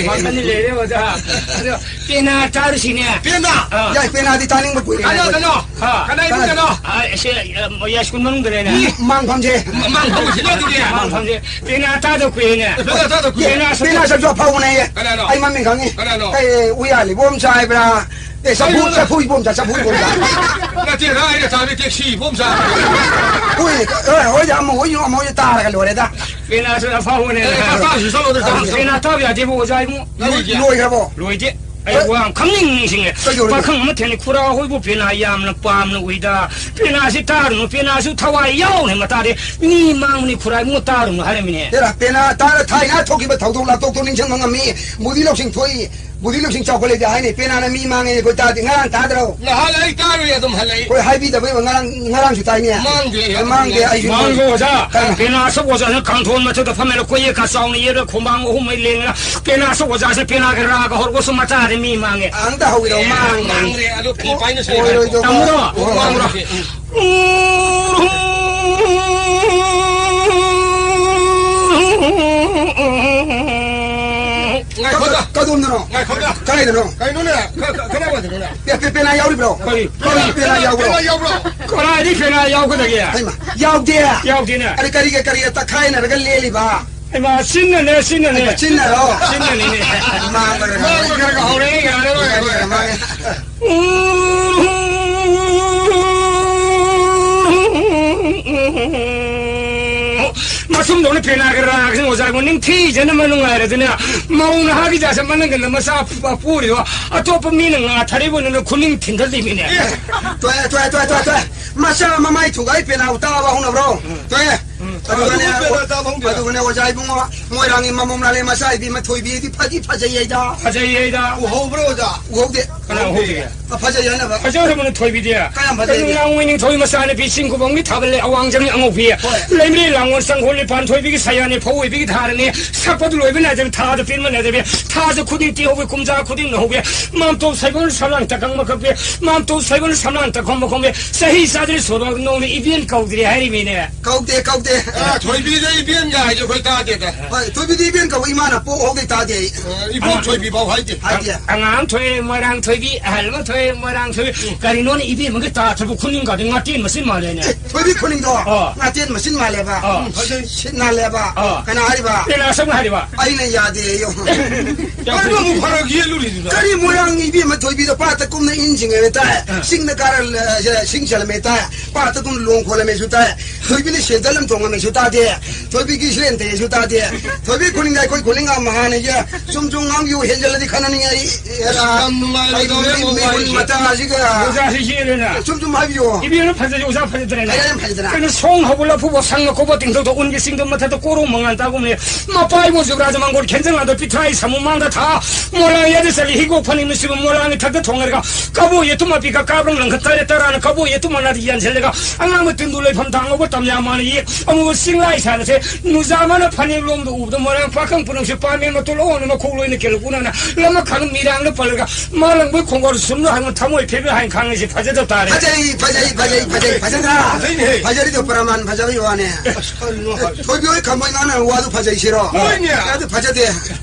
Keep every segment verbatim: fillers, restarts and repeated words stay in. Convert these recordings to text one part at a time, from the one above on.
ꯋꯥꯈꯜꯗꯤ ꯂꯩꯔꯦ ꯑꯣꯖꯥ꯫ ꯑꯗꯣ ꯄꯦꯅꯥ ꯇꯥꯔꯨꯁꯤꯅꯦ꯫ ꯄꯦꯅꯥ? ꯑꯥ꯫ ꯌꯥꯏ, ꯄꯦꯅꯥꯗꯤ ꯇꯥꯅꯤꯡꯕ ꯀꯨꯏꯔꯦ ꯀꯅꯥ, ꯑꯩꯈꯣꯏ꯫ ꯀꯅꯥ? ꯑꯥ꯫ ꯀꯅꯥ ꯏꯕꯨꯡ ꯀꯅꯥ? ꯀꯅꯥ? ꯑꯥ, ꯑꯁꯤ, ꯑ, ꯌꯥꯏ ꯁ꯭ꯀꯨꯜ ꯃꯅꯨꯡꯗ ꯂꯩꯅꯦ꯫ ꯎꯝ, ꯃꯥꯡꯐꯝꯁꯦ꯫ ꯃꯥꯡꯐꯝꯁꯤꯅ ꯑꯗꯨꯗꯤ꯫ ꯃꯥꯡꯐꯝꯁꯦ꯫ ꯄꯦꯅꯥ ꯇꯥꯗ ꯀꯨꯏꯔꯦꯅꯦ꯫ ꯄꯦꯅꯥ ꯇꯥꯗ ꯀꯨꯏꯔꯦ꯫ ꯄꯦꯅꯥ ꯁꯛ-, ꯄꯦꯅꯥ ꯁꯛꯁꯨ ꯑꯐꯥꯎꯕꯅꯦ꯫ ꯀꯅꯥꯅꯣ? ꯑꯩ ꯃꯃꯤꯡ ꯈꯪꯉꯤ꯫ ꯀꯅꯥꯅꯣ? ꯑꯩ ꯎꯌꯥꯂꯤꯕꯣꯝꯆꯥ ꯍꯥꯏꯕ꯭ꯔꯥ? ꯑꯦ, ꯆꯐꯨ, ꯀꯩꯅꯣ? ꯆꯐꯨ ꯏꯕꯣꯝꯆꯥ, ꯆꯐꯨ ꯏꯕꯣꯝꯆꯥ꯫ ꯅꯠꯇꯦꯗ, ꯑꯩꯅ ꯇꯥꯕꯗꯤ ꯇꯦꯛꯁꯤ ꯏꯕꯣꯝꯆꯥ꯫ ꯍꯣꯏ, ꯑ, ꯍꯣꯏꯗ, ꯑꯃ ꯍꯣꯏ, ꯑꯃ ꯍꯣꯏ ꯇꯥꯔꯒ ꯂꯣꯏꯔꯦꯗ꯫ ꯄꯦꯅꯥꯁꯨ ꯑꯐꯥꯎꯕꯅꯦ꯫ ꯑꯦ, ꯇꯥꯁꯨ ꯆꯠꯂꯣꯗ, ꯇꯥꯁꯨ ꯆꯠꯂꯣ꯫ ꯄꯦꯅꯥ ꯇꯥꯕ ꯌꯥꯗꯦꯕ ꯑꯣꯖꯥ ꯏꯕꯨꯡꯉꯣ꯫ ꯂꯣꯏ-, ꯂꯣꯏꯈ꯭ꯔꯕꯣ? ꯂꯣꯏꯗꯦ꯫ ꯑꯩ ꯍꯣꯏ꯫ ꯋꯥ ꯑꯃ ꯈꯪꯅꯤꯡ ꯅꯤꯡꯁꯤꯡꯉꯦ꯫ ꯀꯩꯗꯧꯔꯒꯦ? ꯄꯥꯈꯪ ꯑꯃ ꯊꯦꯡꯅꯩ, ꯈꯨꯔꯥ ꯍꯣꯏꯕꯨ ꯄꯦꯅꯥ ꯌꯥꯝꯅ ꯄꯥꯝꯅ ꯎꯏꯗ꯫ ꯄꯦꯅꯥꯁꯤ ꯇꯥꯔꯨꯅꯨ, ꯄꯦꯅꯥꯁꯨ ꯊꯋꯥꯏ ꯌꯥꯎꯅ ꯃꯇꯥꯗꯦ꯫ ꯃꯤ ꯃꯥꯡꯕꯅꯤ ꯈꯨꯔꯥ ꯏꯕꯨꯡꯉꯣ, ꯇꯥꯔꯨꯅꯨ ꯍꯥꯏꯔꯝꯃꯤꯅꯦ꯫ ꯍꯦꯔꯥ, ꯄꯦꯅꯥ ꯇꯥꯔ ꯊꯥꯏꯅ ꯊꯣꯛꯈꯤꯕ ꯊꯧꯗꯣꯛ ꯂꯥꯊꯣꯛꯇꯣ ꯅꯤꯡꯁꯤꯡꯕ ꯉꯝꯃꯤ꯫ ꯕꯨꯙꯤ ꯂꯧꯁꯤꯡ ꯊꯣꯛꯏ꯫ ꯕꯨꯙꯤ ꯂꯧꯁꯤꯡ ꯆꯥꯎꯈꯠꯂꯛꯏꯗꯤ ꯍꯥꯏꯅꯤ꯫ ꯄꯦꯅꯥꯅ ꯃꯤ ꯃꯥꯡꯉꯦ ꯑꯩꯈꯣꯏ ꯇꯥꯗꯦ꯫ ꯉꯔꯥꯡ ꯇꯥꯗ꯭ꯔꯣ? ꯅꯍꯥꯟ ꯑꯩ ꯇꯥꯔꯨꯏ, ꯑꯗꯨꯝ ꯍꯜꯂꯛꯏ꯫ ꯍꯣꯏ, ꯍꯥꯏꯕꯤꯗꯕꯩ ꯉꯔꯥꯡ, ꯉꯔꯥꯡꯁꯨ ꯇꯥꯏꯅꯦ꯫ ꯃꯥꯡꯗꯦ, ꯑꯗꯨꯝ ꯃꯥꯡꯗꯦ, ꯍꯜꯂꯛꯏ꯫ ꯑꯩꯁꯨ ꯃꯥꯡꯗꯦ, ꯑꯣꯖꯥ꯫ ꯀꯔꯝꯕ? ꯄꯦꯅꯥ ꯑꯆꯧꯕ ꯑꯣꯖꯥꯅ ꯀꯥꯡꯊꯣꯟ ꯃꯊꯛꯇ ꯐꯝꯃꯦꯅ ꯀꯣꯌꯦꯠꯀ ꯆꯥꯎꯅ ꯌꯦꯠꯂ ꯈꯣꯡꯕꯥꯡ ꯑꯍꯨꯝ ꯃꯩ ꯂꯦꯡꯉꯦꯅ ꯄꯦꯅꯥ ꯑꯆꯧꯕ ꯑꯣꯖꯥꯁꯦ ꯄꯦꯅꯥꯒ ꯔꯥꯒ ꯍꯧꯔꯒꯁꯨ ꯃꯇꯥꯗꯤ ꯃꯤ ꯃꯥꯡꯉꯦ꯫ ꯑꯝꯇ ꯍꯧꯒꯗꯧ ꯃꯥꯡꯉꯦ꯫ ꯃꯥꯡꯗꯦ, ꯑꯗꯨ ꯐꯤ ꯄꯥꯏꯅ ꯁꯦ꯫ ꯑꯣꯏꯔꯣꯏꯗꯧꯕ꯫ ꯇꯥꯃꯣꯗꯣ? ꯑꯣ, ꯃꯥꯡꯗꯦ꯫ ꯉꯥꯏꯈꯣꯗ꯫ ꯀ-, ꯀꯗꯣꯝꯗꯅꯣ? ꯉꯥꯏꯈꯣꯗ꯫ ꯀꯗꯥꯏꯗꯅꯣ? ꯀꯩꯅꯣꯅꯦ? ꯀ-, ꯀ-, ꯀꯗꯥꯏꯋꯥꯏꯗꯅꯣꯅꯦ? ꯄꯦ-, ꯄꯦ-, ꯄꯦꯅꯥ ꯌꯥꯎꯔꯤꯕ꯭ꯔꯣ? ꯀꯔꯤ? ꯀꯔꯤ ꯄꯦꯅꯥ ꯌꯥꯎꯕ꯭ꯔꯣ? ꯄꯦꯅꯥ ꯌꯥꯎꯕ꯭ꯔꯣ? ꯀꯗꯥꯏꯗꯒꯤ ꯄꯦꯅꯥ ꯌꯥꯎꯒꯗꯒꯦ? ꯍꯩꯃꯥ, ꯌꯥꯎꯗꯦ꯫ ꯌꯥꯎꯗꯦꯅꯦ꯫ ꯑꯗꯨ ꯀꯔꯤꯒ ꯀꯔꯤꯒ ꯇꯛꯈꯥꯏꯅꯔꯒ ꯂꯦꯜꯂꯤꯕ? ꯍꯩꯃꯥ, ꯆꯤꯟꯅꯅꯦ, ꯆꯤꯟꯅꯅꯦ꯫ ꯍꯩꯃꯥ, ꯆꯤꯟꯅꯔꯣ? ꯆꯤꯟꯅꯅꯤꯅꯦ꯫ ꯃꯥꯡꯕ ꯈꯔ ꯃꯥꯡꯕ ꯈꯔ ꯈꯔ ꯍꯧꯔꯦ, ꯌꯥꯔꯦ, ꯂꯣꯏꯔꯦ, ꯂꯣꯏꯔꯦ꯫ ꯃꯥꯡꯉꯦ꯫ ꯃꯁꯨꯝꯗꯧꯅ ꯄꯦꯅꯥꯒ ꯔꯥꯒꯁꯤꯅ ꯑꯣꯖꯥꯕꯨ ꯅꯤꯡꯊꯤꯖꯅ ꯃꯅꯨꯡꯉꯥꯏꯔꯗꯅ ꯃꯧ ꯅꯍꯥꯒꯤ ꯖꯥꯠꯁꯦ ꯃꯅꯪꯒꯟꯗ ꯃꯆꯥ ꯄ-, ꯄꯣꯔꯤꯗꯣ ꯑꯇꯣꯞꯄ ꯃꯤꯅ ꯉꯥ ꯊꯥꯔꯤꯕ ꯅꯪꯅ ꯈꯨꯅꯤꯡ ꯊꯤꯟꯗꯠꯂꯤꯃꯤꯅꯦ꯫ ꯑꯦ, ꯇꯣꯛꯑꯦ, ꯇꯣꯛꯑꯦ, ꯇꯣꯛꯑꯦ, ꯇꯣꯛꯑꯦ, ꯇꯣꯛꯑꯦ꯫ ꯃꯆꯥ ꯃꯃꯥꯏ ꯊꯨꯒꯥꯏ ꯄꯦꯅꯥꯕꯨ ꯇꯥꯕ ꯍꯧꯅꯕ꯭ꯔꯣ? ꯇꯣꯛꯑꯦ꯫ ꯎꯝ꯫ ꯑꯗꯨꯒꯅꯦ, ꯑꯗꯨꯕꯨ ꯄꯦꯅꯥ ꯇꯥꯕ ꯍꯧꯅꯕ꯭ꯔꯣ? ꯑꯗꯨꯒꯅꯦ ꯑꯣꯖꯥ ꯏꯕꯨꯡꯉꯣ, ꯃꯣꯏꯔꯥꯡꯒꯤ ꯃꯃꯣꯝ ꯂꯥꯂꯦ ꯃꯆꯥ ꯏꯕꯤ ꯃꯊꯣꯏꯕꯤ ꯑꯩꯗꯤ ꯐꯗꯤ ꯐꯖꯩ ꯍꯥꯏꯗ꯫ ꯐꯖꯩ ꯍꯥꯏꯗ꯫ ꯎꯍꯧꯕ꯭ꯔꯣ ꯑꯣꯖꯥ? ꯎꯍꯧꯗꯦ꯫ ꯀꯅꯥ ꯎꯍꯧꯗꯦ? ꯐꯖꯩ ꯍꯥꯏꯅꯕ꯫ ꯐꯖꯈ꯭ꯔꯕꯅ ꯊꯣꯏꯕꯤꯗꯤ꯫ ꯀꯌꯥꯝ ꯐꯖꯩ? ꯀꯩꯅꯣ, ꯂꯥꯡꯉꯣꯏ ꯅꯤꯡꯊꯧꯒꯤ ꯃꯆꯥꯅꯨꯄꯤ ꯆꯤꯡ ꯈꯨꯕꯝꯒꯤ ꯊꯥꯕꯜ ꯂꯩ ꯑꯋꯥꯡꯖꯪ ꯑꯉꯧꯕꯤ꯫ ꯍꯣꯏ꯫ ꯂꯩꯃꯔꯤ ꯂꯥꯡꯉꯣꯜ ꯆꯪꯈꯣꯜ ꯅꯤꯄꯥꯟ ꯊꯣꯏꯕꯤꯒꯤ ꯁꯌꯥꯅꯤ ꯐꯧ ꯑꯣꯏꯕꯤꯒꯤ ꯊꯥꯔꯅꯤ꯫ ꯁꯛꯄꯗꯨ ꯂꯣꯏꯕ ꯅꯥꯏꯗꯕꯤ ꯊꯥꯗ ꯄꯦꯟꯕ ꯅꯥꯏꯗꯕꯤ꯫ ꯊꯥꯁꯨ ꯈꯨꯗꯤꯡ ꯇꯦꯛꯍꯧꯕꯤ ꯀꯨꯝꯖꯥ ꯈꯨꯗꯤꯡ ꯅꯍꯧꯕꯤ꯫ ꯃꯥꯝꯇꯣꯞ ꯁꯩꯕꯣꯜ ꯁꯝꯂꯥꯡ ꯇꯀꯪ ꯃꯀꯛꯄꯤ꯫ ꯃꯥꯝꯇꯣꯞ ꯁꯩꯕꯣꯜ ꯁꯝꯂꯥꯡ ꯇꯈꯣꯡ ꯃꯈꯣꯡꯕꯤ꯫ ꯆꯍꯤ ꯆꯥꯗ꯭ꯔꯤ ꯁꯣꯔꯣꯛ ꯅꯣꯡꯅ ꯏꯕꯦꯟ ꯀꯧꯗ꯭ꯔꯤ ꯍꯥꯏꯔꯤꯃꯤꯅꯦ꯫ ꯀꯧꯗꯦ, ꯀꯧꯗꯦ꯫ ꯑ, ꯊꯣꯏꯕꯤꯗ ꯏꯕꯦꯟꯒ ꯍꯥꯏꯁꯦ ꯑꯩꯈꯣꯏ ꯇꯥꯗꯦꯗ꯫ ꯍꯣꯏ, ꯊꯣꯏꯕꯤꯗ ꯏꯕꯦꯟ ꯀꯧꯕ ꯏꯃꯥꯅ ꯄꯣꯛ ꯍꯧꯗꯩ ꯇꯥꯗꯦ ꯑꯩ꯫ ꯑ, ꯏꯕꯣꯛ ꯑꯉꯥꯡ ꯊꯣꯏꯕꯤ ꯐꯥꯎ ꯍꯥꯏꯗꯦ꯫ ꯍꯥꯏꯗꯦ꯫ ꯑꯉꯥꯡ ꯊꯣꯏ ꯃꯣꯏꯔꯥꯡ ꯊꯣꯏꯕꯤ, ꯑꯍꯜ ꯑꯃ ꯊꯣꯏ ꯃꯣꯏꯔꯥꯡ ꯊꯣꯏꯕꯤ꯫ ꯀꯔꯤꯅꯣꯅꯦ, ꯏꯕꯦꯝꯃꯒ ꯇꯥꯊꯕ ꯈꯨꯅꯤꯡꯒꯗꯤ ꯉꯥꯇꯦꯟ ꯃꯆꯤꯟ ꯃꯥꯜꯂꯦꯅꯦ꯫ ꯑꯦ, ꯊꯣꯏꯕꯤ ꯈꯨꯅꯤꯡꯗꯣ ꯑ꯫ ꯉꯥꯇꯦꯟ ꯃꯆꯤꯟ ꯃꯥꯜꯂꯦꯕ꯫ ꯑ꯫ ꯁꯤꯠ ꯅꯥꯜꯂꯦꯕ꯫ ꯑ꯫ ꯀꯅꯥ ꯍꯥꯏꯔꯤꯕ? ꯂꯤꯂꯥ ꯁꯛꯅ ꯍꯥꯏꯔꯤꯕ꯫ ꯑꯩꯅ ꯌꯥꯗꯦ ꯑꯌꯣ꯫ ꯀꯔꯤꯅꯣ ꯑꯃꯨꯛ ꯐꯔꯛ ꯌꯦꯠꯂꯨꯔꯤꯗꯨꯅ? ꯀꯔꯤ ꯃꯣꯏꯔꯥꯡ ꯏꯕꯦꯝꯃ ꯊꯣꯏꯕꯤꯗꯣ ꯄꯥꯠꯇ ꯀꯨꯝꯅ ꯏꯟ ꯆꯤꯡꯉꯦ ꯇꯥꯏ꯫ ꯑ꯫ ꯆꯤꯡꯗ ꯀꯥꯔ, ꯑ, ꯁꯤꯡ ꯆꯜꯂꯝꯃꯦ ꯇꯥꯏ꯫ ꯄꯥꯠꯇ ꯀꯨꯝꯅ ꯂꯣꯡ ꯈꯣꯠꯂꯝꯃꯦꯁꯨ ꯇꯥꯏ꯫ ꯊꯣꯏꯕꯤꯅ ꯁꯦꯟꯖꯜ ꯑꯃ ꯇꯣꯡꯉꯝꯃꯦꯁꯨ ꯇꯥꯗꯦ꯫ ꯊꯣꯏꯕꯤꯒꯤ ꯁꯤꯂꯦꯟ ꯇꯩꯁꯨ ꯇꯥꯗꯦ꯫ ꯊꯣꯏꯕꯤ ꯈꯨꯅꯤꯡꯗ ꯑꯩꯈꯣꯏ ꯈꯨꯅꯤꯡ ꯑꯃ ꯍꯥꯟꯅ ꯌꯦ-, ꯁꯨꯝ ꯁꯨꯝ ꯉꯥꯡꯕꯤꯌꯨ ꯍꯦꯟꯖꯜꯂꯗꯤ ꯈꯟꯅꯅꯤꯡꯉꯦ ꯑꯩ꯫ ꯑꯦꯔꯥ, ꯌꯥꯝ ꯅꯨꯡꯉꯥꯏꯔꯦ ꯑꯩ ꯇꯧꯔꯦ ꯃꯤ-, ꯃꯤꯍꯨꯟ ꯋꯥꯔꯤꯁꯦ꯫ ꯃꯇꯥꯁꯤꯒ꯫ ꯑꯣꯖꯥꯁꯤ ꯌꯦꯜꯂꯦꯅ꯫ ꯁꯨꯝ ꯁꯨꯝ ꯍꯥꯏꯕꯤꯌꯨ꯫ ꯏꯕꯦꯝꯅ ꯐꯖꯩ, ꯑꯣꯖꯥ ꯐꯖꯗ꯭ꯔꯦꯅ꯫ ꯐꯖꯔꯦ, ꯐꯖꯗ꯭ꯔꯦ꯫ ꯀꯩꯅꯣ ꯁꯣꯡ ꯍꯧꯕ ꯂꯐꯨꯕ ꯁꯪꯅ ꯀꯧꯕ ꯇꯤꯡꯊꯧꯗ ꯎꯟꯒꯤ ꯆꯤꯡꯗ ꯃꯊꯛꯇ ꯀꯣꯔꯣꯡ ꯃꯉꯥꯟ ꯇꯥꯒꯨꯝꯅꯦ꯫ ꯃꯄꯥ ꯏꯕꯣ ꯖꯨꯕ꯭ꯔꯥꯖ ꯃꯪꯒꯣꯜ ꯈꯦꯟꯖꯪ ꯂꯥꯟꯗ ꯄꯤꯊ꯭ꯔꯥꯏ ꯁꯥꯃꯨ ꯃꯥꯡꯗ ꯊꯥ꯫ ꯃꯣꯏꯔꯥꯡ ꯌꯥꯗ ꯆꯠꯂꯤ ꯍꯤꯒꯣꯛ ꯐꯅꯤ ꯅꯨꯡꯁꯤꯕ ꯃꯣꯏꯔꯥꯡꯒꯤ ꯊꯛꯇ ꯊꯣꯡꯅꯔꯒ꯫ ꯀꯕꯣ ꯌꯦꯇꯨꯝ ꯑꯄꯤꯒ ꯀꯥꯕ꯭ꯔꯪ ꯂꯪꯈꯠ ꯇꯔꯦꯠ ꯇꯔꯥꯅ ꯀꯕꯣ ꯌꯦꯇꯨꯝ ꯃꯅꯥꯗ ꯌꯥꯟꯁꯤꯜꯂꯒ꯫ ꯑꯉꯥꯡꯕ ꯇꯤꯟꯗꯨ ꯂꯩꯐꯝ ꯊꯥꯡ ꯉꯧꯕ ꯇꯝꯌꯥ ꯃꯥꯅ ꯌꯦꯛ꯫ ꯑꯃꯨꯕ ꯆꯤꯡꯂꯥꯏ ꯁꯥꯟꯅꯁꯦ ꯅꯨꯖꯥ ꯃꯥꯅ ꯐꯅꯦꯛ ꯂꯣꯝꯗ ꯎꯕꯗ ꯃꯣꯏꯔꯥꯡ ꯄꯥꯈꯪ ꯄꯨꯝꯅꯃꯛꯁꯦ ꯄꯥꯃꯦꯟ ꯃꯇꯨ ꯂꯣꯟꯅ ꯃꯈꯣꯛ ꯂꯣꯏꯅ ꯀꯦꯜꯂꯛ ꯎꯅꯅ ꯂꯝꯃ ꯈꯥꯡ ꯃꯤꯔꯥꯡꯗ ꯄꯜꯂꯒ ꯃꯥ ꯂꯪꯕꯩ ꯈꯣꯡꯒꯣꯜ ꯁꯨꯝꯅ ꯍꯥꯏꯅ ꯊꯃꯣꯏ ꯐꯦꯕꯦ ꯍꯥꯏꯅ ꯈꯥꯡꯉꯤꯁꯦ ꯐꯖꯗꯕ ꯇꯥꯔꯦ꯫ ꯐꯖꯩ, ꯐꯖꯩ, ꯐꯖꯩ, ꯐꯖꯩ, ꯐꯖꯗ꯭ꯔꯥ? ꯐꯖꯩꯅꯦꯍꯦ꯫ ꯐꯖꯔꯤꯗꯣ ꯄ꯭ꯔꯃꯥꯟ ꯐꯖꯕꯩ ꯋꯥꯅꯦ꯫ ꯑꯁ, ꯀꯔꯤꯅꯣ ꯍꯥꯏ-, ꯊꯣꯏꯕꯤ ꯍꯣꯏ ꯈꯝꯕꯣꯏ ꯉꯥꯡꯅ ꯋꯥꯗꯨ ꯐꯖꯩ ꯁꯤꯔꯣ? ꯍꯣꯏꯅꯦ꯫ ꯑꯗꯨ ꯐꯖꯗꯦ꯫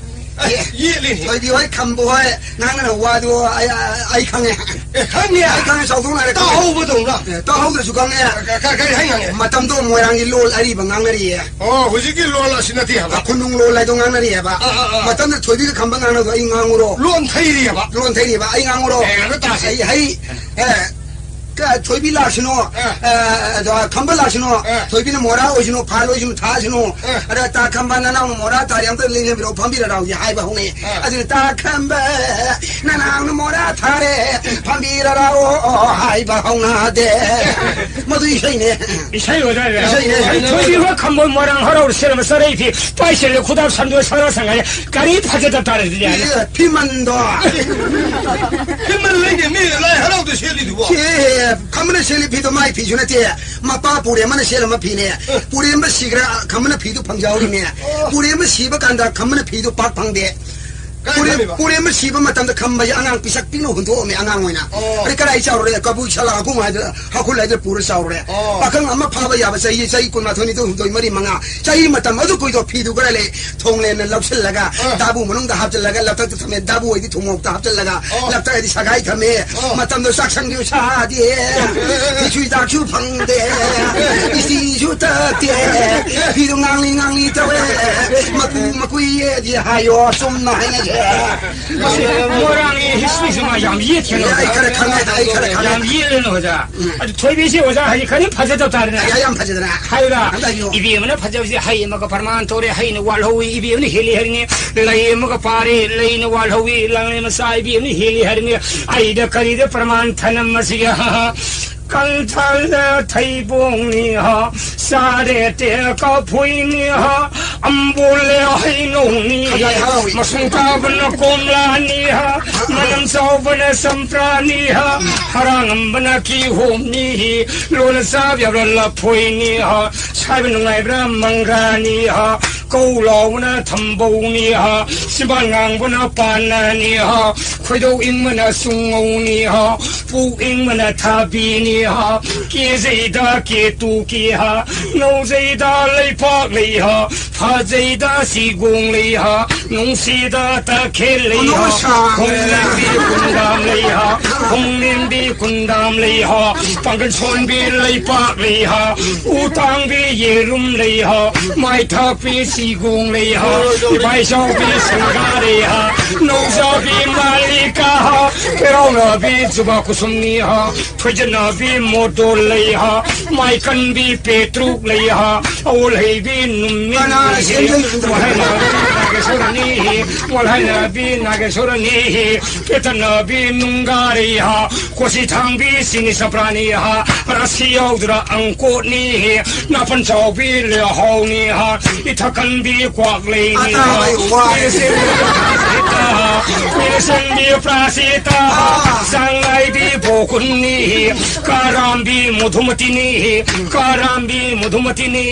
ꯑꯁ, ꯌꯦ-, ꯌꯦꯠꯂꯤꯅꯦ꯫ ꯊꯣꯏꯕꯤ ꯍꯣꯏ ꯈꯝꯕ ꯍꯣꯏ ꯉꯥꯡꯅ ꯋꯥꯗꯨ ꯑꯩ, ꯑꯩ ꯈꯪꯉꯦ꯫ ꯑꯦ, ꯈꯪꯉꯦ? ꯑꯩ ꯈꯪꯉꯦ, ꯆꯥꯎꯊꯣꯛꯅ ꯍꯥꯏꯔꯛꯀꯦ꯫ ꯇꯥꯍꯧꯕꯗꯧꯅ꯫ ꯑꯦ, ꯇꯥꯍꯧꯗ꯭ꯔꯁꯨ ꯈꯪꯉꯦ꯫ ꯀ-, ꯀ-, ꯀꯔꯤ ꯍꯥꯏ ꯉꯥꯡꯉꯦ? ꯃꯇꯝꯗꯣ ꯃꯣꯏꯔꯥꯡꯒꯤ ꯂꯣꯜ ꯑꯔꯤꯕ ꯉꯥꯡꯅꯔꯤꯌꯦ꯫ ꯑꯣ, ꯍꯧꯖꯤꯛꯀꯤ ꯂꯣꯜ ꯑꯁꯤ ꯅꯠꯇꯦ ꯍꯥꯏꯕ? ꯈꯨꯅꯨꯡ ꯂꯣꯜ ꯍꯥꯏꯗꯣ ꯉꯥꯡꯅꯔꯤ ꯍꯥꯏꯕ꯫ ꯑꯥ, ꯑꯥ, ꯑꯥ꯫ ꯃꯇꯝꯗ ꯊꯣꯏꯕꯤꯒ ꯈꯝꯕ ꯉꯥꯡꯅꯕꯗꯣ ꯑꯩ ꯉꯥꯡꯉꯨꯔꯣ? ꯂꯣꯟ ꯊꯩꯔꯤ ꯍꯥꯏꯕ? ꯂꯣꯟ ꯊꯩꯔꯤ ꯍꯥꯏꯕ, ꯑꯩ ꯉꯥꯡꯉꯨꯔꯣ? ꯑꯦ, ꯑꯗ ꯇꯥꯁꯤ꯫ ꯑꯩ, ꯍꯩ, ꯑꯦ, ꯀ-, ꯊꯣꯏꯕꯤ ꯂꯥꯛꯁꯤꯅꯣ, ꯑꯥ꯫ ꯑꯦ, ꯑꯗꯣ ꯈꯝꯕ ꯂꯥꯛꯁꯤꯅꯣ, ꯑꯥ꯫ ꯊꯣꯏꯕꯤꯅ ꯃꯣꯔꯥ ꯑꯣꯏꯁꯤꯅꯣ, ꯐꯥꯜ ꯑꯣꯏꯁꯤꯅꯣ, ꯊꯥꯁꯤꯅꯣ꯫ ꯑꯥ꯫ ꯑꯗ ꯇꯥ ꯈꯝꯕ ꯅꯅꯥꯎꯅ ꯃꯣꯔꯥ ꯊꯥꯔꯤ ꯑꯝꯇ ꯂꯦꯡꯍꯟꯕꯤꯔꯛꯑꯣ, ꯐꯝꯕꯤꯔꯔꯥꯎꯁꯦ ꯍꯥꯏꯕ ꯍꯧꯅꯩ꯫ ꯑꯥ꯫ ꯑꯗꯨꯅ ꯇꯥ ꯈꯝꯕ ꯅꯅꯥꯎꯅ ꯃꯣꯔꯥ ꯊꯥꯔꯦ, ꯐꯝꯕꯤꯔꯔꯥꯎ ꯍꯥꯏꯕ ꯍꯧꯅꯗꯦ꯫ ꯃꯗꯨ ꯏꯁꯩꯅꯦ꯫ ꯏꯁꯩ ꯑꯣꯏꯔꯦ꯫ ꯏꯁꯩꯅꯦ꯫ ꯑꯩ ꯊꯣꯏꯕꯤ ꯍꯣꯏ ꯈꯝꯕ ꯃꯣꯏꯔꯥꯡ ꯍꯔꯥꯎ ꯁꯦꯠꯂꯝꯕ ꯆꯔꯩ ꯐꯤ, ꯄꯥꯏꯁꯤꯜꯂꯦ ꯈꯨꯗꯥꯞ ꯁꯟꯗꯣꯏ ꯁꯔꯥ ꯁꯉꯥꯏ, ꯀꯔꯤ ꯐꯖꯗ ꯇꯥꯔꯦ ꯑꯗꯨꯗꯤ꯫ ꯏ, ꯐꯤꯃꯟꯗꯣ꯫ ꯐꯤꯃꯟ ꯂꯩꯅꯦ ꯃꯤ ꯂꯥꯏ ꯍꯔꯥꯎꯗ ꯁꯦꯠꯂꯤꯗꯨꯕꯣ꯫ ꯁꯤ ꯈꯝꯕꯅ ꯁꯦꯠꯂꯤ ꯐꯤꯗꯣ ꯃꯥꯏ ꯐꯤꯁꯨ ꯅꯠꯇꯦ꯫ ꯃꯄꯥ ꯄꯨꯔꯦꯝꯕꯅ ꯁꯦꯠꯂꯝꯕ ꯐꯤꯅꯦ꯫ ꯑ꯫ ꯄꯨꯔꯦꯝꯕ ꯁꯤꯈ꯭ꯔ ꯈꯝꯕꯅ ꯐꯤꯗꯨ ꯐꯪꯖꯍꯧꯔꯤꯅꯦ꯫ ꯑꯣ꯫ ꯄꯨꯔꯦꯝꯕ ꯁꯤꯕ ꯀꯥꯟꯗ ꯈꯝꯕꯅ ꯐꯤꯗꯨ ꯄꯥꯛ ꯐꯪꯗꯦ꯫ ꯀꯗꯥꯏ ꯎꯔꯦꯝ, ꯊꯝꯃꯤꯕ? ꯎꯔꯦꯝꯕ ꯁꯤꯕ ꯃꯇꯝꯗ ꯈꯝꯕꯁꯦ ꯑꯉꯥꯡ ꯄꯤꯁꯛ ꯄꯤꯛꯅ ꯍꯨꯟꯗꯣꯛꯑꯝꯃꯦ, ꯑꯉꯥꯡ ꯑꯣꯏꯅ꯫ ꯑꯣ꯫ ꯑꯗꯩ ꯀꯗꯥꯏ ꯆꯥꯎꯔꯨꯔꯦ? ꯀꯕꯨꯏ ꯁꯂꯥ ꯍꯀꯨꯝ ꯍꯥꯏꯗꯅ ꯍꯥꯈꯨꯜ ꯍꯥꯏꯗꯅ ꯄꯨꯔ ꯆꯥꯎꯔꯨꯔꯦ꯫ ꯑꯣ꯫ ꯄꯥꯈꯪ ꯑꯃ ꯐꯥꯕ ꯌꯥꯕ ꯆꯍꯤ, ꯆꯍꯤ ꯀꯨꯟꯃꯥꯊꯣꯏ, ꯅꯤꯊꯣꯏ, ꯍꯨꯝꯗꯣꯏ, ꯃꯔꯤ, ꯃꯉꯥ, ꯆꯍꯤ ꯃꯇꯝ ꯑꯗꯨ ꯀꯨꯏꯗꯣ ꯐꯤꯗꯨ ꯈꯔ ꯂꯩ, ꯊꯣꯡꯂꯦꯟꯅ ꯂꯧꯁꯤꯜꯂꯒ, ꯑꯥ꯫ ꯗꯥꯕꯨ ꯃꯅꯨꯡꯗ ꯍꯥꯞꯆꯤꯜꯂꯒ, ꯂꯧꯊꯛꯇ ꯊꯝꯃꯦ, ꯗꯥꯕꯨ ꯍꯣꯏꯗꯤ ꯊꯨꯝꯃꯣꯛꯇ ꯍꯥꯞꯆꯤꯜꯂꯒ, ꯑꯥ꯫ ꯂꯧꯊꯛ ꯍꯥꯏꯗꯤ ꯁꯒꯥꯏ ꯊꯝꯃꯦ꯫ ꯑꯥ꯫ ꯃꯇꯝꯗꯣ ꯆꯥꯛꯁꯪꯁꯨ ꯁꯥꯗꯦ, ꯐꯤꯁꯨ ꯍꯤꯗꯥꯛꯁꯨ ꯐꯪꯗꯦ, ꯏꯁꯇꯤꯁꯨ ꯇꯛꯇꯦ, ꯐꯤꯗꯨ ꯉꯥꯡꯂꯤ ꯉꯥꯡꯂꯤ ꯇꯧꯋꯦ, ꯃꯀꯨ ꯃꯀꯨꯏꯌꯦꯗꯤ ꯍꯥꯏꯌꯣ, ꯆꯨꯝꯅ ꯍꯥꯏꯅꯁꯦ꯫ ꯃꯁꯤ ꯃꯣꯏꯔꯥꯡꯒꯤ ꯍꯤꯁꯇ꯭ꯔꯤꯁꯤ ꯃꯥ ꯌꯥꯝ ꯌꯦꯠꯀꯅꯨ꯫ ꯑꯩ ꯈꯔ ꯈꯪꯉꯦ, ꯑꯩ ꯈꯔ ꯈꯪꯉꯦ꯫ ꯌꯥꯝ ꯌꯦꯠꯂꯅꯨ ꯑꯣꯖꯥ꯫ ꯎꯝ꯫ ꯑꯗꯨ ꯊꯣꯏꯕꯤꯁꯦ ꯑꯣꯖꯥ ꯍꯥꯏꯗꯤ ꯈꯔ ꯐꯖꯗꯕ ꯇꯥꯔꯦꯅꯦ꯫ ꯑꯩ ꯌꯥꯝ ꯐꯖꯗꯅ꯫ ꯍꯥꯏꯔ ꯑꯝꯇ ꯍꯥꯏꯕꯤꯌꯨ꯫ ꯏꯕꯦꯝꯃꯅ ꯐꯖꯕꯁꯦ ꯍꯩ ꯑꯃꯒ ꯄ꯭ꯔꯃꯥꯟ ꯇꯧꯔꯦ, ꯍꯩꯅ ꯋꯥꯜꯍꯧꯋꯤ, ꯏꯕꯦꯝꯃꯅ ꯍꯦꯜꯂꯤ ꯍꯥꯏꯔꯤꯅꯦ꯫ ꯂꯩ ꯑꯃꯒ ꯄꯥꯔꯦ, ꯂꯩꯅ ꯋꯥꯜꯍꯧꯋꯤ, ꯂꯪꯂꯩ ꯃꯆꯥ ꯏꯕꯦꯝꯃꯅ ꯍꯦꯜꯂꯤ ꯍꯥꯏꯔꯤꯅꯦ꯫ ꯑꯩꯗ ꯀꯔꯤꯗ ꯄ꯭ꯔꯃꯥꯟ ꯊꯅꯝ ꯑꯁꯤꯒ? ꯀꯟꯊꯅ ꯊꯩꯕꯣꯡꯅꯤ ꯍꯥ, ꯆꯥꯔꯦ ꯇꯦ ꯀꯐꯨꯏꯅꯤ ꯍꯥ, ꯑꯝꯕꯣꯜꯂꯦ ꯍꯩꯅꯧꯅꯤ꯫ ꯈꯖꯥꯏ ꯍꯔꯥꯎꯏ꯫ ꯃꯁꯨꯡ ꯇꯥꯕꯅ ꯀꯣꯝꯂꯥꯅꯤ ꯍꯥ, ꯃꯅꯝ ꯆꯥꯎꯕꯅ ꯆꯝꯄ꯭ꯔꯥꯅꯤ ꯍꯥ, ꯍꯔꯥꯡꯉꯝꯕꯅ ꯀꯤꯍꯣꯝꯅꯤ, ꯂꯣꯟꯅ ꯆꯥꯕ ꯌꯥꯕ꯭ꯔꯥ ꯂꯐꯣꯏꯅꯤ ꯍꯥ, ꯁꯥꯏꯕ ꯅꯨꯡꯉꯥꯏꯕ꯭ꯔꯥ ꯃꯪꯒ꯭ꯔꯥꯅꯤ ꯍꯥ, ꯀꯧ ꯂꯥꯎꯕꯅ ꯊꯝꯕꯧꯅꯤ ꯍꯥ, ꯆꯤꯝꯕꯥꯟ ꯉꯥꯡꯕꯅ ꯄꯥꯟꯅꯅꯤ ꯍꯥ, ꯈꯣꯏꯗꯧ ꯏꯪꯕꯅ ꯆꯨꯡꯉꯧꯅꯤ ꯍꯥ, ꯄꯨꯛ ꯏꯪꯕꯅ ꯊꯥꯕꯤꯅꯤ ꯍꯥ, ꯀꯦꯖꯩꯗ ꯀꯦꯇꯨꯀꯤ ꯍꯥ, ꯅꯧꯖꯩꯗ ꯂꯩꯄꯥꯛ ꯂꯩ ꯍꯥ, ꯐꯖꯩꯗ ꯁꯤꯒꯣꯡ ꯂꯩ ꯍꯥ, ꯅꯨꯡꯁꯤꯗ ꯇꯈꯦꯜ ꯂꯩ ꯍꯥ, ꯈꯣꯡꯂꯦꯝꯕꯤ ꯀꯨꯟꯗꯥꯝ ꯂꯩ ꯍꯥ, ꯈꯣꯡꯂꯦꯝꯕꯤ ꯀꯨꯟꯗꯥꯝ ꯂꯩ ꯍꯥ, ꯄꯥꯡꯒꯜ ꯁꯣꯟꯕꯤ ꯂꯩꯄꯥꯛ ꯂꯩ ꯍꯥ, ꯎꯇꯥꯡꯕꯤ ꯌꯦꯔꯨꯝ ꯂꯩ ꯍꯥ, ꯃꯥꯏꯊꯥꯛꯄꯤ ꯁꯤꯒꯣꯡ ꯂꯩ ꯍꯥ, ꯏꯄꯥ ꯏꯆꯥꯎꯕꯤ ꯁꯤꯡꯒꯥ ꯂꯩ ꯍꯥ, ꯅꯧꯖꯥꯕꯤ ꯃꯥꯂꯤꯀꯥ ꯍꯥ, ꯄꯦꯔꯥꯎꯅꯕꯤ ꯖꯨꯕꯥ ꯀꯨꯁꯨꯝꯅꯤ ꯍꯥ, ꯊꯣꯏꯖꯅꯕꯤ ꯃꯣꯗꯣꯜ ꯂꯩ ꯍꯥ, ꯃꯥꯏꯀꯟꯕꯤ ꯄꯦꯇ꯭ꯔꯨꯛ ꯂꯩ ꯍꯥ, ꯑꯣꯜꯍꯩꯕꯤ ꯅꯨꯃꯤꯠ ꯀꯅꯥꯅ ꯂꯩ ꯍꯤ, ꯁꯦꯝꯖꯜꯂꯤꯅꯣ? ꯋꯥꯜꯍꯩꯅꯕꯤ ꯅꯥꯒꯦꯁꯣꯔꯅꯤ ꯍꯤ, ꯋꯥꯜꯍꯩꯅꯕꯤ ꯅꯥꯒꯦꯁꯣꯔꯅꯤ ꯍꯤ, ꯄꯦꯇꯅꯕꯤ ꯅꯨꯡꯒꯥꯔꯤ ꯍꯥ, ꯀꯣꯁꯤ ꯊꯥꯡꯕꯤ ꯁꯤꯅꯤ ꯆꯄ꯭ꯔꯥꯅꯤ ꯍꯥ, ꯔꯥꯁꯤ ꯌꯥꯎꯗ꯭ꯔꯥ ꯑꯪꯀꯣꯠꯅꯤ ꯍꯤ, ꯅꯥꯄꯟ ꯆꯥꯎꯕꯤ ꯂꯦꯍꯥꯎꯅꯤ ꯍꯥ, ꯏꯊꯛꯀꯟꯕꯤ ꯀ꯭ꯋꯥꯛꯂꯩꯅꯤ ꯍꯥ, ꯑꯇꯥ ꯂꯩ ꯋꯥ꯫ ꯃꯤꯅ ꯁꯦꯝꯕ ꯍꯤꯠꯇ ꯍꯥ, ꯃꯤꯅ ꯆꯪꯕꯤ ꯄ꯭ꯔꯥꯁꯤꯇꯥ, ꯆꯥꯡꯂꯥꯏꯕꯤ ꯕꯣꯀꯨꯟꯅꯤ, ꯀꯥꯔꯥꯝꯕꯤ ꯃꯙꯨꯃꯇꯤꯅꯤ, ꯀꯥꯔꯥꯝꯕꯤ ꯃꯙꯨꯃꯇꯤꯅꯤ,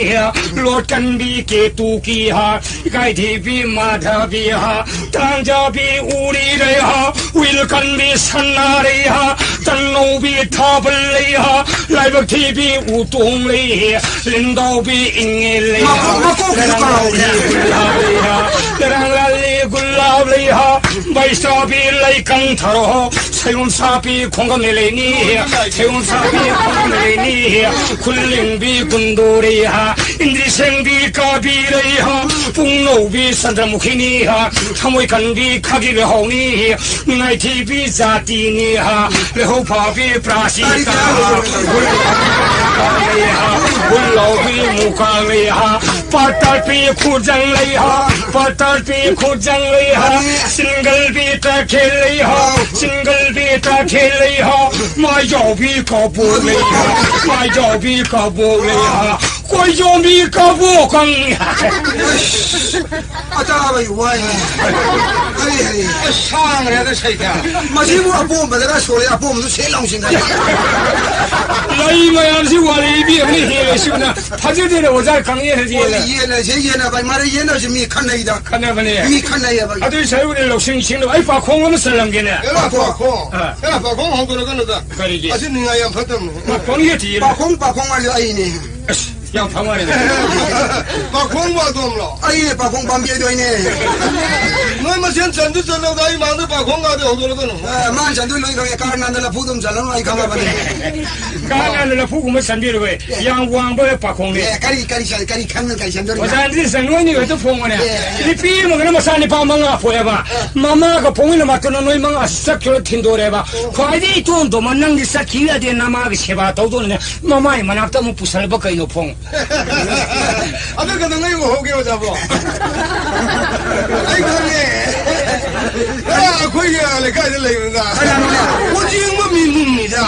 ꯂꯣꯠꯀꯟꯕꯤ ꯀꯦꯇꯨꯀꯤ ꯍꯥ, ꯏꯀꯥꯏꯊꯤꯕꯤ ꯃꯥꯙꯕꯤ ꯍꯥ, ꯇꯥꯡꯖꯥꯕꯤ ꯎꯔꯤ ꯔꯩ ꯍꯥ, ꯎꯏꯜ ꯀꯟꯕꯤ ꯁꯅꯥ ꯔꯩ ꯍꯥ, ꯇꯟꯅꯧꯕꯤ ꯊꯥꯕꯜ ꯂꯩ ꯍꯥ, ꯂꯥꯏꯕꯛ ꯊꯤꯕꯤ ꯎꯇꯣꯡ ꯂꯩ, ꯂꯤꯟꯗꯥꯎꯕꯤ ꯏꯪꯉꯦ ꯂꯩ ꯍꯥ, ꯃꯀꯣꯛ, ꯃꯀꯣꯛꯀꯤꯁꯨ ꯂꯩꯔꯥꯡ ꯀꯥꯎꯔꯦ꯫ ꯂꯥꯜꯂꯤ ꯒꯨꯂꯥꯕ ꯂꯩ ꯍꯥ, ꯂꯩꯔꯥꯡ ꯂꯥꯜꯂꯤ ꯒꯨꯂꯥꯕ ꯂꯩ ꯍꯥ, ꯕꯩꯁꯥꯕꯤ ꯂꯩꯀꯪ ꯊꯔꯣ, ꯁꯌꯣꯝ ꯁꯥꯄꯤ ꯈꯣꯡꯒꯝ ꯂꯩꯅꯤ, ꯁꯌꯣꯝ ꯁꯥꯄꯤ ꯈꯣꯡꯒꯝ ꯂꯩꯅꯤ, ꯈꯨꯜꯂꯤꯡꯕꯤ ꯀꯨꯟꯗꯣꯔꯤ ꯍꯥ, ꯏꯟꯗ꯭ꯔꯤ ꯁꯦꯡꯕꯤ ꯀꯥꯕꯤ ꯂꯩ ꯍꯥ, ꯄꯨꯡꯅꯧꯕꯤ ꯆꯟꯗ꯭ꯔꯃꯨꯈꯤꯅꯤ ꯍꯥ, ꯊꯃꯣꯏ ꯀꯟꯕꯤ ꯈꯥꯒꯤ ꯂꯩꯍꯧꯅꯤ, ꯅꯨꯡꯉꯥꯏꯊꯤꯕꯤ ꯖꯥꯇꯤꯅꯤ ꯍꯥ, ꯂꯩꯍꯧ ꯐꯥꯕꯤ ꯄ꯭ꯔꯥꯁꯤꯇꯥ ꯍꯥ, ꯍꯨꯜ ꯂꯩ ꯍꯥ, ꯍꯨꯜ ꯂꯧꯕꯤ ꯃꯨꯀꯥ ꯂꯩ ꯍꯥ, ꯄꯥꯇꯔꯄꯤ ꯈꯨꯖꯪ ꯂꯩ ꯍꯥ, ꯄꯥꯇꯔꯄꯤ ꯈꯨꯖꯪ ꯂꯩ ꯍꯥ, ꯁꯤꯡꯒꯜ ꯕꯤ ꯇꯈꯦꯜ ꯂꯩ ꯍꯥ, ꯁꯤꯡꯒꯜ ꯕꯤ ꯇꯈꯦꯜ ꯂꯩ ꯍꯥ, ꯃꯥꯏꯖꯥꯎꯕꯤ ꯀꯕꯣꯛ ꯂꯩ ꯍꯥ, ꯃꯥꯏꯖꯥꯎꯕꯤ ꯀꯕꯣꯛ ꯂꯩ ꯍꯥ, ꯀꯣꯏꯖꯣꯝꯕꯤ ꯀꯕꯣꯛ ꯀꯪ ꯍꯥ꯫ ꯑꯇꯥꯕꯒꯤ ꯋꯥꯏꯅꯦ꯫ ꯍꯩ, ꯍꯩ꯫ ꯑꯁ, ꯁꯥꯡꯈ꯭ꯔꯦꯗ ꯁꯩꯇ꯫ ꯃꯁꯤꯕꯨ ꯑꯄꯣꯝꯕꯗꯒ ꯁꯣꯜꯂꯦ, ꯑꯄꯣꯝꯕꯗꯨ ꯁꯦꯠ ꯂꯥꯎ ꯆꯤꯡꯈꯠꯂꯦ꯫ ꯂꯩ ꯃꯌꯥꯝꯁꯤ ꯋꯥꯔꯤ ꯏꯕꯦꯝꯃꯅ ꯍꯦꯜꯂꯦ ꯁꯤꯕꯨꯅ꯫ ꯊꯥꯖꯗꯦꯅꯦ ꯑꯣꯖꯥ ꯈꯪꯉꯦ ꯍꯥꯏꯗꯤ ꯍꯣꯏ, ꯌꯦꯜꯂꯦ꯫ ꯌꯦꯟ ꯍꯥꯏꯁꯦ ꯌꯦꯟ ꯍꯥꯏꯕ, ꯃꯔꯩ ꯌꯦꯟ ꯍꯥꯏꯕꯁꯦ ꯃꯤ ꯈꯟꯅꯩꯗ꯫ ꯈꯟꯅꯕꯅꯦ꯫ ꯃꯤ ꯈꯟꯅꯩꯌꯦꯕ꯫ ꯑꯗꯨꯏ ꯁꯔꯨꯛ ꯂꯧꯁꯤꯡ ꯁꯤꯡꯅꯕ꯫ ꯑꯩ ꯄꯥꯈꯣꯡ ꯑꯃ ꯆꯜꯂꯝꯒꯦꯅꯦ꯫ ꯑꯦ, ꯄꯥꯈꯣꯡ꯫ ꯑꯥ꯫ ꯑꯦ, ꯄꯥꯈꯣꯡ ꯍꯧꯗꯣꯔꯛꯀꯅꯨꯗ꯫ ꯀꯔꯤꯒꯤ? ꯑꯁꯤ ꯅꯤꯡꯉꯥꯏ ꯌꯥꯝ ꯐꯠꯇꯕꯅꯦ꯫ ꯄꯥꯈꯣꯡ ꯌꯦꯠꯇꯤ ꯌꯦꯠꯂꯦ꯫ ꯄꯥꯈꯣꯡ, ꯄꯥꯈꯣꯡ ꯍꯥꯏꯁꯦ ꯑꯩꯅꯦ꯫ ꯑꯁ, ꯌꯥꯝ ꯐꯪꯉꯔꯦꯅꯦ꯫ ꯄꯥꯈꯣꯡꯕꯨ ꯑꯗꯣꯝꯂꯣ? ꯑꯩꯅꯦ ꯄꯥꯈꯣꯡ ꯄꯥꯝꯕꯤ ꯑꯗꯣ ꯑꯩꯅꯦ꯫ ꯅꯣꯏ ꯃꯁꯦꯟ ꯆꯟꯁꯨ ꯆꯠꯂꯧꯗ ꯑꯩ ꯃꯥꯡꯗ ꯄꯥꯈꯣꯡ ꯀꯥꯗꯤ ꯍꯧꯗꯣꯔꯛꯀꯅꯨ꯫ ꯑ, ꯃꯥꯅ ꯆꯟꯗꯣꯏ ꯂꯣꯏ ꯈꯪꯉꯦ꯫ ꯀꯥꯔꯅꯥꯟꯗ ꯂꯐꯨꯗꯨꯝ ꯆꯜꯂꯅꯨ ꯑꯩ ꯈꯪꯉꯕꯅꯦ꯫ ꯀꯥꯔꯅꯥꯟꯗ ꯂꯐꯨꯒꯨꯝꯕ ꯆꯟꯕꯤꯔꯣꯏ꯫ ꯌꯥꯝ ꯋꯥꯡꯕ ꯄꯥꯈꯣꯡꯅꯤ꯫ ꯑꯦ, ꯀꯔꯤ, ꯀꯔꯤ ꯆꯟ-, ꯀꯔꯤ ꯈꯪꯉ ꯀꯔꯤ ꯆꯟꯗꯣꯔꯤꯕ? ꯑꯣꯖꯥ ꯑꯦꯟꯗ꯭ꯔꯤꯁ, ꯅꯣꯏꯅꯤ ꯈꯛꯇ ꯐꯣꯡꯉꯣꯅꯦ꯫ ꯑꯦ꯫ ꯅꯨꯄꯤ ꯑꯃꯒꯅ ꯃꯆꯥ ꯅꯤꯄꯥ ꯃꯉꯥ ꯄꯣꯛꯑꯦꯕ꯫ ꯑ꯫ ꯃꯃꯥꯒ ꯐꯣꯡꯃꯤꯟꯅ ꯃꯇꯨꯡꯗ ꯅꯣꯏ ꯃꯉꯥ ꯆꯠꯈꯤꯕ ꯊꯤꯟꯗꯣꯔꯦꯕ꯫ ꯈ꯭ꯋꯥꯏꯗꯒꯤ ꯏꯇꯣꯟ ꯇꯣꯟꯕ ꯅꯪꯗꯤ ꯆꯠꯈꯤ ꯌꯥꯗꯦ, ꯅꯃꯥꯒꯤ ꯁꯦꯕꯥ ꯇꯧꯗꯧꯅꯤꯅꯦ꯫ ꯃꯃꯥꯏ ꯃꯅꯥꯛꯇ ꯑꯃꯨꯛ ꯄꯨꯁꯜꯂꯕ ꯀꯩꯅꯣ ꯐꯣꯡ? ꯑꯗꯨ ꯀꯩꯗꯧꯉꯩ ꯎꯍꯧꯒꯦ ꯑꯣꯖꯥꯕꯣ? ꯑꯩ ꯈꯪꯉꯦ꯫ ꯑꯥ, ꯑꯩꯈꯣꯏꯒꯤ ꯂꯩꯀꯥꯏꯗ ꯂꯩꯕꯗ꯫ ꯀꯅꯥꯅꯣꯅꯦ? ꯀꯣꯆꯤ ꯌꯦꯡꯕ ꯃꯤ ꯃꯨꯝꯃꯤꯗ꯫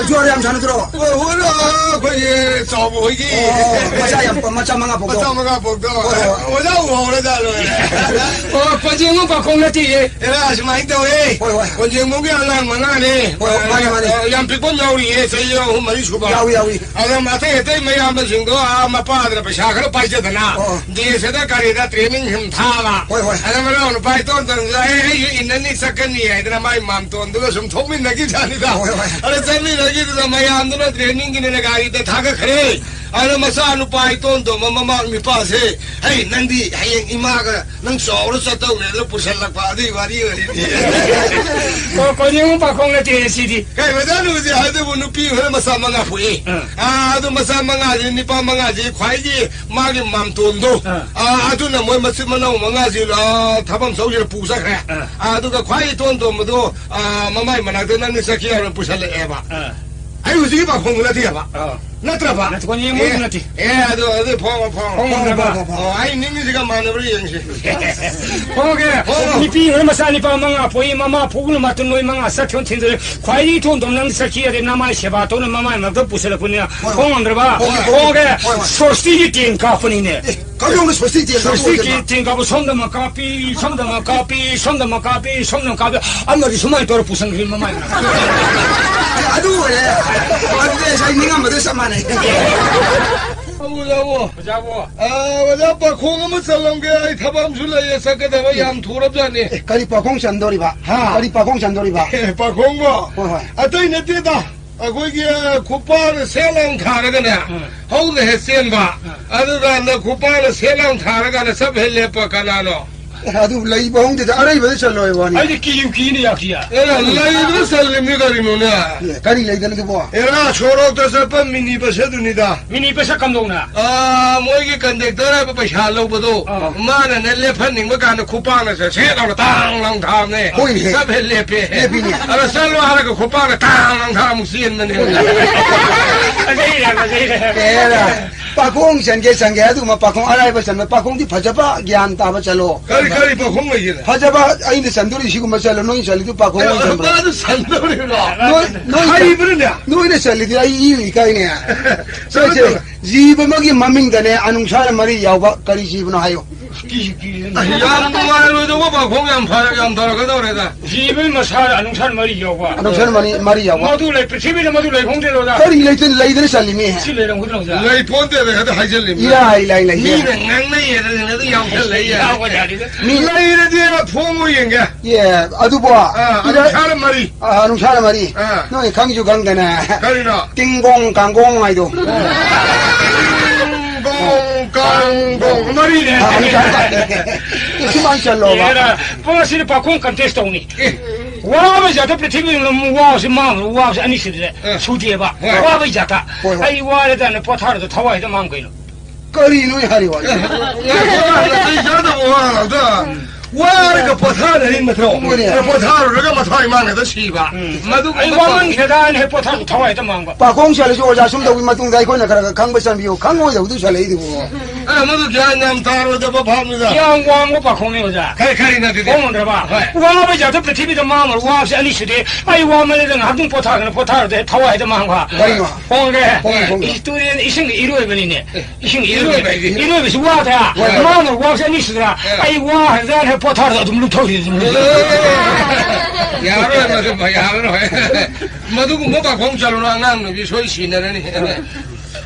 ꯖꯣꯔ ꯌꯥꯝ ꯁꯥꯟꯅꯗ꯭ꯔꯣ? ꯑꯣ, ꯍꯣꯏ, ꯑꯩꯈꯣꯏꯒꯤ ꯆꯥꯎꯕ ꯍꯣꯏꯒꯤ꯫ ꯑꯣ, ꯃꯆꯥ ꯌꯥꯝ ꯄ-, ꯃꯆꯥ ꯃꯉꯥ ꯄꯣꯛꯄ꯫ ꯃꯆꯥ ꯃꯉꯥ ꯄꯣꯛꯇ꯫ ꯍꯣꯏ, ꯍꯣꯏ꯫ ꯑꯣꯖꯥ ꯎꯍꯧꯔꯗ ꯂꯣꯏꯔꯦ꯫ ꯑꯣ, ꯀꯣꯟꯖꯦꯡꯉꯨ ꯄꯥꯈꯣꯡ ꯅꯠꯇꯦꯌꯦ꯫ ꯑꯦꯔꯥ, ꯁꯨꯃꯥꯏꯅ ꯇꯧꯋꯦ꯫ ꯍꯣꯏ, ꯍꯣꯏ꯫ ꯀꯣꯟꯖꯦꯡꯉꯨꯒꯤ ꯑꯉꯥꯡ ꯃꯉꯥꯅꯦ꯫ ꯍꯣꯏ, ꯍꯣꯏ, ꯃꯥꯅꯦ, ꯃꯥꯅꯦ꯫ ꯑ, ꯌꯥꯝ ꯄꯤꯛꯄ ꯑꯃ ꯌꯥꯎꯔꯤꯌꯦ, ꯆꯍꯤ ꯑꯍꯨꯝ ꯃꯔꯤ ꯁꯨꯕ꯫ ꯌꯥꯎꯏ, ꯌꯥꯎꯏ꯫ ꯑꯗ ꯑꯇꯩ ꯑꯇꯩ ꯃꯌꯥꯝꯕꯁꯤꯡꯗꯣ, ꯑꯥ, ꯃꯄꯥꯗꯅ ꯄꯩꯁꯥ ꯈꯔ ꯄꯥꯏꯖꯗꯅ, ꯑꯣ, ꯑꯣ꯫ ꯗꯦꯁꯗ ꯀꯔꯤꯗ training ꯁꯨꯝ ꯊꯥꯕ꯫ ꯍꯣꯏ, ꯍꯣꯏ꯫ ꯑꯗ ꯃꯅꯥꯎ ꯅꯨꯄꯥ ꯏꯇꯣꯟ ꯇꯣꯟꯗꯨꯗ, "ꯑꯦ, ꯑꯩꯁꯨ ꯏꯟꯅꯅꯤ ꯆꯠꯀꯅꯤ" ꯍꯥꯏꯗꯅ ꯃꯥꯏ ꯃꯥꯝꯇꯣꯟꯗꯨꯒ ꯁꯨꯝ ꯊꯣꯛꯃꯤꯟꯅꯈꯤꯖꯥꯠꯅꯤꯗ꯫ ꯍꯣꯏ, ꯍꯣꯏ꯫ ꯑꯗ ꯆꯠꯃꯤꯟꯅꯈꯤꯗꯨꯗ ꯃꯌꯥꯝꯗꯨꯅ trainingꯒꯤꯅꯦꯅ ꯒꯥꯔꯤꯗ ꯊꯥꯒꯠꯈ꯭ꯔꯦ꯫ ꯑꯗ ꯃꯆꯥ ꯅꯨꯄꯥ ꯏꯇꯣꯟ ꯇꯣꯟꯕ ꯃꯃꯥ ꯃꯤꯄꯥꯁꯦ, "ꯍꯩ, ꯅꯪꯗꯤ ꯍꯌꯦꯡ ꯏꯃꯥꯒ ꯅꯪ ꯆꯥꯎꯔ ꯆꯠꯇꯧꯅꯦ" ꯑꯗꯨ ꯄꯨꯁꯜꯂꯛꯄ ꯑꯗꯨꯒꯤ ꯋꯥꯔꯤ ꯑꯣꯏꯔꯤꯅꯤ꯫ ꯑꯣ, ꯀꯣꯟꯖꯦꯡꯉꯨ ꯄꯥꯈꯣꯡ ꯅꯠꯇꯦ ꯁꯤꯗꯤ꯫ ꯀꯩ ꯃꯆꯥꯅꯨꯄꯤꯁꯦ ꯍꯥꯏꯗꯨꯕꯨ ꯅꯨꯄꯤ ꯍꯣꯏ ꯃꯆꯥ ꯃꯉꯥ ꯄꯣꯛꯏ꯫ ꯑꯥ꯫ ꯑꯥ, ꯑꯗꯨ ꯃꯆꯥ ꯃꯉꯥꯁꯤ, ꯅꯨꯄꯥ ꯃꯉꯥꯁꯤ ꯈ꯭ꯋꯥꯏꯒꯤ ꯃꯥꯒꯤ ꯃꯥꯝꯇꯣꯟꯗꯣ꯫ ꯑꯥ꯫ ꯑꯥ, ꯑꯗꯨꯅ ꯃꯣꯏ ꯃꯆꯤꯟ ꯃꯅꯥꯎ ꯃꯉꯥꯁꯤ, ꯑꯥ, ꯊꯕꯛ ꯆꯧꯁꯤꯗ ꯄꯨ ꯆꯠꯈ꯭ꯔꯦ꯫ ꯑꯥ꯫ ꯑꯥ, ꯑꯗꯨꯒ ꯈ꯭ꯋꯥꯏ ꯏꯇꯣꯟ ꯇꯣꯟꯕꯗꯣ, ꯑꯥ, ꯃꯃꯥꯏ ꯃꯅꯥꯛꯇ ꯅꯪꯅ ꯆꯠꯈꯤ ꯍꯥꯏꯕ ꯄꯨꯁꯜꯂꯛꯑꯦꯕ꯫ ꯑꯥ꯫ ꯑꯩ ꯍꯧꯖꯤꯛꯀꯤ ꯄꯥꯈꯣꯡꯗꯨ ꯅꯠꯇꯦꯕ꯫ ꯑꯥ꯫ ꯅꯠꯇ꯭ꯔꯕ? ꯅꯠꯇꯦ, ꯀꯣꯟ ꯌꯦꯡꯕ ꯑꯦ, ꯅꯠꯇꯦ꯫ ꯑꯦ, ꯑꯗꯨ, ꯑꯗꯨ ꯐꯣꯡꯉꯣ, ꯐꯣꯡꯉꯣ꯫ ꯐꯣꯡꯉꯝꯗ꯭ꯔꯕ? ꯑꯣ, ꯑꯩ ꯅꯤꯡꯉꯤꯁꯤꯒ ꯃꯥꯟꯅꯕ꯭ꯔꯥ ꯌꯦꯡꯁꯤ꯫ ꯐꯣꯡꯉꯒꯦ꯫ ꯐꯣꯡꯉꯣ꯫ ꯅꯨꯄꯤ ꯑꯣꯏꯔ ꯃꯆꯥ ꯅꯤꯄꯥ ꯃꯉꯥ ꯄꯣꯛꯏ, ꯃꯃꯥ ꯄꯣꯛꯅ ꯃꯇꯨꯡ ꯅꯣꯏ ꯃꯉꯥ ꯆꯠꯈꯤꯕ ꯊꯤꯟꯗꯣꯔꯦ꯫ ꯈ꯭ꯋꯥꯏꯗꯒꯤ ꯏꯇꯣꯟ ꯇꯣꯟꯕ ꯅꯪ ꯆꯠꯈꯤ ꯑꯗꯩ ꯅꯃꯥꯏ ꯁꯦꯕꯥ ꯇꯧꯅ ꯃꯃꯥꯏ ꯃꯔꯛꯇ ꯄꯨꯁꯤꯜꯂꯛꯄꯅꯤꯅ ꯍꯣꯏ, ꯍꯣꯏ꯫ ꯐꯣꯡꯉꯝꯗ꯭ꯔꯕ? ꯍꯣꯏ, ꯍꯣꯏ꯫ ꯐꯣꯡꯉꯒꯦ꯫ ꯍꯣꯏ, ꯍꯣꯏ꯫ ꯁ꯭ꯋꯁꯇꯤꯒꯤ ꯇꯦꯟ ꯀꯥꯞꯄꯅꯤꯅꯦ꯫ ꯑꯦ, ꯀꯔꯝꯕ ꯁ꯭ꯋꯁꯇꯤ ꯇꯦꯟ ꯀꯥꯞꯄ ꯁ꯭ꯋꯁꯇꯤꯒꯤ ꯑꯣꯏꯗꯣꯏꯅꯣ? ꯇꯦꯟ ꯀꯥꯞꯄ ꯁꯣꯝꯗ ꯑꯃ ꯀꯥꯞꯄꯤ, ꯁꯣꯝꯗ ꯑꯃ ꯀꯥꯞꯄꯤ, ꯁꯣꯝꯗ ꯑꯃ ꯀꯥꯞꯄꯤ, ꯁꯣꯝꯗ ꯑꯃ ꯀꯥꯞꯄꯤ꯫ ꯑꯃꯗꯤ ꯁꯨꯃꯥꯏꯅ ꯇꯧꯔ ꯄꯨꯁꯟꯈ꯭ꯔꯤ ꯃꯃꯥꯏ ꯃꯔꯛꯇ꯫ ꯑꯦ, ꯑꯗꯨ ꯑꯣꯏꯔꯦ꯫ ꯑꯗꯨꯗꯤ ꯉꯁꯥꯏ ꯅꯤꯡꯉꯝꯕꯗꯨ ꯆꯞ ꯃꯥꯟꯅꯩ꯫ ꯑꯣꯖꯥꯕꯨ꯫ ꯑꯣꯖꯥꯕꯨ꯫ ꯑꯥ, ꯑꯣꯖꯥ, ꯄꯥꯈꯣꯡ ꯑꯃ ꯆꯜꯂꯝꯒꯦ, ꯑꯩ ꯊꯕꯛ ꯑꯃꯁꯨ ꯂꯩꯌꯦ, ꯆꯠꯀꯗꯕ ꯌꯥꯝ ꯊꯨꯔꯕꯖꯥꯠꯅꯤ꯫ ꯑꯦ, ꯀꯔꯤ ꯄꯥꯈꯣꯡ ꯆꯟꯗꯧꯔꯤꯕ? ꯍꯥ? ꯀꯔꯤ ꯄꯥꯈꯣꯡ ꯆꯟꯗꯧꯔꯤꯕ? ꯑꯦ, ꯄꯥꯈꯣꯡꯕꯣ? ꯍꯣꯏ, ꯍꯣꯏ꯫ ꯑꯇꯩ ꯅꯠꯇꯦꯗ, ꯑꯩꯈꯣꯏꯒꯤ, ꯑ, ꯈꯨꯄꯥꯛꯅ ꯁꯦꯠ ꯂꯥꯎ ꯊꯥꯔꯒꯅꯦ, ꯎꯝ꯫ ꯍꯧꯅ ꯍꯦꯛ ꯆꯦꯟꯕ, ꯎꯝ꯫ ꯑꯗꯨꯀꯥꯟꯗ ꯈꯨꯄꯥꯛꯅ ꯁꯦꯠ ꯂꯥꯎ ꯊꯥꯔꯀꯥꯟꯗ ꯆꯞ ꯍꯦꯛ ꯂꯦꯞꯄ ꯀꯅꯥꯅꯣ? ꯑꯦ, ꯑꯗꯨ ꯂꯩꯕ ꯍꯧꯗꯦꯗ, ꯑꯔꯩꯕꯗ ꯆꯠꯂꯣꯏ ꯋꯥꯅꯤ꯫ ꯑꯩꯗꯤ ꯀꯤꯌꯨ ꯀꯤꯅꯤ ꯌꯥꯈꯤꯌꯦ꯫ ꯑꯦ, ꯂꯩꯕꯗ ꯆꯜꯂꯤꯕꯅꯤ ꯀꯔꯤꯅꯣꯅꯦ? ꯑꯦ, ꯀꯔꯤ ꯂꯩꯗꯅ ꯑꯗꯨꯕꯣ? ꯑꯦꯔꯥ, ꯁꯣꯔꯣꯛꯇ ꯆꯠꯄ ꯃꯤꯅꯤ ꯕꯁ ꯑꯗꯨꯅꯤꯗ꯫ ꯃꯤꯅꯤ ꯕꯁ ꯀꯝꯗꯧꯅ? ꯑꯥ, ꯃꯣꯏꯒꯤ ꯀꯟꯗꯛꯇꯔ ꯍꯥꯏꯕ ꯄꯩꯁꯥ ꯂꯧꯕꯗꯣ, ꯑꯥ꯫ ꯃꯥꯅꯅꯦ ꯂꯦꯞꯍꯟꯅꯤꯡꯕ ꯀꯥꯟꯗ ꯈꯨꯄꯥꯛꯅ ꯁꯦꯠ ꯂꯥꯎꯅ ꯇꯥꯡ ꯂꯥꯎ ꯊꯥꯕꯅꯦ꯫ ꯍꯣꯏꯅꯦ꯫ ꯆꯞ ꯍꯦꯛ ꯂꯦꯞꯄꯦ꯫ ꯂꯦꯞꯄꯤꯅꯦ꯫ ꯑꯗ ꯆꯠꯂꯣ ꯍꯥꯏꯔꯒ ꯈꯨꯄꯥꯛꯅ ꯇꯥꯡ ꯂꯥꯎ ꯊꯥꯔ ꯑꯃꯨꯛ ꯆꯦꯟꯕꯅꯦ꯫ ꯃꯖꯩꯔꯦ, ꯃꯖꯩꯔꯦ꯫ ꯑꯦꯔꯥ꯫ ꯄꯥꯈꯣꯡ ꯆꯟꯒꯦ, ꯆꯟꯒꯦ, ꯑꯗꯨꯒꯨꯝꯕ ꯄꯥꯈꯣꯡ ꯑꯔꯥꯏꯕ ꯆꯟꯕ, ꯄꯥꯈꯣꯡꯗꯤ ꯐꯖꯕ, ꯒ꯭ꯌꯥꯟ ꯇꯥꯕ ꯆꯠꯂꯣ꯫ ꯀꯔꯤ, ꯀꯔꯤ ꯄꯥꯈꯣꯡ ꯂꯩꯒꯦꯅꯦ? ꯐꯖꯕ, ꯑꯩꯅ ꯆꯟꯗꯣꯔꯤ ꯁꯤꯒꯨꯝꯕ ꯆꯠꯂꯣ, ꯅꯣꯏꯅ ꯆꯜꯂꯤꯗꯨ ꯄꯥꯈꯣꯡ ꯑꯦ, ꯑꯣꯏꯅ ꯆꯟꯕ꯫ ꯃꯥꯗꯨ ꯆꯟꯗꯧꯔꯤꯕ꯭ꯔꯣ? ꯅꯣꯏ, ꯅꯣꯏ ꯍꯩꯕ꯭ꯔꯅꯦ? ꯅꯣꯏꯅ ꯆꯜꯂꯤꯗꯨ ꯑꯩ ꯏ ꯏꯀꯥꯏꯅꯦ꯫ ꯆꯠꯂꯣ, ꯁꯦ, ꯁꯦ, ꯆꯠꯂꯣ꯫ ꯖꯤꯕ ꯑꯃꯒꯤ ꯃꯃꯤꯡꯗꯅꯦ, ꯑꯅꯨꯡꯁꯥꯔ ꯃꯔꯤ ꯌꯥꯎꯕ ꯀꯔꯤ ꯖꯤꯕꯅꯣ ꯍꯥꯏꯌꯨ꯫ ꯀꯤ, ꯀꯤ, ꯑꯁ, ꯌꯥꯝ ꯅꯨꯡꯉꯥꯏꯔꯣꯏꯗꯧꯕ ꯄꯥꯈꯣꯡ ꯌꯥꯝ ꯐꯔ-, ꯌꯥꯝ ꯇꯧꯔꯛꯀꯗꯧꯔꯦꯗ꯫ ꯖꯤꯕꯒꯤ ꯃꯁꯥꯗ ꯑꯅꯨꯡꯁꯥꯔ ꯃꯔꯤ ꯌꯥꯎꯕ꯫ ꯑꯅꯨꯡꯁꯥꯔ ꯃꯔꯤ, ꯃꯔꯤ ꯌꯥꯎꯕ꯫ ꯃꯗꯨ ꯂꯩ, ꯄ꯭ꯔꯤꯊꯤꯕꯤꯗ ꯃꯗꯨ ꯂꯩ ꯐꯪꯗꯦꯗ, ꯑꯣꯖꯥ꯫ ꯀꯔꯤ ꯂꯩꯇꯅ, ꯂꯩꯗꯅ ꯆꯜꯂꯤꯃꯤ꯫ ꯁꯤ ꯂꯩꯔꯝꯒꯗ꯭ꯔꯣ, ꯑꯣꯖꯥ? ꯂꯩ ꯄꯣꯟꯇꯦꯗ, ꯍꯦꯛꯇ ꯍꯥꯏꯖꯜꯂꯤꯃꯤ꯫ ꯏꯔꯥꯏ, ꯏꯔꯥꯏ, ꯂꯩꯇꯦ꯫ ꯃꯤꯅ ꯉꯥꯡꯅꯩꯌꯦꯗꯅ ꯑꯗꯨ ꯌꯥꯎꯁꯜꯂꯛꯏ ꯌꯥꯏ꯫ ꯌꯥꯎꯕ ꯌꯥꯗꯦꯗ꯫ ꯃꯤ ꯂꯩꯔꯗꯤ ꯐꯣꯡꯉꯨ ꯌꯦꯡꯒꯦ꯫ ꯑꯦ, ꯑꯗꯨꯕꯣ꯫ ꯑꯥ, ꯏꯔꯥꯏ-, ꯑꯅꯨꯡꯁꯥꯔ ꯃꯔꯤ꯫ ꯑꯥ, ꯑꯅꯨꯡꯁꯥꯔ ꯃꯔꯤ꯫ ꯑꯥ꯫ ꯅꯣꯏ ꯈꯪꯁꯨ ꯈꯪꯗꯅ꯫ ꯀꯔꯤꯅꯣ? ꯇꯤꯡꯒꯣꯡ ꯀꯥꯡꯒꯣꯡ ꯍꯥꯏꯗꯣ꯫ ꯇꯤꯡꯒꯣꯡ ꯀꯥꯡꯒꯣꯡ ꯃꯔꯤꯅꯦ꯫ ꯑꯥ, ꯑꯅꯨꯡꯁꯥꯔ ꯃꯔꯤ꯫ ꯁꯨꯃꯥꯏꯅ ꯆꯜꯂꯣꯕ꯫ ꯑꯦꯔꯥ, ꯄꯨꯡ ꯑꯁꯤꯗ ꯄꯥꯈꯣꯡ contest ꯇꯧꯅꯤ꯫ ꯑꯦ꯫ ꯋꯥꯕ ꯖꯥꯠꯇ ꯄ꯭ꯔꯤꯊꯤꯕꯤꯗ ꯋꯥꯕꯁꯤ ꯃꯥꯡꯕ ꯋꯥꯕꯁꯤ ꯑꯅꯤ ꯁꯨꯗ꯭ꯔꯦ꯫ ꯑꯦ꯫ ꯁꯨꯗꯦꯕ꯫ ꯍꯣꯏ꯫ ꯋꯥꯕ ꯖꯥꯠꯇ꯫ ꯍꯣꯏ, ꯍꯣꯏ꯫ ꯑꯩ ꯋꯥꯔꯦꯗꯅ ꯄꯣꯊꯥꯔꯗ ꯊꯋꯥꯏꯗ ꯃꯥꯡ ꯀꯩꯅꯣ꯫ ꯀꯔꯤꯅꯣ ꯑꯩ ꯍꯥꯏꯔꯤ ꯋꯥꯁꯦ? ꯉꯥꯏꯈꯣ, ꯉꯥꯏꯈꯣ, ꯅꯥꯇꯩ ꯆꯥꯗꯕ ꯋꯥ ꯉꯥꯛꯇ꯫ ꯋꯥꯔꯒ ꯄꯣꯊꯥꯅꯔꯤ ꯅꯠꯇ꯭ꯔꯣ? ꯍꯣꯏꯅꯦ꯫ ꯑꯗ ꯄꯣꯊꯥꯔꯨꯔꯒ ꯃꯊ꯭ꯋꯥꯏ ꯃꯥꯡꯉꯗ ꯁꯤꯕ꯫ ꯎꯝ꯫ ꯃꯗꯨꯒꯨꯝꯕ ꯑꯩ ꯋꯥꯃꯟꯈ꯭ꯔꯦꯗ ꯍꯥꯏꯅ ꯍꯦꯛ ꯄꯣꯊꯥꯔꯒ ꯊꯋꯥꯏ ꯍꯦꯛꯇ ꯃꯥꯡꯕ꯫ ꯄꯥꯈꯣꯡ ꯆꯠꯂꯁꯨ ꯑꯣꯖꯥ ꯁꯨꯝ ꯇꯧꯕꯤ ꯃꯇꯨꯡꯗ ꯑꯩꯈꯣꯏꯅ ꯈꯔ ꯈꯔ ꯈꯪꯕ ꯆꯟꯕꯤꯌꯨ꯫ ꯈꯪꯉꯣꯏꯗꯧꯗꯨ ꯆꯠꯂꯛꯏꯗꯨꯕꯨ꯫ ꯑꯦ, ꯃꯗꯨ ꯒ꯭ꯌꯥꯟ ꯌꯥꯝ ꯇꯥꯔꯣꯏꯗꯕ ꯚꯥꯞꯅꯤꯗ꯫ ꯌꯥꯝ ꯋꯥꯡꯕ ꯄꯥꯈꯣꯡꯅꯤ ꯑꯣꯖꯥ꯫ ꯀꯔꯤ, ꯀꯔꯤꯅꯣ ꯑꯗꯨꯗꯤ? ꯍꯣꯡꯉꯝꯗ꯭ꯔꯕ? ꯍꯣꯏ꯫ ꯋꯥꯕ ꯖꯥꯠꯇ ꯄ꯭ꯔꯤꯊꯤꯕꯤꯗ ꯃꯥꯡꯕ ꯋꯥꯕꯁꯦ ꯑꯅꯤ ꯁꯨꯗꯦ꯫ ꯑꯩ ꯋꯥꯃꯜꯂꯦꯗ ꯉꯥꯏꯍꯥꯛꯇꯪ ꯄꯣꯊꯥꯒꯅ ꯄꯣꯊꯥꯔꯗ ꯊꯋꯥꯏ ꯍꯦꯛꯇ ꯃꯥꯡꯕ꯫ ꯀꯔꯤꯅꯣ? ꯍꯣꯡꯒꯦ꯫ ꯍꯣꯡꯉꯦ, ꯍꯣꯡꯉꯦ꯫ ꯏꯁ, ꯇꯨꯔꯦꯟ ꯏꯁꯤꯡꯒ ꯏꯔꯣꯏꯕꯅꯤꯅꯦ꯫ ꯑꯦ, ꯏꯁꯤꯡ ꯏꯔꯣꯏꯕ, ꯏꯔꯣꯏꯕ ꯍꯥꯏꯁꯦ꯫ ꯏꯔꯣꯏꯕꯁꯤ ꯋꯥꯗ꯭ꯔꯥ? ꯍꯣꯏ, ꯍꯣꯏ꯫ ꯃꯥꯅ ꯋꯥꯕꯁꯦ ꯑꯅꯤ ꯁꯨꯗ꯭ꯔꯥ? ꯑꯦ꯫ ꯑꯩ ꯋꯥ ꯍꯥꯏꯖꯥꯠ ꯍꯦꯛ ꯄꯣꯊꯥꯔꯗ ꯑꯗꯨꯝ ꯂꯨꯞꯊꯧꯔꯤ, ꯑꯗꯨꯝ ꯂꯨꯞꯊꯧꯔꯤ꯫ ꯌꯥꯔꯣꯏ, ꯃꯗꯨ ꯌꯥꯔꯔꯣꯏ꯫ ꯃꯗꯨꯒꯨꯝꯕ ꯄꯥꯈꯣꯡ ꯆꯠꯂꯨꯅꯨ, ꯑꯉꯥꯡ ꯅꯨꯕꯤ ꯁꯣꯏ ꯁꯤꯟꯅꯔꯅꯤ꯫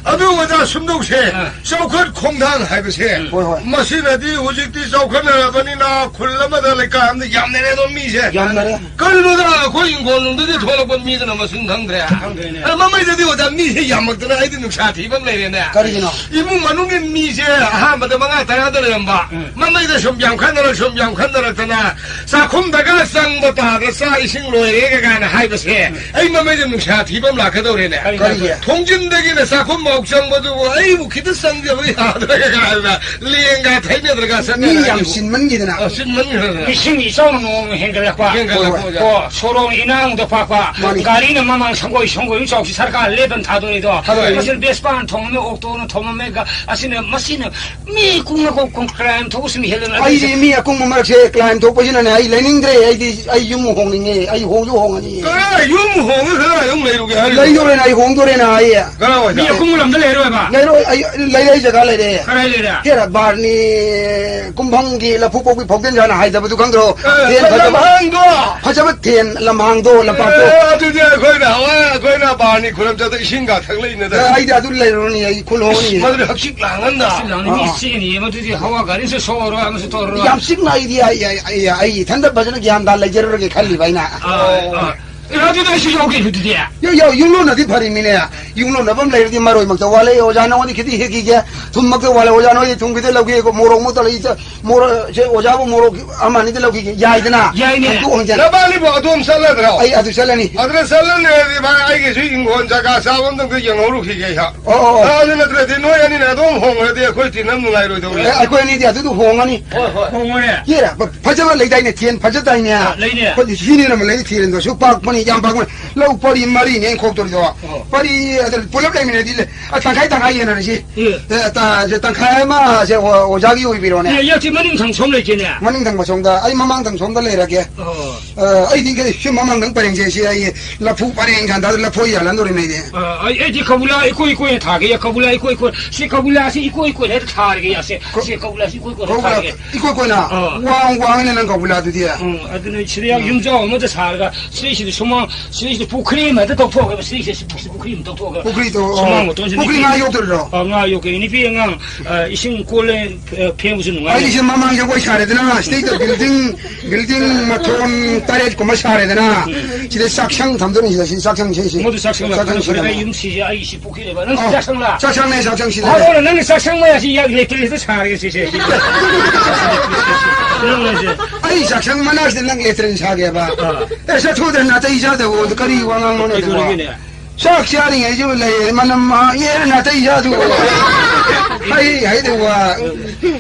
ꯑꯗꯨ ꯑꯣꯖꯥ ꯁꯨꯝꯗꯧꯁꯦ, ꯑꯥ꯫ ꯆꯥꯎꯈꯠ ꯈꯣꯡꯊꯥꯡ ꯍꯥꯏꯕꯁꯦ, ꯍꯣꯏ, ꯍꯣꯏ꯫ ꯃꯁꯤꯅꯗꯤ ꯍꯧꯖꯤꯛꯇꯤ ꯆꯥꯎꯈꯠꯅꯔꯕꯅꯤꯅ ꯈꯨꯜ ꯑꯃꯗ ꯂꯩꯀꯥꯏ ꯑꯃꯗ ꯌꯥꯝꯅꯔꯦ ꯑꯗꯣ ꯃꯤꯁꯦ꯫ ꯌꯥꯝꯅꯔꯦ꯫ ꯀꯔꯤꯅꯣꯗ ꯑꯩꯈꯣꯏ ꯏꯪꯈꯣꯜ ꯅꯨꯡꯗꯒꯤ ꯊꯣꯛꯂꯛꯄ ꯃꯤꯗꯨꯅ ꯃꯁꯤꯡ ꯈꯪꯗ꯭ꯔꯦ꯫ ꯈꯪꯗ꯭ꯔꯦꯅꯦ꯫ ꯑ, ꯃꯃꯩꯗꯗꯤ ꯑꯣꯖꯥ ꯃꯤꯁꯦ ꯌꯥꯝꯃꯛꯇꯅ ꯑꯩꯗꯤ ꯅꯨꯡꯁꯥ ꯊꯤꯕ ꯑꯃ ꯂꯩꯔꯦꯅꯦ꯫ ꯀꯔꯤꯒꯤꯅꯣ? ꯏꯃꯨꯡ ꯃꯅꯨꯡꯒꯤ ꯃꯤꯁꯦ ꯑꯍꯥꯟꯕꯗ ꯃꯉꯥ ꯇꯔꯥꯗ ꯂꯩꯔꯝꯕ, ꯎꯝ꯫ ꯃꯃꯩꯗ ꯁꯨꯝ ꯌꯥꯝꯈꯠꯅꯔꯛ-, ꯁꯨꯝ ꯌꯥꯝꯈꯠꯅꯔꯛꯇꯅ ꯆꯥꯛꯈꯨꯝꯗꯒ ꯆꯪꯕ ꯇꯥꯗ ꯆꯥꯛ ꯏꯁꯤꯡ ꯂꯣꯏꯔꯦꯒ ꯀꯥꯏꯅ ꯍꯥꯏꯕꯁꯦ, ꯎꯝ꯫ ꯑꯩ ꯃꯃꯩꯗ ꯅꯨꯡꯁꯥ ꯊꯤꯕ ꯑꯃ ꯂꯥꯛꯀꯗꯧꯔꯦꯅꯦ꯫ ꯀꯔꯤꯒꯤꯅꯣ? ꯀꯔꯤꯒꯤ? ꯊꯣꯡꯖꯤꯟꯗꯒꯤꯅ ꯆꯥꯛꯈꯨꯝ ꯆꯪꯕꯗꯨꯕꯨ ꯑꯩꯕꯨ ꯈꯤꯇ ꯆꯪꯗꯕ ꯌꯥꯗ꯭ꯔꯒ ꯀꯥꯏꯅ ꯂꯦꯡꯒ ꯊꯩꯅꯗ꯭ꯔꯒ ꯆꯠꯅꯔꯦ꯫ ꯃꯤ ꯌꯥꯝ ꯆꯤꯟꯃꯟꯈꯤꯗꯅ꯫ ꯑ, ꯆꯤꯟꯃꯟꯈꯤꯗꯅ꯫ ꯏꯁꯤꯡ ꯏꯆꯥꯎꯅ ꯅꯣꯡ ꯍꯦꯟꯒꯠꯂꯛꯄ꯫ ꯍꯦꯟꯒꯠꯂꯛꯄ ꯑꯣꯖꯥ꯫ ꯀꯣ, ꯁꯣꯔꯣꯛ ꯏꯅꯥꯎꯗ ꯄꯥꯛꯄ꯫ ꯃꯥꯅꯤ꯫ ꯒꯥꯔꯤꯅ ꯃꯃꯥꯡ ꯁꯪꯒꯣꯏ, ꯁꯪꯒꯣꯏ ꯑꯃ ꯆꯥꯎꯁꯤ ꯁꯔꯀꯥꯔ ꯂꯦꯞꯇꯅ ꯊꯥꯗꯣꯔꯛꯏꯗꯣ꯫ ꯊꯥꯗꯣꯔꯛꯏ꯫ ꯃꯁꯤꯅ ꯕꯦꯁꯄꯥꯅ ꯊꯣꯡꯉꯝꯃꯦ, ꯑꯣꯛꯇꯣꯅ ꯊꯣꯡꯉꯝꯃꯦ, ꯒ-, ꯑꯁꯤꯅ, ꯃꯁꯤꯅ ꯃꯤ ꯀꯨꯡꯅ ꯀꯣ-, ꯀꯣ-, ꯀ꯭ꯔꯥꯏꯝ ꯊꯣꯛꯄꯁꯨ ꯃꯤ ꯍꯦꯜꯂꯦꯅ ꯑꯩꯗꯤ ꯃꯤ ꯑꯀꯨꯡꯕ ꯃꯔꯛꯁꯦ ꯀ꯭ꯔꯥꯏꯝ ꯊꯣꯛꯄꯁꯤꯅꯅꯦ ꯑꯩ ꯂꯩꯅꯤꯡꯗ꯭ꯔꯦ꯫ ꯑꯩꯗꯤ ꯑꯩ ꯌꯨꯝ ꯍꯣꯡꯅꯤꯡꯉꯦ꯫ ꯑꯩ ꯍꯣꯡꯁꯨ ꯍꯣꯡꯉꯅꯤ꯫ ꯀꯗꯥꯏ ꯌꯨꯝ ꯍꯣꯡꯉ ꯀꯗꯥꯏ ꯑꯃꯨꯛ ꯂꯩꯔꯨꯒꯦ ꯍꯥꯏꯔꯤꯕ? ꯂꯩꯗꯣꯔꯦꯅ ꯑꯩ ꯍꯣꯡꯗꯣꯔꯦꯅ ꯑꯩ꯫ ꯀꯗꯥꯏꯋꯥꯏꯗ? ꯃꯤ ꯑꯀꯨꯡꯕ ꯂꯝꯗ ꯂꯩꯔꯣꯏꯕ? ꯂꯩꯔꯣꯏ꯫ ꯑꯩ ꯂꯩꯔꯦ, ꯑꯩ ꯖꯒꯥ ꯂꯩꯔꯦ꯫ ꯀꯗꯥꯏ ꯂꯩꯔꯦ? ꯍꯦꯔꯥ ꯕꯥꯔꯅꯤ ꯀꯨꯝꯐꯝꯒꯤ ꯂꯐꯨ ꯀꯣꯛꯄꯤ ꯐꯥꯎꯖꯤꯟ ꯁꯥꯅ ꯍꯥꯏꯗꯕꯗꯨ ꯈꯪꯗ꯭ꯔꯣ? ꯑꯦ, ꯇ꯭ꯔꯦꯟ ꯐꯖꯕ, ꯂꯝꯍꯥꯡꯗꯣ! ꯐꯖꯕ ꯇ꯭ꯔꯦꯟ ꯂꯝꯍꯥꯡꯗꯣ, ꯂꯝꯄꯥꯛꯇꯣ꯫ ꯑꯦ, ꯑꯗꯨꯗꯤ ꯑꯩꯈꯣꯏꯅ ꯍꯋꯥꯏ, ꯑꯩꯈꯣꯏꯅ ꯕꯥꯔꯅꯤ ꯈꯨꯔꯨꯝ ꯆꯠꯇ ꯏꯁꯤꯡꯒ ꯊꯛꯂꯛꯏꯅꯦꯗ꯫ ꯑꯦ, ꯑꯩꯗꯤ ꯑꯗꯨ ꯂꯩꯔꯨꯔꯅꯤ, ꯑꯩ ꯈꯨꯜ ꯍꯣꯡꯅꯤ꯫ ꯃꯗꯨꯗꯤ ꯍꯛꯆꯤꯛ ꯂꯥꯡꯉꯟꯗ꯫ ꯍꯛꯆꯤꯛ ꯂꯥꯡꯉꯤ, ꯃꯤ ꯑꯥ꯫ ꯆꯦꯟꯅꯤꯌꯦ, ꯃꯗꯨꯗꯤ ꯍꯋꯥ ꯒꯥꯔꯤꯁꯨ ꯁꯣꯛꯑꯔꯣꯏ, ꯑꯃꯁꯨ ꯇꯧꯔꯔꯣꯏ꯫ ꯌꯥꯝ ꯆꯤꯛꯅ ꯑꯩꯗꯤ, ꯑꯩ, ꯑꯩ, ꯑꯩ, ꯑꯩ ꯏꯊꯟꯗ ꯐꯖꯅ ꯒ꯭ꯌꯥꯟ ꯇꯥ ꯂꯩꯖꯔꯨꯔꯒꯦ ꯈꯜꯂꯤꯕ ꯑꯩꯅ꯫ ꯑꯥ, ꯑꯥ꯫ ꯑꯦ, ꯑꯗꯨꯗꯤ ꯑꯩꯁꯨ ꯌꯥꯎꯒꯦ ꯑꯗꯨꯗꯤ꯫ ꯌꯥꯎ, ꯌꯥꯎ, ꯌꯨꯝꯂꯣꯟꯅꯗꯤ ꯐꯔꯤꯃꯤꯅꯦ꯫ ꯌꯨꯝꯂꯣꯟꯅꯕ ꯑꯃ ꯂꯩꯔꯗꯤ ꯃꯔꯣꯏꯃꯛꯇ ꯋꯥꯠꯂꯦ꯫ ꯑꯣꯖꯥ ꯅꯉꯣꯟꯗ ꯈꯤꯇꯪ ꯍꯦꯛꯈꯤꯒꯦ꯫ ꯊꯨꯝꯃꯛꯇ ꯋꯥꯠꯂꯦ꯫ ꯑꯣꯖꯥ ꯅꯣꯏꯗꯤ ꯊꯨꯝ ꯈꯤꯇꯪ ꯂꯧꯒꯦ꯫ ꯃꯣꯔꯣꯛꯃꯛꯇ ꯂꯩ, ꯆ-, ꯃꯣꯔꯣꯛ, ꯁꯦ, ꯑꯣꯖꯥꯕꯨ ꯃꯣꯔꯣꯛ ꯑꯃ ꯑꯅꯤꯗ ꯂꯧꯈꯤꯒꯦ꯫ ꯌꯥꯏꯗꯅ? ꯌꯥꯏꯅꯦ꯫ ꯍꯟꯗꯣꯛ ꯍꯟꯖꯤꯟ꯫ ꯅꯕꯥꯅꯤꯕꯨ ꯑꯗꯣꯝ ꯆꯠꯂꯗ꯭ꯔꯣ? ꯑꯩ ꯑꯗꯨ ꯆꯠꯂꯅꯤ꯫ ꯑꯗꯨꯗ ꯆꯠꯂꯅꯤ ꯍꯥꯏꯔꯗꯤ ꯚꯥꯏ, ꯑꯩꯒꯤꯁꯨ ꯏꯪꯈꯣꯜ ꯖꯒꯥ ꯆꯥꯕ ꯑꯝꯇꯪꯗ ꯌꯦꯡꯍꯧꯔꯨꯈꯤꯒꯦ ꯑꯩꯍꯥꯛ꯫ ꯑꯣ, ꯑꯣ, ꯑꯣ꯫ ꯑꯗꯨ ꯅꯠꯇ꯭ꯔꯗꯤ ꯅꯣꯏ ꯑꯅꯤꯅ ꯑꯗꯣꯝ ꯍꯣꯡꯉꯗꯤ ꯑꯩꯈꯣꯏ ꯇꯤꯟꯅ ꯅꯨꯡꯉꯥꯏꯔꯣꯏꯗꯧꯔꯤ꯫ ꯑꯦ, ꯑꯩꯈꯣꯏ ꯑꯅꯤꯗꯤ ꯑꯗꯨꯗ ꯍꯣꯡꯉꯅꯤ꯫ ꯍꯣꯏ, ꯍꯣꯏ꯫ ꯍꯣꯡꯉꯣꯅꯦ꯫ ꯌꯦꯔꯥ, ꯐ-, ꯐꯖꯕ ꯂꯩꯗꯥꯏꯅꯦ, ꯊꯦꯟ ꯐꯖꯗꯥꯏꯅꯦ? ꯑ, ꯂꯩꯅꯦ꯫ ꯑꯩꯈꯣꯏꯗꯤ ꯁꯤꯅꯦꯅ ꯑꯃ ꯂꯩ, ꯊꯦꯟꯗꯣ ꯁꯨ ꯄꯥꯛꯄꯅꯤ, ꯌꯥꯝ ꯄꯥꯛꯄꯅꯤ꯫ ꯂꯧ ꯄꯔꯤ ꯃꯔꯤꯅꯦ ꯑꯩꯅ ꯈꯣꯛꯇꯣꯔꯤꯗꯣ꯫ ꯑꯣ꯫ ꯄꯔꯤ ꯑꯗꯨ ꯄꯨꯂꯞ ꯂꯩꯃꯤꯟꯅꯗꯤ ꯂꯩ-, ꯑ, ꯇꯪꯈꯥꯏ ꯇꯪꯈꯥꯏ ꯌꯦꯟꯅꯔꯁꯤ꯫ ꯑꯦ꯫ ꯑꯦ, ꯇ-, ꯁꯦ ꯇꯪꯈꯥꯏ ꯑꯃ ꯁꯦ ꯑꯣ-, ꯑꯣꯖꯥꯒꯤ ꯑꯣꯏꯕꯤꯔꯣꯅꯦ꯫ ꯑꯦ, ꯌꯥ, ꯁꯤ ꯃꯅꯤꯡ ꯊꯪ ꯁꯣꯝ ꯂꯩꯒꯦꯅꯦ꯫ ꯃꯅꯤꯡ ꯊꯪꯕ ꯁꯣꯝꯗ, ꯑꯩ ꯃꯃꯥꯡ ꯊꯪ ꯁꯣꯝꯗ ꯂꯩꯔꯒꯦ꯫ ꯑꯣ꯫ ꯑ, ꯑꯩꯗꯤ ꯀꯩ-, ꯁꯤ ꯃꯃꯥꯡꯗꯪ ꯄꯔꯦꯡꯁꯦ, ꯁꯤ ꯑꯩ ꯂꯐꯨ ꯄꯔꯦꯡ ꯁꯥꯟꯗ ꯂꯐꯣꯏ ꯌꯥꯜꯍꯟꯗꯣꯔꯤꯅꯦ ꯑꯩꯗꯤ꯫ ꯑ, ꯑꯩ, ꯑꯩꯗꯤ ꯀꯕꯨꯂꯥ ꯏꯀꯣꯏ ꯏꯀꯣꯏꯅ ꯊꯥꯒꯦ, ꯀꯕꯨꯂꯥ ꯏꯀꯣꯏ ꯏꯀꯣꯏ꯫ ꯁꯤ ꯀꯕꯨꯂꯥꯁꯤ ꯏꯀꯣꯏ ꯏꯀꯣꯏꯅ ꯍꯦꯛꯇ ꯊꯥꯔꯒꯦ, ꯌꯥꯁꯦ꯫ ꯀ-, ꯁꯤ ꯀꯕꯨꯂꯥꯁꯤ ꯏꯀꯣꯏ ꯏꯀꯣꯏꯅ ꯀꯕꯨꯂꯥ ꯊꯥꯔꯒꯦ꯫ ꯏꯀꯣꯏ ꯀꯣꯏꯅ? ꯑꯥ꯫ ꯋꯥꯡ ꯋꯥꯡꯉꯤꯅꯦ ꯅꯪ ꯀꯕꯨꯂꯥꯗꯨꯗꯤ꯫ ꯎꯝ, ꯑꯗꯨꯅ ꯁꯤꯗ ꯌꯥꯝ ꯎꯝ꯫ ꯌꯨꯝꯖꯥꯎ ꯑꯃꯗ ꯁꯥꯔꯒ, ꯁꯤꯗꯩꯁꯤꯗ ꯁꯨꯃꯥꯡ, ꯁꯤꯗꯩꯁꯤꯗ ꯄꯨꯈ꯭ꯔꯤ ꯑꯃ ꯍꯦꯛꯇ ꯇꯧꯊꯣꯛꯑꯒꯦꯕ, ꯁꯤꯗꯩꯁꯤꯗ ꯄꯨꯈ꯭ꯔꯤ ꯑꯃ ꯇꯧꯊꯣꯛꯑꯒ꯫ ꯄꯨꯈ꯭ꯔꯤꯗꯣ, ꯑꯣ, ꯁꯨꯃꯥꯡ ꯃꯇꯣꯟꯁꯤꯗ ꯄꯨꯈ꯭ꯔꯤ ꯅꯨꯄꯤ, ꯉꯥ ꯌꯣꯛꯇꯣꯏꯔꯣ? ꯑ, ꯉꯥ ꯌꯣꯛꯀꯦ꯫ ꯅꯨꯄꯤ ꯑꯉꯥꯡ, ꯑ, ꯏꯁꯤꯡ ꯀꯣꯜꯂꯦ, ꯑ, ꯐꯦꯡꯕꯁꯨ ꯅꯨꯡꯉꯥꯏ꯫ ꯑꯩꯒꯤꯁꯦ ꯃꯃꯥꯡ ꯖꯒꯣꯏ ꯁꯥꯔꯦꯗꯅ, ꯁꯤꯗꯩꯗ building, building ꯃꯊꯣꯟ ꯇꯔꯦꯠ ꯀꯨꯝꯕ ꯁꯥꯔꯦꯗꯅ, ꯎꯝ꯫ ꯁꯤꯗ ꯆꯥꯛꯁꯪ ꯊꯝꯗꯣꯏꯅꯤ, ꯁꯤꯗ, ꯁꯤ ꯆꯥꯛꯁꯪ, ꯁꯤ, ꯁꯤ꯫ ꯃꯗꯨ ꯆꯥꯛꯁꯪ ꯆꯥꯛꯁꯪ ꯂꯥꯛꯄꯅ ꯐꯔꯦ꯫ ꯁꯤꯗꯅ꯫ ꯑꯩ ꯌꯨꯝ ꯁꯤꯁꯦ ꯑꯩꯒꯤ ꯁꯤ ꯄꯨꯈ꯭ꯔꯤ ꯂꯩꯕ꯫ ꯅꯪ ꯑꯣ, ꯆꯥꯛꯁꯪꯂꯥ? ꯆꯥꯛꯁꯪꯅꯦ, ꯆꯥꯛꯁꯪ ꯁꯤꯗ꯫ ꯍꯣꯏ, ꯍꯣꯏ, ꯅꯪꯒꯤ ꯆꯥꯛꯁꯪ ꯃꯌꯥꯁꯤ ꯌꯥ-, ꯂꯩꯇ꯭ꯔꯦ, ꯁꯤꯗ ꯁꯥꯔꯒꯦ, ꯁꯤꯁꯦ, ꯁꯤꯁꯦ꯫ ꯅꯪ ꯍꯥꯏꯁꯦ꯫ ꯑꯩ ꯆꯥꯛꯁꯪ ꯃꯅꯥꯛꯁꯤꯗ ꯅꯪ latrine ꯁꯥꯒꯦꯕ? ꯑꯥ꯫ ꯑꯦ, ꯆꯠꯊꯣꯛꯑꯗ ꯅꯥꯇꯩ ꯆꯥꯗꯕ ꯀꯔꯤ ꯋꯥ ꯉꯥꯡꯕꯅꯣ ꯑꯗꯨꯕꯣ? ꯀꯩꯗꯧꯔꯒꯦꯅꯦ? ꯆꯥꯛ ꯆꯥꯔꯤꯉꯩꯁꯨ ꯂꯩ, ꯃꯅꯝ, ꯑ, ꯌꯦꯟ ꯑꯇꯩ ꯆꯥꯗꯨ꯫ ꯍꯩ, ꯍꯩꯗꯨ ꯋꯥ꯫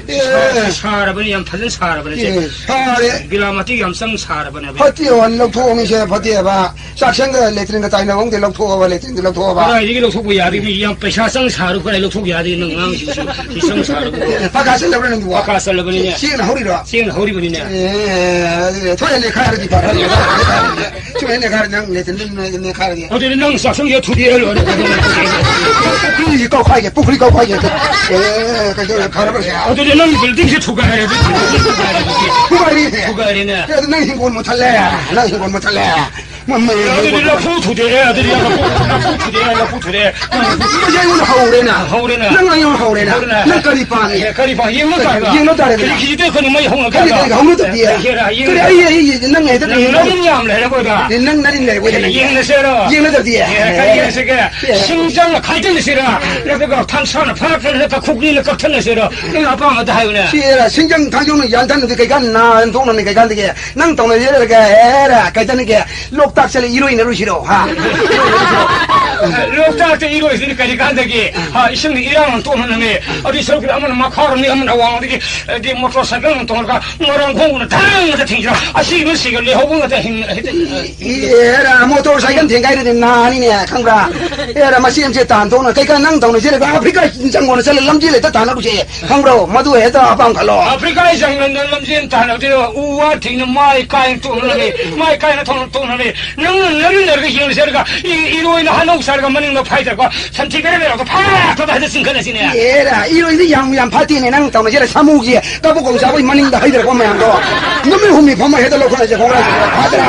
ꯑꯦ꯫ ꯁꯥꯔꯕꯅꯤ, ꯌꯥꯝ ꯐꯖꯅ ꯁꯥꯔꯕꯅꯤ ꯁꯦ꯫ ꯑꯦ, ꯁꯥꯔꯦ꯫ ꯕꯤꯂꯥꯃꯇꯤ ꯌꯥꯝ ꯆꯪ ꯁꯥꯔꯕꯅꯦꯕ꯫ ꯐꯠꯇꯦ, ꯂꯧꯊꯣꯛꯑꯝꯃꯤꯁꯦ ꯐꯠꯇꯦꯕ꯫ ꯆꯥꯛꯁꯪꯒ ꯂꯦꯇ꯭ꯔꯤꯟꯒ ꯇꯥꯏꯅꯕ ꯑꯃꯗꯤ ꯂꯧꯊꯣꯛꯑꯕ, ꯂꯦꯇ꯭ꯔꯤꯟꯗꯤ ꯂꯧꯊꯣꯛꯑꯕ꯫ ꯀꯗꯥꯏꯗꯒꯤ ꯂꯧꯊꯣꯛꯄ ꯌꯥꯔꯤꯕꯅꯤ? ꯌꯥꯝ ꯄꯩꯁꯥ ꯆꯪ ꯁꯥꯔꯨ ꯀꯥꯏ ꯂꯧꯊꯣꯛ ꯌꯥꯗꯦ, ꯅꯪ ꯉꯥꯡꯁꯤꯁꯨ꯫ ꯁꯤ ꯆꯪ ꯁꯥꯔꯨ꯫ ꯄꯀꯥ ꯆꯠꯂꯕ꯭ꯔꯥ ꯅꯪꯕꯨ? ꯄꯀꯥ ꯆꯠꯂꯕꯅꯤꯅꯦ꯫ ꯆꯦꯡꯅ ꯍꯧꯔꯤꯔꯣ? ꯆꯦꯡꯅ ꯍꯧꯔꯤꯕꯅꯤꯅꯦ꯫ ꯑꯦ, ꯑꯗꯨꯗꯤ ꯊꯣꯛꯑꯦ, ꯅꯦꯈꯥꯏꯔꯗꯤ ꯐꯔꯦ꯫ ꯁꯨꯃꯥꯏꯅ ꯅꯦꯈꯥꯏꯔꯗꯤ ꯅꯪ ꯂꯦꯇ꯭ꯔꯤꯟꯗꯤ ꯅꯦꯈꯥꯏꯔꯗꯤ꯫ ꯑꯗꯨꯗꯤ ꯅꯪ ꯆꯥꯛꯁꯪꯁꯦ ꯊꯨꯗꯦꯛꯑ ꯂꯣꯏꯔꯦ꯫ ꯄꯨꯈ꯭ꯔꯤꯁꯤ ꯀꯧꯈꯥꯏꯒꯦ, ꯄꯨꯈ꯭ꯔꯤ ꯀꯧꯈꯥꯏꯒꯦ꯫ ꯑꯦ, ꯀꯩꯗꯧꯔꯦ, ꯐꯔꯕ꯭ꯔꯥ ꯁꯦ? ꯑꯗꯨꯗꯤ ꯅꯪ ꯕꯤꯜꯗꯤꯡꯁꯦ ꯊꯨꯒꯥꯏꯔꯦ, ꯑꯗꯨꯗꯤ ꯊꯨꯒꯥꯏꯔꯦ, ꯑꯗꯨꯗꯤ꯫ ꯊꯨꯒꯥꯏꯔꯦ꯫ ꯊꯨꯒꯥꯏꯔꯦꯅꯦ꯫ ꯑꯦ, ꯑꯗꯨ ꯅꯪ ꯍꯤꯡꯒꯣꯜ ꯃꯨꯠꯊꯠꯂꯦ, ꯅꯪ ꯍꯤꯡꯒꯣꯜ ꯃꯨꯠꯊꯠꯂꯦ꯫ ꯃꯃꯩ ꯑꯗꯨꯗꯤ ꯂꯐꯨ ꯊꯨꯗꯦꯛꯑꯦ, ꯑꯗꯨꯗꯤ ꯂꯐꯨ, ꯂꯐꯨ ꯊꯨꯗꯦꯛꯑꯦ, ꯂꯐꯨ ꯊꯨꯗꯦꯛꯑꯦ꯫ ꯅꯪ ꯑꯩꯉꯣꯟꯗ ꯍꯧꯔꯦꯅ꯫ ꯍꯧꯔꯦꯅ꯫ ꯅꯪ ꯑꯩꯉꯣꯟꯗ ꯍꯧꯔꯦꯅ꯫ ꯍꯧꯔꯦꯅ꯫ ꯅꯪ ꯀꯔꯤ ꯄꯥꯝꯃꯤ? ꯑꯦ, ꯀꯔꯤ ꯄꯥꯝꯃꯤ? ꯌꯦꯡꯅ ꯇꯥꯏꯕ? ꯌꯦꯡꯅ ꯇꯥꯔꯦꯗꯅ꯫ ꯈꯤꯖꯤꯛ ꯈꯤꯖꯤꯛꯇ ꯑꯩꯈꯣꯏꯅ ꯃꯩ ꯍꯧꯅ ꯀꯔꯤ, ꯇꯥꯏꯕ? ꯀꯔꯤ ꯍꯧꯅ ꯇꯞꯄꯤ? ꯑꯦ, ꯍꯦꯔꯥ, ꯌꯦꯡꯅ ꯀꯔꯤ, ꯑꯩ, ꯑꯩ, ꯑꯩ, ꯅꯪ ꯍꯦꯛꯇ ꯅꯪ ꯀꯔꯤ ꯅꯪ ꯌꯥꯝ ꯂꯩꯔꯦ ꯑꯩꯈꯣꯏꯗ꯫ ꯑꯦ, ꯅꯪ ꯅꯔꯤꯟ ꯂꯩꯔꯦ ꯑꯩꯈꯣꯏꯗ ꯅꯪ꯫ ꯌꯦꯡꯅꯁꯦꯔꯣ? ꯌꯦꯡꯅꯗꯕꯗꯤ? ꯑꯦ, ꯀꯔꯤ ꯌꯦꯡꯅꯁꯤꯒꯦ? ꯑꯦ꯫ ꯁꯤꯡꯖꯪꯅ ꯈꯥꯏꯖꯤꯜꯂꯁꯤꯔꯥ? ꯅꯠꯇ꯭ꯔꯒ ꯊꯥꯡꯁꯥꯅ ꯐꯥꯔꯛꯇꯅ ꯅꯠꯇ꯭ꯔꯒ ꯈꯨꯒ꯭ꯔꯤꯅ ꯀꯛꯊꯠꯂꯁꯤꯔꯣ? ꯅꯪ ꯑꯄꯥꯝꯕꯗ ꯍꯥꯏꯌꯨꯅꯦ꯫ ꯁꯤ, ꯑꯦ, ꯁꯤꯡꯖꯪ ꯊꯥꯡꯖꯧꯅ ꯌꯥꯟꯊꯠꯅꯗꯤ ꯀꯩꯀꯥꯟ ꯅꯥ ꯊꯣꯛꯅꯕꯅꯤ ꯀꯩꯀꯥꯟꯗꯒꯤ꯫ ꯅꯪ ꯇꯧꯅ ꯌꯦꯠꯂꯒ ꯍꯦꯔꯥ ꯀꯩꯗꯅꯤꯒꯦ? ꯂꯣꯛꯇꯥꯛ ꯆꯠꯂ ꯏꯔꯣꯏꯅꯔꯨꯁꯤꯔꯣ, ꯍꯥ? ꯂꯣꯛꯇꯥꯛꯇ ꯏꯔꯣꯏꯁꯤꯗꯤ ꯀꯔꯤ ꯀꯥꯟꯗꯒꯤ? ꯍꯥ, ꯏꯁꯤꯡꯗ ꯏꯔꯥꯡ ꯇꯣꯛꯅꯅꯕꯅꯦ꯫ ꯑꯗꯨꯏ ꯁꯔꯨꯛꯇ ꯑꯃꯅ ꯃꯈꯥꯔꯣꯝꯗꯒꯤ, ꯑꯃꯅ ꯑꯋꯥꯡꯗꯒꯤ, ꯑꯗꯤ ꯃꯣꯇꯣꯔ ꯁꯥꯏꯀꯜ ꯑꯃ ꯇꯣꯡꯉꯒ ꯃꯣꯏꯔꯥꯡ ꯈꯣꯡꯅ ꯊꯥꯡꯅ ꯊꯤꯡꯁꯤꯔꯣ? ꯑꯁꯤꯕ ꯁꯤꯒ ꯂꯩꯍꯧꯕ ꯉꯥꯛꯇ ꯍꯤꯡ-, ꯍꯦꯛꯇ ꯏ-, ꯏ-, ꯍꯦꯔꯥ, ꯃꯣꯇꯣꯔ ꯁꯥꯏꯀꯜ ꯊꯦꯡꯒꯥꯏꯔꯗꯤ ꯅꯥꯅꯤꯅꯦ, ꯈꯪꯕ꯭ꯔꯥ? ꯍꯦꯔꯥ, ꯃꯆꯦ ꯃꯆꯦ ꯇꯥꯟ ꯊꯣꯛꯅ ꯀꯩꯀꯥ ꯅꯪ ꯇꯧꯅ ꯆꯦꯜꯂꯒ ꯑꯐ꯭ꯔꯤꯀꯥ ꯆꯪꯉꯣꯅ ꯆꯠꯂ ꯂꯝꯖꯦꯜ ꯍꯦꯛꯇ ꯇꯥꯟꯅꯔꯨꯁꯦ꯫ ꯈꯪꯕ꯭ꯔꯣ? ꯃꯗꯨ ꯍꯦꯛꯇ ꯑꯄꯥꯝ ꯈꯜꯂꯣ꯫ ꯑꯐ꯭ꯔꯤꯀꯥꯒꯤ ꯖꯪꯒꯜꯗ ꯂꯝꯖꯦꯟ ꯇꯥꯟꯅꯕꯗꯤ ꯎ ꯋꯥ ꯊꯤꯡꯅ ꯃꯥꯏ ꯀꯥꯏꯅ ꯇꯣꯛꯅꯔꯝꯃꯤ, ꯃꯥꯏ ꯀꯥꯏꯅ ꯊꯣꯛꯅ-, ꯇꯣꯛꯅꯔꯝꯃꯤ꯫ ꯅꯪꯅ ꯅꯔꯨ ꯅꯔꯒ ꯌꯦꯡꯉꯁꯦ ꯍꯥꯏꯔꯒ ꯏ-, ꯏꯔꯣꯏꯅ ꯍꯅꯧ ꯆꯥꯔꯒ ꯃꯅꯤꯡꯗ ꯐꯥꯏꯗꯔꯀꯣ ꯁꯟꯊꯤ ꯈꯔ ꯂꯩꯔꯛꯇ ꯐꯥ ꯊꯣꯛꯑꯒ ꯍꯦꯛꯇ ꯆꯤꯡꯈꯠꯂꯁꯤꯅꯦ꯫ ꯑꯦꯔꯥ, ꯏꯔꯣꯏꯗꯤ ꯌꯥꯝ, ꯌꯥꯝ ꯐꯠꯇꯦꯅꯦ ꯅꯪ ꯇꯧꯅꯁꯦ꯫ ꯁꯥꯃꯨꯒꯤ ꯀꯕꯣꯛ ꯀꯕꯣꯛ ꯆꯥꯕꯒꯤ ꯃꯅꯤꯡꯗ ꯍꯩꯗꯔꯛꯄ ꯃꯌꯥꯝꯗꯣ ꯅꯨꯃꯤꯠ ꯍꯨꯝꯅꯤ ꯐꯝꯃ ꯍꯦꯛꯇ ꯂꯧꯈꯠꯂꯁꯦ ꯈꯣꯡꯒ꯭ꯔꯥꯏꯁꯦ꯫ ꯐꯗ꯭ꯔꯥ?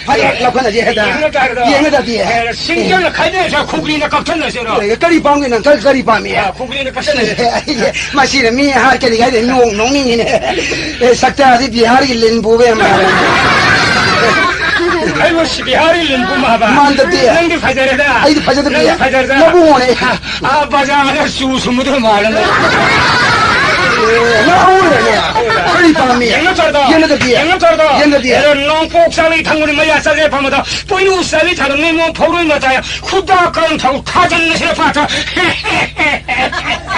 ꯐꯗ꯭ꯔꯥ? ꯂꯧꯈꯠꯂꯁꯦ ꯍꯦꯛꯇ꯫ ꯌꯦꯡꯅ ꯇꯥꯔꯦꯗꯣ꯫ ꯌꯦꯡꯅꯗꯕꯗꯤ꯫ ꯑꯦ, ꯁꯤꯡꯖꯪꯅ ꯈꯥꯏꯗꯣꯛꯑꯁꯦ, ꯈꯨꯒ꯭ꯔꯤꯅ ꯀꯛꯊꯠꯂꯁꯤꯔꯣ? ꯑꯦ, ꯀꯔꯤ ꯄꯥꯝꯒꯦ ꯅꯪ? ꯀꯔꯤ, ꯀꯔꯤ ꯄꯥꯝꯃꯤ? ꯑ, ꯈꯨꯒ꯭ꯔꯤꯅ ꯀꯛꯊꯠꯂꯁꯦ꯫ ꯑꯦ, ꯃꯁꯤꯅ ꯃꯤ ꯍꯥꯠꯀꯅꯤ ꯍꯥꯏꯗꯤ ꯅꯣꯡ ꯅꯣꯡꯅꯤꯡꯉꯤꯅꯦ꯫ ꯑꯦ, ꯁꯛꯇꯥꯗꯤ ꯕꯤꯍꯥꯔꯒꯤ ꯂꯤꯟ ꯄꯨꯕ ꯌꯥꯝ ꯃꯥꯜꯂꯦ꯫ ꯑꯩꯕꯨ ꯁꯤ ꯕꯤꯍꯥꯔꯒꯤ ꯂꯤꯟ ꯄꯨꯝꯕ ꯍꯥꯏꯕ? ꯃꯥꯟꯗꯕꯗꯤ꯫ ꯅꯪꯗꯤ ꯐꯖꯔꯦꯗ꯫ ꯑꯩꯗꯤ ꯐꯖꯗꯕꯗꯤ꯫ ꯅꯪꯗꯤ ꯐꯖꯔꯦꯗ꯫ ꯅꯕꯨꯡꯉꯣꯅꯦ꯫ ꯑ, ꯑ, ꯕꯖꯥꯔꯗ ꯆꯨ ꯁꯨꯝꯕꯗꯨ ꯃꯥꯜꯂꯦ ꯅꯪ꯫ ꯅꯪ ꯑꯍꯧꯕꯅꯦ꯫ ꯀꯔꯤ ꯄꯥꯝꯃꯤ? ꯌꯦꯡꯉꯝ ꯆꯥꯔꯗ꯫ ꯌꯦꯡꯅꯗꯕꯤ꯫ ꯌꯦꯡꯉꯝ ꯆꯥꯔꯗ꯫ ꯌꯦꯡꯅꯗꯤ꯫ ꯑꯦꯔꯦ, ꯅꯣꯡꯄꯣꯛ ꯆꯥꯂꯤ ꯊꯥꯡꯕꯅꯤ ꯃꯌꯥ ꯆꯥꯖꯦ ꯐꯝꯕꯗ ꯄꯣꯏꯅꯨ ꯆꯥꯕꯤ ꯊꯥꯔꯝꯅꯤ ꯃꯣ ꯐꯧꯔꯣꯏ ꯃꯇꯥꯏ ꯈꯨꯗꯥ ꯀꯔꯝ ꯊꯥꯎ ꯊꯥꯖꯟꯅꯁꯤꯔ ꯐꯥꯊ꯫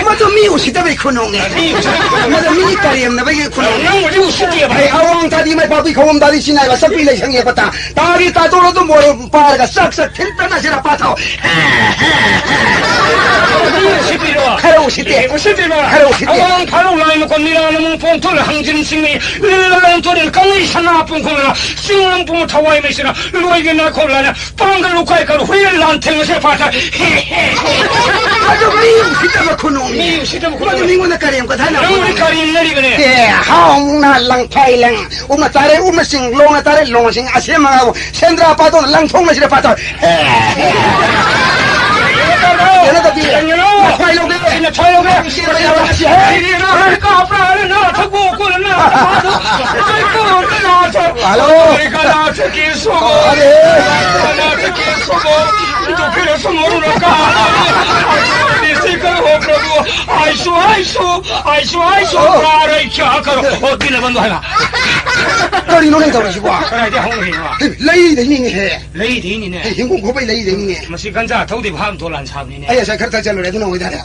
ꯃꯗꯨ ꯃꯤ ꯎꯁꯤꯠꯇꯕꯩ ꯈꯨꯅꯣꯛꯅꯦ꯫ ꯃꯤ ꯎꯁꯤꯠꯇꯕꯩ ꯈꯨꯅꯣꯛ꯫ ꯃꯗꯨ ꯃꯤ ꯀꯔꯦꯝꯅꯕꯒꯤ ꯈꯨꯅꯣꯛꯅꯦ꯫ ꯅꯪꯕꯨꯗꯤ ꯎꯁꯤꯠꯇꯦꯕ꯫ ꯑꯩ ꯑꯋꯥꯡ ꯊꯥꯗꯤ ꯃꯥꯏ ꯄꯥꯛꯄꯤ ꯈꯧꯕꯝ ꯊꯥꯗꯤ ꯁꯤꯅꯥꯏꯕ ꯁꯛꯄꯤ ꯂꯩꯁꯪ ꯌꯦꯛꯄ ꯇꯥ꯫ ꯇꯥꯗꯤ ꯇꯥꯗꯣꯔ ꯑꯗꯨꯝ ꯃꯣꯔꯣꯛ ꯄꯥꯔꯒ ꯆꯥꯛ ꯆꯥꯛ ꯊꯤꯟꯇꯅꯁꯤꯔ ꯄꯥꯊꯥꯎ꯫ ꯃꯤ ꯎꯁꯤꯠꯄꯤꯔꯣ? ꯈꯔ ꯎꯁꯤꯠꯇꯦ꯫ ꯑꯦ, ꯎꯁꯤꯠꯄꯤꯔꯣ? ꯈꯔ ꯎꯁꯤꯠꯇꯦ꯫ ꯑꯋꯥꯡ ꯊꯥꯔꯧ ꯂꯥꯏ ꯃꯀꯣꯟ ꯅꯤꯔꯥꯅ ꯃꯨꯡ ꯄꯣꯡꯊꯣꯛꯂ ꯍꯪꯖꯤꯟ ꯁꯤꯡꯅꯤ꯫ ꯂꯤꯜꯂ ꯂꯥꯡꯊꯣꯔꯦꯜ ꯀꯪꯂꯩ ꯁꯅꯥ ꯄꯨꯡꯈꯣꯡꯂ ꯆꯤꯡꯂꯝ ꯄꯨꯡ ꯊꯋꯥꯏ ꯃꯩꯁꯤꯅ ꯂꯣꯏꯒꯅ ꯈꯣꯠꯂꯅ ꯄꯥꯡꯒꯜ ꯂꯨꯀꯥꯏ ꯀꯔꯨ ꯍꯨꯏꯔ ꯂꯥꯟ ꯊꯦꯡꯅꯁꯦ ꯐꯥꯊ꯫ ꯑꯗꯨ ꯃꯤ ꯎꯁꯤꯠꯇꯕ ꯈꯨꯅꯣꯛꯅꯤ꯫ ꯃꯤ ꯎꯁꯤꯠꯇꯕ ꯈꯨꯅꯣꯛꯅꯤ꯫ ꯃꯗꯨ ꯃꯤꯉꯣꯟꯗ ꯀꯔꯦꯝ ꯀꯊꯥꯅꯕ ꯅꯪꯕꯨꯗꯤ ꯈꯨꯅꯣꯛꯅꯤ꯫ ꯀꯔꯦꯝꯅꯔꯤꯕꯅꯦ꯫ ꯑꯦ, ꯍꯥꯎꯅ ꯂꯪꯐꯥꯏ ꯂꯪ꯫ ꯎꯃ ꯆꯥꯔꯦ, ꯎꯃꯁꯤꯡ ꯂꯣꯡꯅ ꯆꯥꯔꯦ, ꯂꯣꯡꯁꯤꯡ ꯑꯁꯦꯝ ꯃꯉꯥꯕꯨ ꯁꯦꯟꯗ꯭ꯔꯥ ꯄꯥꯊꯣꯛ ꯂꯪꯊꯣꯛꯅꯁꯤꯔ ꯄꯥꯊꯣꯛ꯫ ꯍꯦ! ꯀꯩꯅꯣ ꯇꯧꯔꯣ꯫ ꯀꯩꯅꯣ ꯇꯧꯕꯤ꯫ ꯀꯩꯅꯣ? ꯅꯊ꯭ꯋꯥꯏ ꯂꯧꯒꯦ꯫ ꯅꯊ꯭ꯋꯥꯏ ꯂꯧꯒꯦ꯫ ꯁꯤ ꯍꯦ! ꯀꯥꯞꯄ꯭ꯔꯥ? ꯅꯥ ꯊꯛꯄ ꯀꯣꯟꯅ ꯅꯥ ꯊꯛꯄ꯫ ꯍꯜꯂꯣ꯫ ꯀꯅꯥ ꯊꯛꯀꯦ ꯁꯣꯃꯣ? ꯑꯔꯦ꯫ ꯀꯅꯥ ꯊꯛꯀꯦ ꯁꯣꯃꯣ? ꯗꯨ ꯐꯤꯔ ꯁꯣꯃꯣ ꯔꯨ ꯀꯥ꯫ ꯁꯤ ꯀꯔꯣ ꯄ꯭ꯔꯚꯨ꯫ ꯑꯥꯏꯁꯨ, ꯑꯥꯏꯁꯨ, ꯑꯥꯏꯁꯨ, ꯑꯥꯏꯁꯨ꯫ ꯑꯣ꯫ ꯀꯥꯔꯩ ꯀꯌꯥ ꯀꯔꯣ? ꯑꯣ, ꯇꯤꯟꯅ ꯕꯟꯗꯨ ꯍꯥꯏꯕ꯫ ꯀꯔꯤꯅꯣ ꯅꯪ ꯇꯧꯔꯤꯁꯤꯕꯣ? ꯀꯗꯥꯏꯗ ꯍꯧꯅꯔꯤꯅꯣ? ꯂꯩꯗꯩꯅꯤꯅꯦꯍꯦ꯫ ꯂꯩꯗꯩꯅꯤꯅꯦ꯫ ꯑꯩ ꯍꯤꯡꯒꯣꯜ ꯈꯣꯠꯄꯩ ꯂꯩꯗꯩꯅꯤꯅꯦ꯫ ꯃꯁꯤ ꯒꯟꯖꯥ ꯊꯧꯗꯦ ꯐꯥꯝ ꯇꯣꯂꯥꯟ ꯁꯥꯕꯅꯤꯅꯦ꯫ ꯑꯩ ꯉꯁꯥꯏ ꯈꯔ ꯊꯛꯆꯜꯂꯨꯔꯦ, ꯑꯗꯨꯅ ꯑꯣꯏꯗꯥꯔꯦ꯫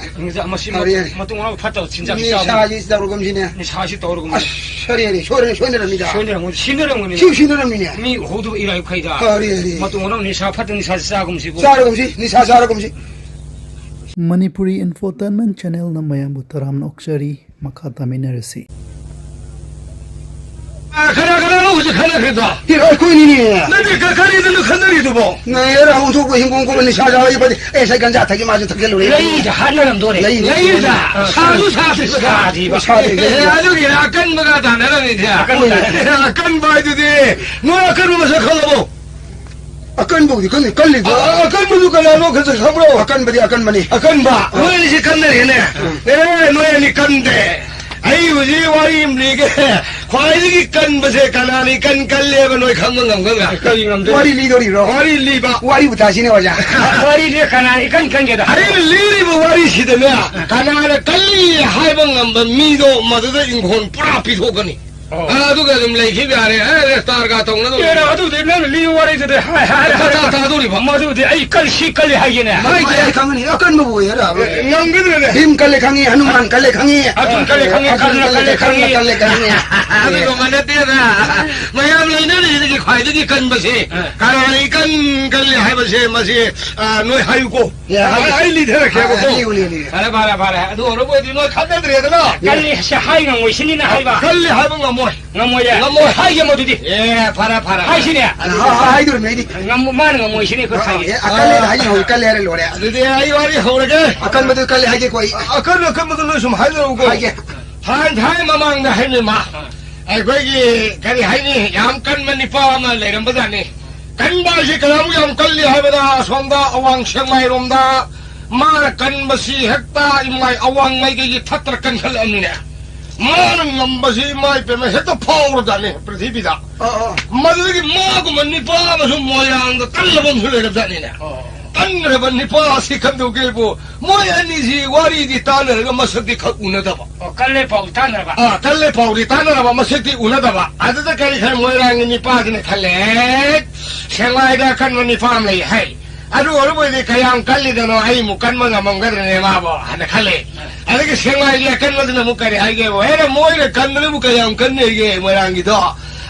ꯃꯁꯤ ꯐꯔꯦ, ꯐꯔꯦ꯫ ꯃꯇꯨꯡ ꯃꯅꯥꯎ ꯐꯠꯇꯕ ꯆꯤꯟꯖꯥꯛ ꯆꯥꯕ꯫ ꯅꯤꯁꯥꯁꯤ ꯇꯧꯔꯒꯨꯝꯁꯤꯅꯦ꯫ ꯅꯤꯁꯥꯁꯤ ꯇꯧꯔꯒꯨꯝꯁꯤ꯫ ꯑꯁ, ꯁꯔꯦꯅꯦ, ꯁꯣꯏꯔꯦꯅꯦ, ꯁꯣꯏꯅꯔꯝꯃꯤꯗ꯫ ꯁꯣꯏꯅꯔꯝꯒꯅꯤ, ꯁꯤꯅꯔꯝꯒꯅꯤ꯫ ꯁꯤ ꯁꯤꯅꯔꯝꯃꯤꯅꯦ꯫ ꯃꯤ ꯎꯍꯧꯗꯕ ꯏꯔꯥꯏ ꯈꯩꯗ꯫ ꯐꯔꯦ, ꯐꯔꯦ꯫ ꯃꯇꯨꯡ ꯃꯅꯥꯎ ꯅꯤꯁꯥ ꯐꯠꯇꯕ ꯅꯤꯁꯥꯁꯤ ꯆꯥꯒꯨꯝꯁꯤꯕꯨ꯫ ꯆꯥꯔꯒꯨꯝꯁꯤ, ꯅꯤꯁꯥ ꯆꯥꯔꯒꯨꯝꯁꯤ꯫ ꯃꯅꯤꯄꯨꯔꯤ ꯏꯟꯐꯣꯇꯦꯟꯃꯦꯟ ꯆꯦꯅꯦꯜꯅ ꯃꯌꯥꯝꯕꯨ ꯇꯔꯥꯝꯅ ꯑꯣꯛꯆꯔꯤ꯫ ꯃꯈꯥ ꯇꯥꯃꯤꯟꯅꯔꯁꯤ꯫ ꯑ, ꯀꯅꯥ ꯀꯅꯥꯅꯣ ꯍꯧꯖꯤꯛ ꯈꯠꯅꯈ꯭ꯔꯤꯗꯣ? ꯏꯔꯣꯏ ꯀꯨꯏꯅꯤꯅꯦ꯫ ꯅꯠꯇꯦ, ꯀ-, ꯀꯔꯤꯗꯅꯣ ꯈꯠꯅꯔꯤꯗꯨꯕꯣ? ꯅꯦ, ꯔꯥꯍꯨꯜ ꯊꯣꯛꯄ ꯍꯤꯡꯒꯣꯜ ꯀꯣꯏꯕ ꯅꯤꯁꯥ ꯆꯥꯕ ꯏꯕꯗꯤ, ꯑꯦ, ꯁꯦ ꯒꯟꯖꯥ ꯊꯛꯏ, ꯃꯥꯁꯨ ꯊꯛꯆꯜꯂꯨꯔꯦ꯫ ꯂꯩꯗ ꯍꯥꯠꯅꯔꯝꯗꯣꯔꯦ꯫ ꯂꯩꯗ꯫ ꯂꯩꯗ꯫ ꯑ, ꯁꯥꯁꯨ ꯁꯥꯗ꯭ꯔꯤꯕꯗ꯫ ꯁꯥꯗ꯭ꯔꯤꯕ꯫ ꯁꯥꯗ꯭ꯔꯤꯕ꯫ ꯑꯦ, ꯑꯗꯨꯒꯤꯅ ꯑꯀꯟꯕꯒ ꯇꯥꯟꯅꯔꯝꯃꯤꯁꯦ꯫ ꯑꯀꯟꯕ꯫ ꯑꯦ, ꯑꯀꯟꯕ ꯍꯥꯏꯗꯨꯗꯤ ꯅꯣꯏ ꯑꯀꯟꯕ ꯃꯁꯛ ꯈꯪꯉꯕꯣ? ꯑꯀꯟꯕꯕꯨꯗꯤ ꯀꯟꯅꯤ, ꯀꯜꯂꯤꯗꯣ꯫ ꯑ, ꯑꯀꯟꯕꯗꯨ ꯀꯅꯥꯅꯣ ꯈꯪꯕ꯭ꯔꯣ? ꯑꯀꯟꯕꯗꯤ ꯑꯀꯟꯕꯅꯤ꯫ ꯑꯀꯟꯕ? ꯑ꯫ ꯅꯣꯏ ꯑꯅꯤꯁꯤ ꯀꯟꯅꯔꯦꯅꯦ꯫ ꯎꯝ꯫ ꯑꯦ, ꯅꯣꯏ ꯑꯅꯤ ꯀꯟꯗꯦ꯫ ꯑꯩ ꯍꯧꯖꯤꯛ ꯋꯥꯔꯤ ꯑꯃ ꯂꯤꯒꯦ꯫ ꯈ꯭ꯋꯥꯏꯗꯒꯤ ꯀꯟꯕꯁꯦ ꯀꯅꯥꯅ ꯏꯀꯟ ꯀꯜꯂꯦꯕ ꯅꯣꯏ ꯈꯪꯕ ꯉꯝꯒꯗ꯭ꯔꯥ? ꯀꯔꯤ ꯉꯝꯗꯣꯏꯅꯣ? ꯋꯥꯔꯤ ꯂꯤꯗꯣꯔꯤꯔꯣ? ꯋꯥꯔꯤ ꯂꯤꯕ꯫ ꯋꯥꯔꯤꯕꯨ ꯇꯥꯁꯤꯅꯦ, ꯑꯣꯖꯥ꯫ ꯋꯥꯔꯤꯁꯦ ꯀꯅꯥꯅ ꯏꯀꯟ ꯀꯟꯒꯦꯗ? ꯑꯩꯅ ꯂꯤꯔꯤꯕ ꯋꯥꯔꯤꯁꯤꯗꯅꯦ, ꯀꯅꯥꯅ ꯀꯜꯂꯤ ꯍꯥꯏꯕ ꯉꯝꯕ ꯃꯤꯗꯣ ꯃꯗꯨꯗ ꯏꯪꯈꯣꯜ ꯄꯨꯔꯥ ꯄꯤꯊꯣꯛꯀꯅꯤ꯫ ꯑꯣ꯫ ꯑ, ꯑꯗꯨꯒ ꯑꯗꯨꯝ ꯂꯩꯈꯤꯕ ꯌꯥꯔꯦ꯫ ꯑꯦ, ꯔꯦꯁꯇꯥꯔꯒ ꯇꯧꯅꯗꯧ ꯑꯦꯔꯥ, ꯂꯩ꯫ ꯑꯗꯨꯗꯤ ꯅꯪꯅ ꯂꯤꯌꯨ ꯋꯥꯔꯤꯗꯨꯗꯤ ꯍꯥꯏ, ꯍꯥꯏ, ꯇꯥ-, ꯍꯥꯏ꯫ ꯇꯥ-, ꯇꯥꯗꯣꯔꯤꯕ꯫ ꯃꯗꯨꯗꯤ ꯑꯩ ꯀꯜꯁꯤ ꯀꯜꯂꯤ ꯍꯥꯏꯒꯦꯅꯦ꯫ ꯍꯥꯏꯒꯦ꯫ ꯑꯩ ꯈꯪꯒꯅꯤ, ꯑꯀꯟꯕꯕꯨ ꯑꯣꯏꯒꯦꯔꯥ꯫ ꯑꯦ, ꯉꯝꯒꯗ꯭ꯔꯅꯦ? ꯚꯤꯝ ꯀꯜꯂꯦ ꯈꯪꯉꯤ, ꯍꯅꯨꯃꯥꯟ ꯀꯜꯂꯦ ꯈꯪꯉꯤ꯫ ꯑꯔꯖꯨꯟ ꯀꯜꯂꯦ ꯈꯪꯉꯤ, ꯑꯔꯖꯨꯟ ꯀꯜꯂꯦ ꯀꯔꯅ ꯈꯪꯉꯤ, ꯈꯪꯉꯤ꯫ ꯀꯔꯅ ꯀꯜꯂꯦ ꯈꯪꯉꯤ꯫ ꯑꯗꯨꯒꯨꯝꯕ ꯅꯠꯇꯦꯗ꯫ ꯃꯌꯥꯝ ꯂꯩꯅꯔꯤꯁꯤꯗꯒꯤ ꯈ꯭ꯋꯥꯏꯗꯒꯤ ꯀꯟꯕꯁꯦ, ꯑ꯫ ꯀꯅꯥꯅ ꯏꯀꯟ ꯀꯜꯂꯤ ꯍꯥꯏꯕꯁꯦ, ꯃꯁꯤ, ꯑ, ꯅꯣꯏ ꯍꯥꯏꯌꯨꯀꯣ꯫ ꯌꯥ, ꯑ, ꯍꯥꯏꯌꯨ꯫ ꯑꯩ ꯂꯤꯊꯔꯛꯀꯦꯕꯀꯣ꯫ ꯑ, ꯂꯤꯌꯨ, ꯂꯤꯌꯨ, ꯂꯤꯌꯨ꯫ ꯐꯔꯦ, ꯐꯔꯦ, ꯐꯔꯦ꯫ ꯑꯗꯨ ꯑꯣꯏꯔꯕ ꯑꯣꯏꯗꯤ ꯅꯣꯏ ꯈꯟꯅꯗ꯭ꯔꯦꯗꯅ꯫ ꯀꯜꯂꯤ ꯍꯥꯏ ꯉꯝꯃꯣꯏ ꯁꯤꯅꯤꯅ ꯍꯥꯏꯕ꯫ ꯀꯜꯂꯤ ꯍꯥꯏꯕ ꯉꯝꯃꯣꯏ꯫ ꯉꯝꯃꯣꯏꯌꯦ꯫ ꯉꯝꯃꯣꯏ꯫ ꯍꯥꯏꯒꯦ ꯃꯗꯨꯗꯤ꯫ ꯑꯦ, ꯐꯔꯦ, ꯐꯔꯦ, ꯐꯔꯦ꯫ ꯍꯥꯏꯁꯤꯅꯦ꯫ ꯑ, ꯍꯥꯏꯗꯣꯔꯤꯕꯅꯦ ꯑꯩꯗꯤ꯫ ꯉꯝ-, ꯃꯥꯅ ꯉꯝꯃꯣꯏꯁꯤꯅꯦ ꯑꯩꯈꯣꯏ ꯍꯥꯏꯒꯦ꯫ ꯑꯦ, ꯑꯀꯜꯂꯦꯅ ꯍꯥꯏꯒꯦ ꯍꯧꯖꯤꯛ ꯀꯜꯂꯦ ꯍꯥꯏꯔ ꯂꯣꯏꯔꯦ꯫ ꯑꯗꯨꯗꯤ ꯑꯩ ꯋꯥꯔꯤ ꯍꯧꯔꯒꯦ꯫ ꯑꯀꯟꯕꯗꯨ ꯀꯜꯂꯦ ꯍꯥꯏꯒꯦꯀꯣ ꯑꯩ꯫ ꯑꯀꯟ ꯑꯀꯟꯕꯗꯨ ꯅꯣꯏ ꯁꯨꯝ ꯍꯥꯏꯅꯔꯛꯎꯀꯣ꯫ ꯍꯥꯏꯒꯦ꯫ ꯊꯥꯏ ꯊꯥꯏ ꯃꯃꯥꯡꯗ ꯍꯥꯏꯅꯤ ꯃꯥ꯫ ꯑꯩꯈꯣꯏꯒꯤ ꯀꯔꯤ ꯍꯥꯏꯅꯤ, ꯌꯥꯝ ꯀꯟꯕ ꯅꯤꯄꯥ ꯑꯃ ꯂꯩꯔꯝꯕꯖꯥꯠꯅꯤ꯫ ꯀꯟꯕ ꯍꯥꯏꯁꯤ ꯀꯌꯥꯃꯨꯛ ꯌꯥꯝ ꯀꯜꯂꯤ ꯍꯥꯏꯕꯗ, ꯑꯁꯣꯝꯗ ꯑꯋꯥꯡ ꯁꯦꯛꯃꯥꯏꯔꯣꯝꯗ ꯃꯥꯅ ꯀꯟꯕꯁꯤ ꯍꯦꯛꯇ ꯏꯃꯥꯏ ꯑꯋꯥꯡ ꯃꯥꯏꯀꯩꯒꯤ ꯊꯠꯇꯅ ꯀꯟꯈꯠꯂꯛꯑꯕꯅꯤꯅꯦ꯫ ꯃꯥꯅ ꯉꯝꯕꯁꯤ ꯏꯃꯥ ꯏꯄꯦꯝꯃ ꯍꯦꯛꯇ ꯐꯥꯎꯔꯖꯥꯠꯅꯤ ꯄ꯭ꯔꯤꯊꯤꯕꯤꯗ꯫ ꯑꯣ, ꯑꯣ꯫ ꯃꯗꯨꯗꯒꯤ ꯃꯥꯒꯨꯝꯕ ꯅꯤꯄꯥ ꯑꯃꯁꯨ ꯃꯣꯏꯔꯥꯡꯗ ꯀꯜꯂꯕ ꯑꯃꯁꯨ ꯂꯩꯔꯕꯖꯥꯠꯅꯤꯅꯦ꯫ ꯑꯣ꯫ ꯀꯟꯈ꯭ꯔꯕ ꯅꯤꯄꯥ ꯑꯁꯤ ꯀꯝꯗꯧꯒꯦꯕꯨ, ꯃꯣꯏ ꯑꯅꯤꯁꯤ ꯋꯥꯔꯤꯗꯤ ꯇꯥꯟꯅꯔꯒ ꯃꯁꯛꯇꯤ ꯈꯛ ꯎꯅꯗꯕ꯫ ꯑꯣ, ꯀꯜꯂꯦ ꯄꯥꯎ ꯇꯥꯟꯅꯔꯕ? ꯑꯥ, ꯀꯜꯂꯦ ꯄꯥꯎꯗꯤ ꯇꯥꯟꯅꯔꯕ, ꯃꯁꯛꯇꯤ ꯎꯅꯗꯕ꯫ ꯑꯗꯨꯗ ꯀꯔꯤ ꯈꯔ ꯃꯣꯏꯔꯥꯡꯒꯤ ꯅꯤꯄꯥꯁꯤꯅ ꯈꯜꯂꯦ, "ꯁꯦꯛꯃꯥꯏꯗ ꯑꯀꯟꯕ ꯅꯤꯄꯥ ꯑꯃ ꯂꯩ ꯍꯥꯏ꯫ ꯑꯗꯨ ꯑꯣꯏꯔꯕꯣꯏꯗꯤ ꯀꯌꯥꯝ ꯀꯜꯂꯤꯗꯅꯣ, ꯑꯩꯃꯨꯛ ꯀꯟꯕ ꯉꯝꯃꯝꯒꯗ꯭ꯔꯅꯦ ꯃꯥꯕꯣ?" ꯍꯥꯏꯅ ꯈꯜꯂꯦ꯫ ꯑꯗꯒꯤ ꯁꯦꯛꯃꯥꯏꯒꯤ ꯑꯀꯟꯕꯗꯨꯅ ꯑꯃꯨꯛ ꯀꯔꯤ ꯍꯥꯏꯒꯦꯕꯨ, "ꯍꯦꯔꯥ, ꯃꯣꯏꯅ ꯀꯟꯕꯗꯨꯕꯨ ꯀꯌꯥꯝ ꯀꯟꯅꯤꯒꯦ ꯃꯣꯏꯔꯥꯡꯒꯤꯗꯣ?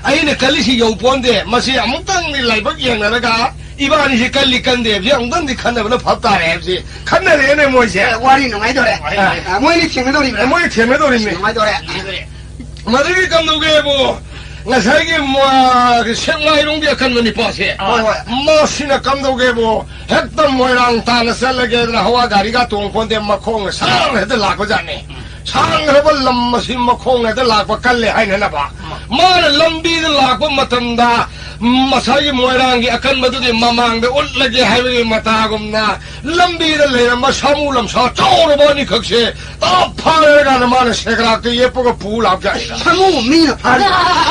ꯑꯩꯅ ꯀꯜꯂꯤꯁꯤ ꯌꯧꯄꯣꯟꯗꯦ꯫ ꯃꯁꯤ ꯑꯃꯨꯛꯇꯪꯗꯤ ꯂꯥꯏꯕꯛ ꯌꯦꯡꯅꯔꯒ ꯏꯕꯥꯅꯤꯁꯤ ꯀꯜꯂꯤ ꯀꯟꯗꯦ ꯍꯥꯏꯕꯁꯤ ꯑꯃꯨꯛꯇꯪꯗꯤ ꯈꯟꯅꯕꯅ ꯐꯕ ꯇꯥꯔꯦ" ꯍꯥꯏꯕꯁꯤ ꯈꯟꯅꯔꯦꯅꯦ ꯃꯣꯏꯁꯦ꯫ ꯑꯦ, ꯋꯥꯔꯤ ꯅꯨꯡꯉꯥꯏꯗꯣꯔꯦ꯫ ꯑꯥ꯫ ꯑꯥ, ꯃꯣꯏꯅꯤ ꯊꯦꯡꯅꯗꯧꯔꯤꯕ꯭ꯔꯥ? ꯑꯦ, ꯃꯣꯏꯅꯤ ꯊꯦꯡꯅꯗꯧꯔꯤꯕꯅꯤ꯫ ꯅꯨꯡꯉꯥꯏꯗꯣꯔꯦ꯫ ꯃꯗꯨꯒꯤ ꯀꯝꯗꯧꯒꯦꯕꯨ, ꯉꯁꯥꯏꯒꯤ ꯃ-, ꯁꯦꯛꯃꯥꯏꯔꯣꯝꯒꯤ ꯑꯀꯟꯕ ꯅꯤꯄꯥꯁꯦ, ꯍꯣꯏ, ꯍꯣꯏ꯫ ꯃꯁꯤꯅ ꯀꯝꯗꯧꯒꯦꯕꯨ, ꯍꯦꯛꯇ ꯃꯣꯏꯔꯥꯡ ꯇꯥꯟꯅ ꯆꯠꯂꯒꯦꯗꯅ ꯍꯋꯥ ꯒꯥꯔꯤꯒ ꯇꯣꯡ ꯄꯣꯟꯗꯦ, ꯃꯈꯣꯡꯅ ꯁꯥꯡꯅ ꯍꯦꯛꯇ ꯂꯥꯛꯄꯖꯥꯠꯅꯤ꯫ ꯁꯥꯡꯈ꯭ꯔꯕ ꯂꯝ ꯑꯁꯤ ꯃꯈꯣꯡꯅ ꯍꯦꯛꯇ ꯂꯥꯛꯄ ꯀꯜꯂꯦ ꯍꯥꯏꯅꯅꯕ꯫ ꯃꯥꯅ ꯂꯝꯕꯤꯗ ꯂꯥꯛꯄ ꯃꯇꯝꯗ ꯉꯁꯥꯏꯒꯤ ꯃꯣꯏꯔꯥꯡꯒꯤ ꯑꯀꯟꯕꯗꯨꯒꯤ ꯃꯃꯥꯡꯗ ꯎꯠꯂꯒꯦ ꯍꯥꯏꯕꯒꯤ ꯃꯇꯥꯒꯨꯝꯅ ꯂꯝꯕꯤꯗ ꯂꯩꯔꯝꯕ ꯁꯥꯃꯨ ꯂꯝꯁꯥ ꯆꯥꯎꯔꯕ ꯑꯅꯤꯈꯛꯁꯦ ꯇꯥꯞ ꯐꯥꯔꯀꯥꯟꯗ ꯃꯥꯅ ꯁꯦꯒ꯭ꯔꯥꯛꯇ ꯌꯦꯞꯄꯒ ꯄꯨ ꯂꯥꯛꯄ ꯖꯥꯠꯅꯤꯗ꯫ ꯁꯥꯃꯨ ꯃꯤꯅ ꯐꯥꯔꯤ꯫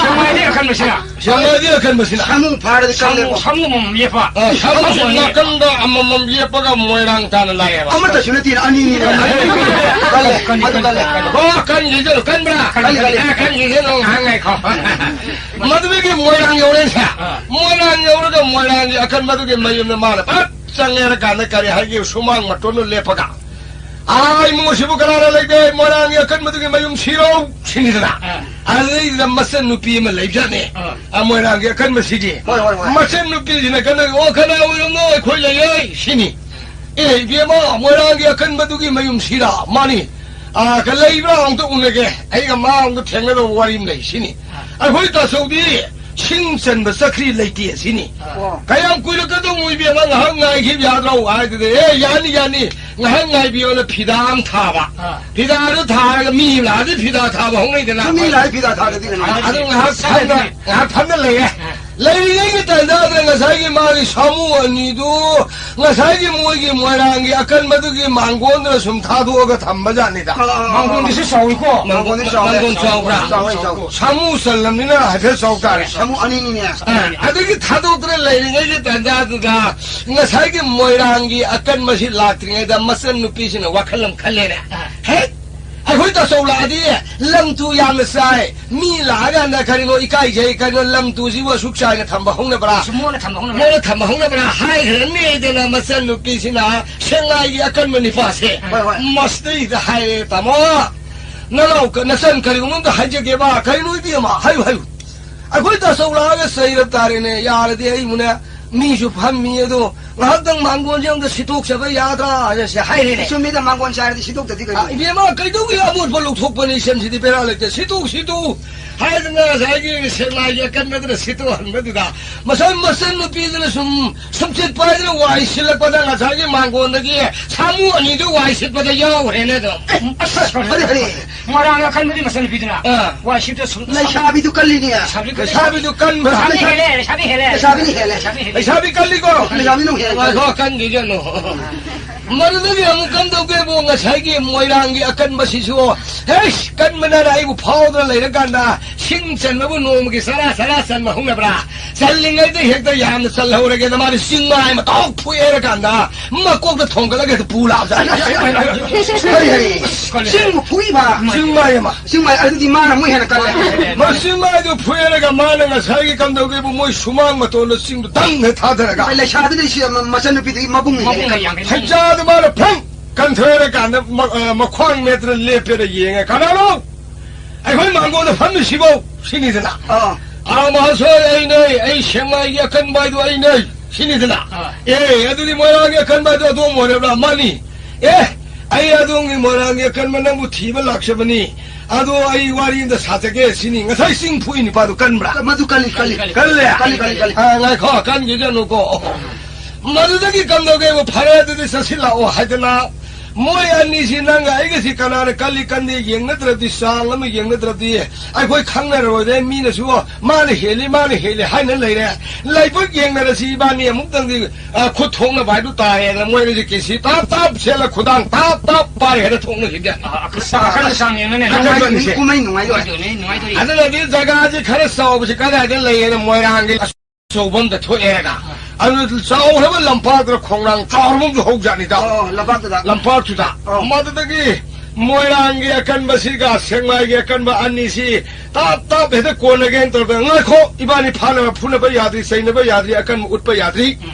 ꯁꯦꯛꯃꯥꯏꯗꯤ ꯑꯀꯟꯕꯁꯤꯅ꯫ ꯁꯦꯛꯃꯥꯏꯗꯤ ꯑꯀꯟꯕꯁꯤꯅ꯫ ꯁꯥꯃꯨ ꯐꯥꯔꯗꯤ ꯁꯥꯃꯨ, ꯀꯜꯂꯦꯀꯣ꯫ ꯁꯥꯃꯨ ꯑꯃꯃꯝ ꯌꯦꯞꯄ꯫ ꯑ, ꯁꯥꯃꯨ ꯁꯥꯃꯨ ꯅꯥꯀꯟꯗ ꯑꯃꯃꯝ ꯌꯦꯞꯄꯒ ꯃꯣꯏꯔꯥꯡ ꯇꯥꯟꯅ ꯂꯥꯛꯑꯦꯕ꯫ ꯑꯃꯠꯇꯁꯨ ꯅꯠꯇꯦꯅ, ꯑꯅꯤꯅꯤꯅꯦ꯫ ꯀꯜꯂꯤ, ꯀꯜꯂꯤ, ꯀꯜꯂꯤ, ꯀꯜꯂꯤ, ꯀꯜꯂꯤ꯫ ꯑꯣ, ꯀꯟꯈꯤꯁꯅꯨ, ꯀꯟꯕ꯭ꯔꯥ? ꯀꯜꯂꯤ, ꯀꯜꯂꯤ꯫ ꯑꯦ, ꯀꯟꯈꯤꯁꯅꯨ, ꯉꯥꯏꯍꯥꯛ ꯉꯥꯏꯈꯣ꯫ ꯃꯗꯨꯗꯒꯤ ꯃꯣꯏꯔꯥꯡ ꯌꯧꯔꯦꯅꯦ꯫ ꯑꯥ꯫ ꯃꯣꯏꯔꯥꯡ ꯌꯧꯔꯒ ꯃꯣꯏꯔꯥꯡꯒꯤ ꯑꯀꯟꯕꯗꯨꯒꯤ ꯃꯌꯨꯝꯗ ꯃꯥꯅ ꯐꯠ ꯆꯪꯉꯦ ꯍꯥꯏꯔ ꯀꯥꯟꯗ ꯀꯔꯤ ꯍꯥꯏꯒꯦ? ꯁꯨꯃꯥꯡ ꯃꯇꯣꯟꯗ ꯂꯦꯞꯄꯒ, "ꯑꯥ, ꯏꯃꯨꯡ ꯑꯁꯤꯕꯨ ꯀꯅꯥꯅ ꯂꯩꯒꯦ? ꯃꯣꯏꯔꯥꯡꯒꯤ ꯑꯀꯟꯕꯗꯨꯒꯤ ꯃꯌꯨꯝ ꯁꯤꯔꯣ?" ꯁꯤꯅꯤꯗꯅ꯫ ꯑꯥ꯫ ꯑꯗꯨꯗꯩꯗꯨꯗ ꯃꯆꯟ ꯅꯨꯄꯤ ꯑꯃ ꯂꯩꯕꯖꯥꯠꯅꯤ꯫ ꯑꯥ꯫ ꯑꯥ, ꯃꯣꯏꯔꯥꯡꯒꯤ ꯑꯀꯟꯕꯁꯤꯗꯤ꯫ ꯍꯣꯏ, ꯍꯣꯏ, ꯍꯣꯏ꯫ ꯃꯆꯟ ꯅꯨꯄꯤꯁꯤꯅ ꯀꯟꯅ, "ꯑꯣ, ꯀꯅꯥ ꯑꯣꯏꯔꯝꯅꯣ? ꯑꯩꯈꯣꯏ ꯂꯩꯌꯦ," ꯁꯤꯅꯤ꯫ "ꯑꯦ, ꯏꯕꯦꯝꯃ, ꯃꯣꯏꯔꯥꯡꯒꯤ ꯑꯀꯟꯕꯗꯨꯒꯤ ꯃꯌꯨꯝꯁꯤꯔꯥ?" "ꯃꯥꯅꯤ꯫ ꯑꯥ, ꯀ-, ꯂꯩꯕ꯭ꯔꯥ? ꯑꯝꯇ ꯎꯅꯒꯦ꯫ ꯑꯩꯒ ꯃꯥ ꯑꯝꯇ ꯊꯦꯡꯅꯗꯧꯕ ꯋꯥꯔꯤ ꯑꯃ ꯂꯩ," ꯁꯤꯅꯤ꯫ ꯑꯥ꯫ "ꯑꯩꯈꯣꯏ ꯇꯥꯆꯧꯗꯤ ꯁꯤꯡ ꯆꯟꯕ ꯆꯈ꯭ꯔꯤ ꯂꯩꯇꯦ," ꯁꯤꯅꯤ꯫ ꯑꯥ꯫ "ꯀꯌꯥꯝ ꯀꯨꯏꯔꯛꯀꯗꯧꯅꯣ, ꯏꯕꯦꯝꯃ? ꯉꯥꯏꯍꯥꯛ ꯉꯥꯏꯈꯤꯕ ꯌꯥꯗ꯭ꯔꯣ?" ꯍꯥꯏꯗꯨꯗ, "ꯑꯦ, ꯌꯥꯅꯤ, ꯌꯥꯅꯤ, ꯉꯥꯏꯍꯥꯛ ꯉꯥꯏꯕꯤꯌꯣꯅ" ꯐꯤꯗꯥ ꯑꯃ ꯊꯥꯕ꯫ ꯑꯥ꯫ ꯐꯤꯗꯥꯗꯨ ꯊꯥꯔꯒ ꯃꯤ ꯂꯥꯛꯑꯗꯤ ꯐꯤꯗꯥ ꯊꯥꯕ ꯍꯧꯅꯩꯗꯅ꯫ ꯃꯤ ꯂꯥꯛꯑꯗꯤ ꯐꯤꯗꯥ ꯊꯥꯗꯗꯤ ꯀꯩꯅꯣ? ꯑꯗꯨ ꯉꯥꯏꯍꯥꯛ ꯐꯝꯅ, ꯉꯥꯏꯍꯥꯛ ꯐꯝꯅ ꯂꯩꯌꯦ꯫ ꯑꯥ꯫ ꯂꯩꯔꯤꯉꯩꯒꯤ ꯇꯥꯟꯖꯥꯗ ꯉꯁꯥꯏꯒꯤ ꯃꯥꯒꯤ ꯁꯥꯃꯨ ꯑꯅꯤꯗꯨ ꯉꯁꯥꯏꯒꯤ ꯃꯣꯏꯒꯤ ꯃꯣꯏꯔꯥꯡꯒꯤ ꯑꯀꯟꯕꯗꯨꯒꯤ ꯃꯥꯡꯒꯣꯟꯗꯨꯗ ꯁꯨꯝ ꯊꯥꯗꯣꯛꯑꯒ ꯊꯝꯕ ꯖꯥꯠꯅꯤꯗ꯫ ꯑꯥ, ꯑꯥ, ꯑꯥ꯫ ꯃꯥꯡꯒꯣꯟꯗꯨꯁꯨ ꯆꯥꯎꯏꯀꯣ꯫ ꯃꯥꯡꯒꯣꯟꯗꯤ ꯆꯥꯎꯔꯦ꯫ ꯃꯥꯡꯒꯣꯟ ꯆꯥꯎꯕ꯭ꯔꯥ? ꯆꯥꯎꯋꯦ, ꯆꯥꯎꯋꯦ꯫ ꯁꯥꯃꯨ ꯆꯜꯂꯝꯅꯤꯅ ꯍꯥꯏꯐꯦꯠ ꯆꯥꯎ ꯇꯥꯔꯦ꯫ ꯁꯥꯃꯨ ꯑꯅꯤꯅꯤꯅꯦ꯫ ꯑꯥ, ꯑꯗꯨꯒꯤ ꯊꯥꯗꯣꯛꯇꯅ ꯂꯩꯔꯤꯉꯩꯒꯤ ꯇꯥꯟꯖꯥꯗꯨꯗ ꯉꯁꯥꯏꯒꯤ ꯃꯣꯏꯔꯥꯡꯒꯤ ꯑꯀꯟꯕꯁꯤ ꯂꯥꯛꯇ꯭ꯔꯤꯉꯩꯗ ꯃꯆꯟ ꯅꯨꯄꯤꯁꯤꯅ ꯋꯥꯈꯜ ꯑꯃ ꯈꯜꯂꯦꯅꯦ꯫ ꯑꯥ꯫ ꯍꯦꯛ ꯑꯩꯈꯣꯏ ꯇꯥꯆꯧ ꯂꯥꯛꯑꯗꯤ ꯂꯝ ꯇꯨ ꯌꯥꯝꯅ ꯆꯥꯏ꯫ ꯃꯤ ꯂꯥꯛꯑꯀꯥꯟꯗ ꯀꯔꯤꯅꯣ ꯏꯀꯥꯏꯖꯩ, ꯀꯔꯤꯅꯣ ꯂꯝ ꯇꯨꯁꯤꯕꯨ ꯑꯁꯨꯛ ꯆꯥꯏꯅ ꯊꯝꯕ ꯍꯧꯅꯕ꯭ꯔꯥ? ꯁꯨꯝ ꯃꯣꯠꯅ ꯊꯝꯕ ꯍꯧꯅꯕ꯭ꯔꯥ? ꯃꯣꯠꯅ ꯊꯝꯕ ꯍꯧꯅꯕ꯭ꯔꯥ? ꯍꯥꯏꯈ꯭ꯔꯅꯤ ꯍꯥꯏꯗꯅ ꯃꯆꯟ ꯅꯨꯄꯤꯁꯤꯅ ꯁꯦꯛꯃꯥꯏꯒꯤ ꯑꯀꯟꯕ ꯅꯤꯄꯥꯁꯦ ꯍꯣꯏ, ꯍꯣꯏ꯫ ꯃꯁꯤꯗꯩꯗ ꯍꯥꯏꯔꯦ, "ꯇꯥꯃꯣ, ꯅꯅꯥꯎ ꯀ-, ꯅꯆꯟ ꯀꯔꯤꯒꯨꯝꯕ ꯑꯝꯇ ꯍꯥꯏꯖꯒꯦꯕ, ꯀꯔꯤꯅꯣ ꯏꯕꯦꯝꯃ? ꯍꯥꯏꯌꯨ, ꯍꯥꯏꯌꯨ꯫ ꯑꯩꯈꯣꯏ ꯇꯥꯆꯧ ꯂꯥꯛꯑꯒ ꯆꯩꯔꯕ ꯇꯥꯔꯦꯅꯦ, ꯌꯥꯔꯗꯤ ꯑꯩꯕꯨꯅꯦ ꯃꯤꯁꯨ ꯐꯝꯃꯤ ꯑꯗꯣ ꯉꯥꯏꯍꯥꯛꯇꯪ ꯃꯥꯡꯒꯣꯟꯁꯦ ꯑꯝꯇ ꯁꯤꯠꯇꯣꯛꯆꯕ ꯌꯥꯗ꯭ꯔꯥ ꯍꯥꯏꯅ ꯁꯤ ꯍꯥꯏꯔꯦꯅꯦ꯫ ꯆꯨꯝꯃꯤꯗ, ꯃꯥꯡꯒꯣꯟ ꯆꯥꯏꯔꯗꯤ ꯁꯤꯠꯇꯣꯛꯇꯗꯤ ꯀꯩꯅꯣ? ꯑ, ꯏꯕꯦꯝꯃ, ꯀꯩꯗꯧꯒꯦ? ꯑꯃꯣꯠꯄ ꯂꯧꯊꯣꯛꯄꯅꯤ, ꯏꯆꯟꯁꯤꯗꯤ ꯕꯦꯔꯥ ꯂꯩꯇꯦ꯫ "ꯁꯤꯠꯇꯣꯛ, ꯁꯤꯠꯇꯣꯛ" ꯍꯥꯏꯗꯅ ꯉꯁꯥꯏꯒꯤ ꯁꯦꯛꯃꯥꯏꯒꯤ ꯑꯀꯟꯕꯗꯨꯅ ꯁꯤꯠꯇꯣꯛꯍꯟꯕꯗꯨꯗ ꯃꯆꯟ, ꯃꯆꯟ ꯅꯨꯄꯤꯗꯨꯅ ꯁꯨꯝ ꯁꯨꯝꯆꯤꯠ ꯄꯥꯏꯗꯅ ꯋꯥꯏ ꯁꯤꯠꯂꯛꯄꯗ ꯉꯁꯥꯏꯒꯤ ꯃꯥꯡꯒꯣꯟꯗꯒꯤ ꯁꯥꯃꯨ ꯑꯅꯤꯗꯨ ꯋꯥꯏ ꯁꯤꯠꯄꯗ ꯌꯥꯎꯈ꯭ꯔꯦꯅꯦ ꯑꯗꯣ꯫ ꯑꯁ, ꯍꯔꯦ, ꯍꯔꯦ꯫ ꯃꯣꯏꯔꯥꯡ ꯑꯀꯟꯕꯗꯤ ꯃꯆꯟꯅꯨꯄꯤꯗꯨꯅ ꯑꯥ꯫ ꯋꯥꯏ ꯁꯤꯠꯇ ꯁꯨꯝ ꯂꯩꯁꯥꯕꯤꯗꯨ ꯀꯜꯂꯤꯅꯦ꯫ ꯂꯩꯁꯥꯕꯤ ꯀꯜꯂꯤ꯫ ꯂꯩꯁꯥꯕꯤꯗꯨ ꯀꯟꯕ꯭ꯔꯥ? ꯂꯩꯁꯥꯕꯤ ꯍꯦꯜꯂꯦ, ꯂꯩꯁꯥꯕꯤ ꯍꯦꯜꯂꯦ꯫ ꯂꯩꯁꯥꯕꯤꯅ ꯍꯦꯜꯂꯦ꯫ ꯂꯩꯁꯥꯕꯤ ꯍꯦꯜꯂꯦ꯫ ꯂꯩꯁꯥꯕꯤ ꯀꯜꯂꯤꯀꯣ? ꯂꯩꯁꯥꯕꯤꯅ ꯍꯦꯜꯂꯦ꯫ ꯉꯥꯏꯈꯣ, ꯀꯟꯈꯤꯒꯅꯨ꯫ ꯃꯗꯨꯗꯒꯤ ꯑꯃꯨꯛ ꯀꯝꯗꯧꯒꯦꯕꯨ, ꯉꯁꯥꯏꯒꯤ ꯃꯣꯏꯔꯥꯡꯒꯤ ꯑꯀꯟꯕꯁꯤꯁꯨ, ꯍꯩꯁ, ꯀꯟꯕꯅ ꯑꯩꯕꯨ ꯐꯥꯎꯗꯅ ꯂꯩꯔꯀꯥꯟꯗ, ꯁꯤꯡ ꯆꯟꯕꯕꯨ ꯅꯣꯡꯃꯒꯤ ꯆꯔꯥ ꯆꯔꯥ ꯆꯟꯕ ꯍꯧꯅꯕ꯭ꯔꯥ? ꯆꯜꯂꯤꯉꯩꯗ ꯍꯦꯛꯇ ꯌꯥꯝꯅ ꯆꯜꯍꯧꯔꯒꯦꯅ ꯃꯥꯗꯤ ꯆꯤꯡꯃꯥꯏ ꯑꯃ ꯇꯧ ꯐꯨꯏꯔꯀꯥꯟꯗ ꯃꯀꯣꯛꯇ ꯊꯣꯡꯒꯠꯂꯒ ꯍꯦꯛꯇ ꯄꯨ ꯂꯥꯛꯑꯕꯖꯥꯠꯅꯤ꯫ ꯍꯔꯦ, ꯍꯔꯦ꯫ ꯆꯤꯡꯕꯨ ꯐꯨꯏꯕ꯫ ꯆꯤꯡꯃꯥꯏ ꯑꯃ꯫ ꯆꯤꯡꯃꯥꯏ, ꯑꯗꯨꯗꯤ ꯃꯥꯅ ꯑꯃꯨꯛ ꯍꯦꯟꯅ ꯀꯜꯂꯦ꯫ ꯃꯥ ꯆꯤꯡꯃꯥꯏꯗꯨ ꯐꯨꯏꯔꯒ ꯃꯥꯅ ꯉꯁꯥꯏꯒꯤ ꯀꯝꯗꯧꯒꯦꯕꯨ ꯃꯣꯏ ꯁꯨꯃꯥꯡ ꯃꯇꯣꯟꯗ ꯆꯤꯡꯗꯨ ꯇꯪ ꯍꯦꯛ ꯊꯥꯗꯔꯒ꯫ ꯃꯣꯏ ꯂꯩꯁꯥꯕꯤꯗꯨꯗꯤ ꯁꯤ ꯃ-, ꯃꯆꯟꯅꯨꯄꯤꯗꯨꯒꯤ ꯃꯕꯨꯡ ꯍꯦꯜꯂꯦ꯫ ꯃꯕꯨꯡ ꯌꯥꯝ ꯍꯦꯜꯂꯦ꯫ ꯐꯩꯖꯥꯗꯨ ꯃꯥꯅ ꯐꯪ ꯀꯟꯊꯔꯀꯥꯟꯗ ꯃ-, ꯑ, ꯃꯈ꯭ꯋꯥꯡ ꯃꯦꯠꯇꯅ ꯂꯦꯞꯄꯦꯅ ꯌꯦꯡꯉꯦ꯫ "ꯀꯅꯥꯅꯣ? ꯑꯩꯈꯣꯏ ꯃꯥꯡꯒꯣꯟꯗ ꯐꯝꯃꯤꯁꯤꯕꯣ?" ꯁꯤꯅꯤꯗꯅ꯫ ꯑꯥ꯫ "ꯑꯥ, ꯃꯍꯥꯁꯣꯏ, ꯑꯩꯅꯦ, ꯑꯩ ꯁꯦꯛꯃꯥꯏꯒꯤ ꯑꯀꯟꯕ ꯍꯥꯏꯗꯣ ꯑꯩꯅꯦ", ꯁꯤꯅꯤꯗꯅ꯫ ꯑꯥ꯫ "ꯑꯦ, ꯑꯗꯨꯗꯤ ꯃꯣꯏꯔꯥꯡꯒꯤ ꯑꯀꯟꯕ ꯍꯥꯏꯗꯣ ꯑꯗꯣꯝ ꯑꯣꯏꯔꯕ꯭ꯔꯥ?" "ꯃꯥꯅꯤ"꯫ "ꯑꯦ, ꯑꯩ ꯑꯗꯣꯝꯒꯤ ꯃꯣꯏꯔꯥꯡꯒꯤ ꯑꯀꯟꯕ ꯅꯪꯕꯨ ꯊꯤꯕ ꯂꯥꯛꯆꯕꯅꯤ꯫ ꯑꯗꯣ ꯑꯩ ꯋꯥꯔꯤ ꯑꯝꯇ ꯁꯥꯖꯒꯦ", ꯁꯤꯅꯤ꯫ ꯉꯁꯥꯏ ꯆꯤꯡ ꯐꯨꯏ ꯅꯨꯄꯥꯗꯣ ꯀꯟꯕ꯭ꯔꯥ? ꯃꯗꯨ ꯀꯜꯂꯤ, ꯀꯜꯂꯤ꯫ ꯀꯜꯂꯦ? ꯀꯜꯂꯤ, ꯀꯜꯂꯤ, ꯀꯜꯂꯤ꯫ ꯑꯥ, ꯉꯥꯏꯈꯣ, ꯀꯟꯈꯤꯒꯅꯨꯀꯣ꯫ ꯃꯗꯨꯗꯒꯤ ꯀꯝꯗꯧꯒꯦꯕꯨ, "ꯐꯔꯦ, ꯑꯗꯨꯗꯤ ꯆꯠꯁꯤꯜꯂꯛꯑꯣ" ꯍꯥꯏꯗꯅ, ꯃꯣꯏ ꯑꯅꯤꯁꯤ, ꯅꯪꯒ ꯑꯩꯒꯁꯤ ꯀꯅꯥꯅ ꯀꯜꯂꯤ ꯀꯟꯗꯦ ꯌꯦꯡꯅꯗ꯭ꯔꯗꯤ, ꯆꯥꯡ ꯑꯃ ꯌꯦꯡꯅꯗ꯭ꯔꯗꯤ ꯑꯩꯈꯣꯏ ꯈꯪꯅꯔꯔꯣꯏꯗꯦ꯫ ꯃꯤꯅꯁꯨ "ꯃꯥꯅ ꯍꯦꯜꯂꯤ, ꯃꯥꯅ ꯍꯦꯜꯂꯤ" ꯍꯥꯏꯅ ꯂꯩꯔꯦ꯫ ꯂꯥꯏꯕꯛ ꯌꯦꯡꯅꯔꯁꯤ ꯏꯕꯥꯅꯤ ꯑꯃꯨꯛꯇꯪꯗꯤ, ꯑ, ꯈꯨꯠ ꯊꯣꯛꯅꯕ ꯍꯥꯏꯗꯨ ꯇꯥꯔꯦꯅ ꯃꯣꯏ ꯑꯅꯤꯁꯤ ꯀꯤꯁꯤ ꯇꯥꯞ ꯇꯥꯞ ꯁꯦꯠꯂ ꯈꯨꯗꯥꯡ ꯇꯥꯞ ꯇꯥꯞ ꯄꯥꯏꯔꯦ ꯍꯦꯛꯇ ꯊꯣꯛꯅꯈꯤꯕꯗ꯫ ꯑ, ꯑ, ꯑꯀꯟꯕ ꯆꯥꯡ ꯌꯦꯡꯅꯅꯦ꯫ ꯑꯀꯟꯕꯅꯤ꯫ ꯀꯨꯝꯍꯩ ꯅꯨꯡꯉꯥꯏꯗꯣꯏ꯫ ꯅꯨꯡꯉꯥꯏꯗꯣꯏꯅꯦ, ꯅꯨꯡꯉꯥꯏꯗꯣꯏꯅꯦ꯫ ꯑꯗꯨꯅꯗꯤ ꯖꯒꯥꯁꯤ ꯈꯔ ꯆꯥꯎꯕꯁꯤ ꯀꯗꯥꯏꯗ ꯂꯩꯌꯦꯅ ꯃꯣꯏꯔꯥꯡꯒꯤ ꯑꯆꯧꯕ ꯑꯝꯗ ꯊꯣꯛꯑꯦꯅ꯫ ꯑꯗꯨ ꯆꯥꯎꯈ꯭ꯔꯕ ꯂꯝꯄꯥꯛꯇꯨꯗ ꯈꯣꯡꯅꯥꯡ ꯆꯥꯎꯔꯕ ꯑꯃꯁꯨ ꯍꯧꯖꯥꯠꯅꯤꯗ꯫ ꯑꯣ, ꯂꯝꯄꯥꯛꯇꯨꯗ꯫ ꯂꯝꯄꯥꯛꯇꯨꯗ꯫ ꯑꯣ꯫ ꯃꯗꯨꯗꯒꯤ ꯃꯣꯏꯔꯥꯡꯒꯤ ꯑꯀꯟꯕꯁꯤꯒ ꯁꯦꯛꯃꯥꯏꯒꯤ ꯑꯀꯟꯕ ꯑꯅꯤꯁꯤ ꯇꯥꯞ ꯇꯥꯞ ꯍꯦꯛꯇ ꯀꯣꯟꯅꯒꯦꯅ ꯇꯧꯔꯒ, "ꯉꯥꯏꯈꯣ, ꯏꯕꯥꯅꯤ ꯐꯥꯅꯕ ꯐꯨꯅꯕ ꯌꯥꯗ꯭ꯔꯤ, ꯆꯩꯅꯕ ꯌꯥꯗ꯭ꯔꯤ, ꯑꯀꯟꯕ ꯎꯠꯄ ꯌꯥꯗ꯭ꯔꯤ꯫ ꯎꯝ꯫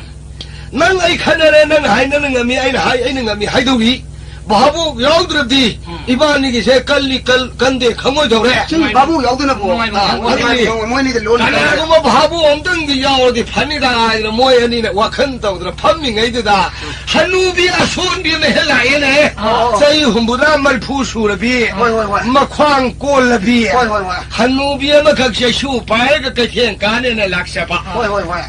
ꯅꯪ ꯑꯩ ꯈꯠꯅꯔꯦ, ꯅꯪ ꯍꯥꯏ ꯅꯪꯅ ꯉꯝꯃꯤ, ꯑꯩꯅ ꯍꯥꯏ ꯑꯩꯅ ꯉꯝꯃꯤ ꯍꯥꯏꯗꯧꯔꯤ꯫ ꯚꯥꯕꯣꯛ ꯌꯥꯎꯗ꯭ꯔꯗꯤ ꯎꯝ꯫ ꯏꯕꯥꯅꯤꯒꯤꯁꯦ ꯀꯜꯂꯤ ꯀꯜ-, ꯀꯟꯗꯦ ꯈꯪꯉꯣꯏꯗꯧꯔꯦ꯫ ꯆꯨꯝꯃꯤ, ꯚꯥꯕꯣꯛ ꯌꯥꯎꯗꯅꯕꯨ꯫ ꯅꯨꯡꯉꯥꯏꯕ ꯑꯥ, ꯈꯪꯉꯣꯏ꯫ ꯑꯗꯨꯅꯤ꯫ ꯃꯣꯏꯅꯤꯗꯤ ꯂꯣꯟ ꯀꯅꯥꯒꯨꯝꯕ ꯚꯥꯕꯣꯛ ꯑꯝꯇꯪꯗꯤ ꯌꯥꯎꯔꯗꯤ ꯐꯅꯤꯗ ꯍꯥꯏꯗꯅ ꯃꯣꯏ ꯑꯅꯤꯅ ꯋꯥꯈꯜ ꯇꯧꯗꯅ ꯐꯝꯃꯤꯉꯩꯗꯨꯗ ꯍꯅꯨꯕꯤ ꯑꯁꯣꯟꯕꯤ ꯑꯃ ꯍꯦꯛ ꯂꯥꯛꯑꯦꯅꯦ꯫ ꯑꯣ꯫ ꯆꯍꯤ ꯍꯨꯝꯐꯨꯇꯔꯥ ꯃꯔꯤꯐꯨ ꯁꯨꯔꯕꯤ, ꯍꯣꯏ, ꯍꯣꯏ, ꯍꯣꯏ꯫ ꯃꯈ꯭ꯋꯥꯡ ꯀꯣꯜꯂꯕꯤ, ꯍꯣꯏ, ꯍꯣꯏ, ꯍꯣꯏ꯫ ꯍꯅꯨꯕꯤ ꯑꯃꯈꯛ ꯆꯩꯁꯨ ꯄꯥꯏꯔꯒ ꯀꯩꯊꯦꯜ ꯀꯥꯅꯦꯅ ꯂꯥꯛꯆꯕ꯫ ꯍꯣꯏ, ꯍꯣꯏ, ꯍꯣꯏ꯫